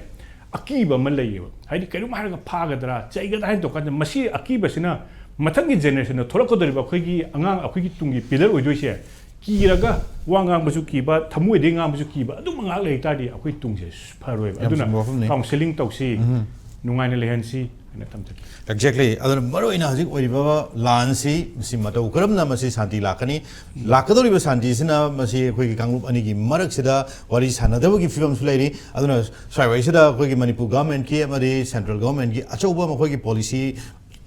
ꯑꯀꯤꯕ ꯑꯃ ꯂꯩꯌꯦꯕ꯫ ꯍꯥꯏꯗꯤ ꯀꯩꯅꯣꯝ ꯍꯥꯏꯔꯒ ꯐꯥꯒꯗ꯭ꯔꯥ, ꯆꯩꯒꯗ꯭ꯔꯥ ꯍꯥꯏꯅ ꯇꯧꯀꯥꯟꯗ, ꯃꯁꯤ ꯑꯀꯤꯕꯁꯤꯅ ꯃꯊꯪꯒꯤ generationꯗ ꯊꯣꯛꯂꯛꯀꯗꯧꯔꯤꯕ ꯑꯩꯈꯣꯏꯒꯤ ꯑꯉꯥꯡ, ꯑꯩꯈꯣꯏꯒꯤ ꯇꯨꯡꯒꯤ pillar ꯑꯣꯏꯗꯣꯏꯁꯦ, ꯀꯤꯔꯒ ꯋꯥ ꯉꯥꯡꯕꯁꯨ ꯀꯤꯕ, ꯊꯃꯣꯏꯗꯒꯤ ꯉꯥꯡꯕꯁꯨ ꯀꯤꯕ, ꯑꯗꯨꯝꯕ ꯉꯥꯛ ꯂꯩ ꯇꯥꯔꯗꯤ ꯑꯩꯈꯣꯏ ꯇꯨꯡꯁꯦ ꯐꯔꯣꯏꯕ꯫ ꯌꯥꯝ ꯑꯗꯨꯅ ꯆꯨꯝꯕ ꯋꯥꯐꯝꯅꯤ꯫ Counselling ꯇꯧꯁꯤ, ꯅꯨꯡꯉꯥꯏꯅ ꯂꯩꯍꯟꯁꯤ ꯍꯥꯏꯅ ꯊꯝꯖꯒꯦ꯫ Exactly꯫ ꯑꯗꯨꯅ ꯃꯔꯨꯑꯣꯏꯅ ꯍꯧꯖꯤꯛ ꯑꯣꯏꯔꯤꯕ ꯂꯥꯟꯁꯤ, ꯃꯁꯤ ꯃꯇꯧ ꯀꯔꯝꯅ ꯃꯁꯤ ꯁꯥꯟꯇꯤ ꯂꯥꯛꯀꯅꯤ? ꯂꯥꯛꯀꯗꯧꯔꯤꯕ ꯁꯥꯟꯇꯤꯁꯤꯅ ꯃꯁꯤ ꯑꯩꯈꯣꯏꯒꯤ ꯀꯥꯡꯂꯨꯞ ꯑꯅꯤꯒꯤ ꯃꯔꯛꯁꯤꯗ ꯋꯥꯔꯤ ꯁꯥꯟꯅꯗꯕꯒꯤ ꯐꯤꯕꯝꯁꯨ ꯂꯩꯔꯤ꯫ ꯑꯗꯨꯅ ꯁ꯭ꯋꯥꯏꯋꯥꯏꯁꯤꯗ ꯑꯩꯈꯣꯏꯒꯤ ꯃꯅꯤꯄꯨꯔ governmentꯀꯤ ꯑꯃꯗꯤ central governmentꯀꯤ ꯑꯆꯧꯕ ꯃꯈꯣꯏꯒꯤ policy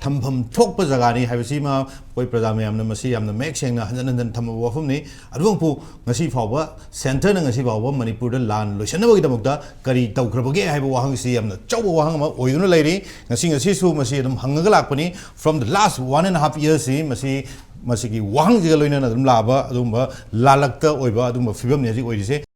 ꯊꯝꯐꯝ ꯊꯣꯛꯄ ꯖꯒꯥꯅꯤ ꯍꯥꯏꯕꯁꯤꯃ ꯑꯩꯈꯣꯏ ꯄ꯭ꯔꯖꯥ ꯃꯌꯥꯝꯅ ꯃꯁꯤ ꯌꯥꯝꯅ ꯃꯌꯦꯛ ꯁꯦꯡꯅ ꯍꯟꯖꯟ ꯍꯟꯖꯟ ꯊꯝꯃꯕ ꯋꯥꯐꯝꯅꯤ꯫ ꯑꯗꯨꯃꯛꯄꯨ ꯉꯁꯤ ꯐꯥꯎꯕ centreꯅ ꯉꯁꯤ ꯐꯥꯎꯕ ꯃꯅꯤꯄꯨꯔꯗ ꯂꯥꯟ ꯂꯣꯏꯁꯤꯟꯅꯕꯒꯤꯗꯃꯛꯇ ꯀꯔꯤ ꯇꯧꯈ꯭ꯔꯕꯒꯦ ꯍꯥꯏꯕ ꯋꯥꯍꯪꯁꯤ ꯌꯥꯝꯅ ꯑꯆꯧꯕ ꯋꯥꯍꯪ ꯑꯃ ꯑꯣꯏꯗꯨꯅ ꯂꯩꯔꯤ꯫ ꯉꯁꯤ, ꯉꯁꯤꯁꯨ ꯃꯁꯤ ꯑꯗꯨꯝ ꯍꯪꯉꯒ ꯂꯥꯛꯄꯅꯤ꯫ From the last one and half yearsꯁꯤ ꯃꯁꯤ, ꯃꯁꯤꯒꯤ ꯋꯥꯍꯪꯁꯤꯒ ꯂꯣꯏꯅꯅ ꯑꯗꯨꯝ ꯂꯥꯛꯑꯕ ꯑꯗꯨꯒꯨꯝꯕ ꯂꯥꯜꯂꯛꯇ ꯑꯣꯏꯕ ꯑꯗꯨꯒꯨꯝꯕ ꯐꯤꯕꯝꯅꯤ ꯍꯧꯖꯤꯛ ꯑꯣꯏꯔꯤꯁꯦ꯫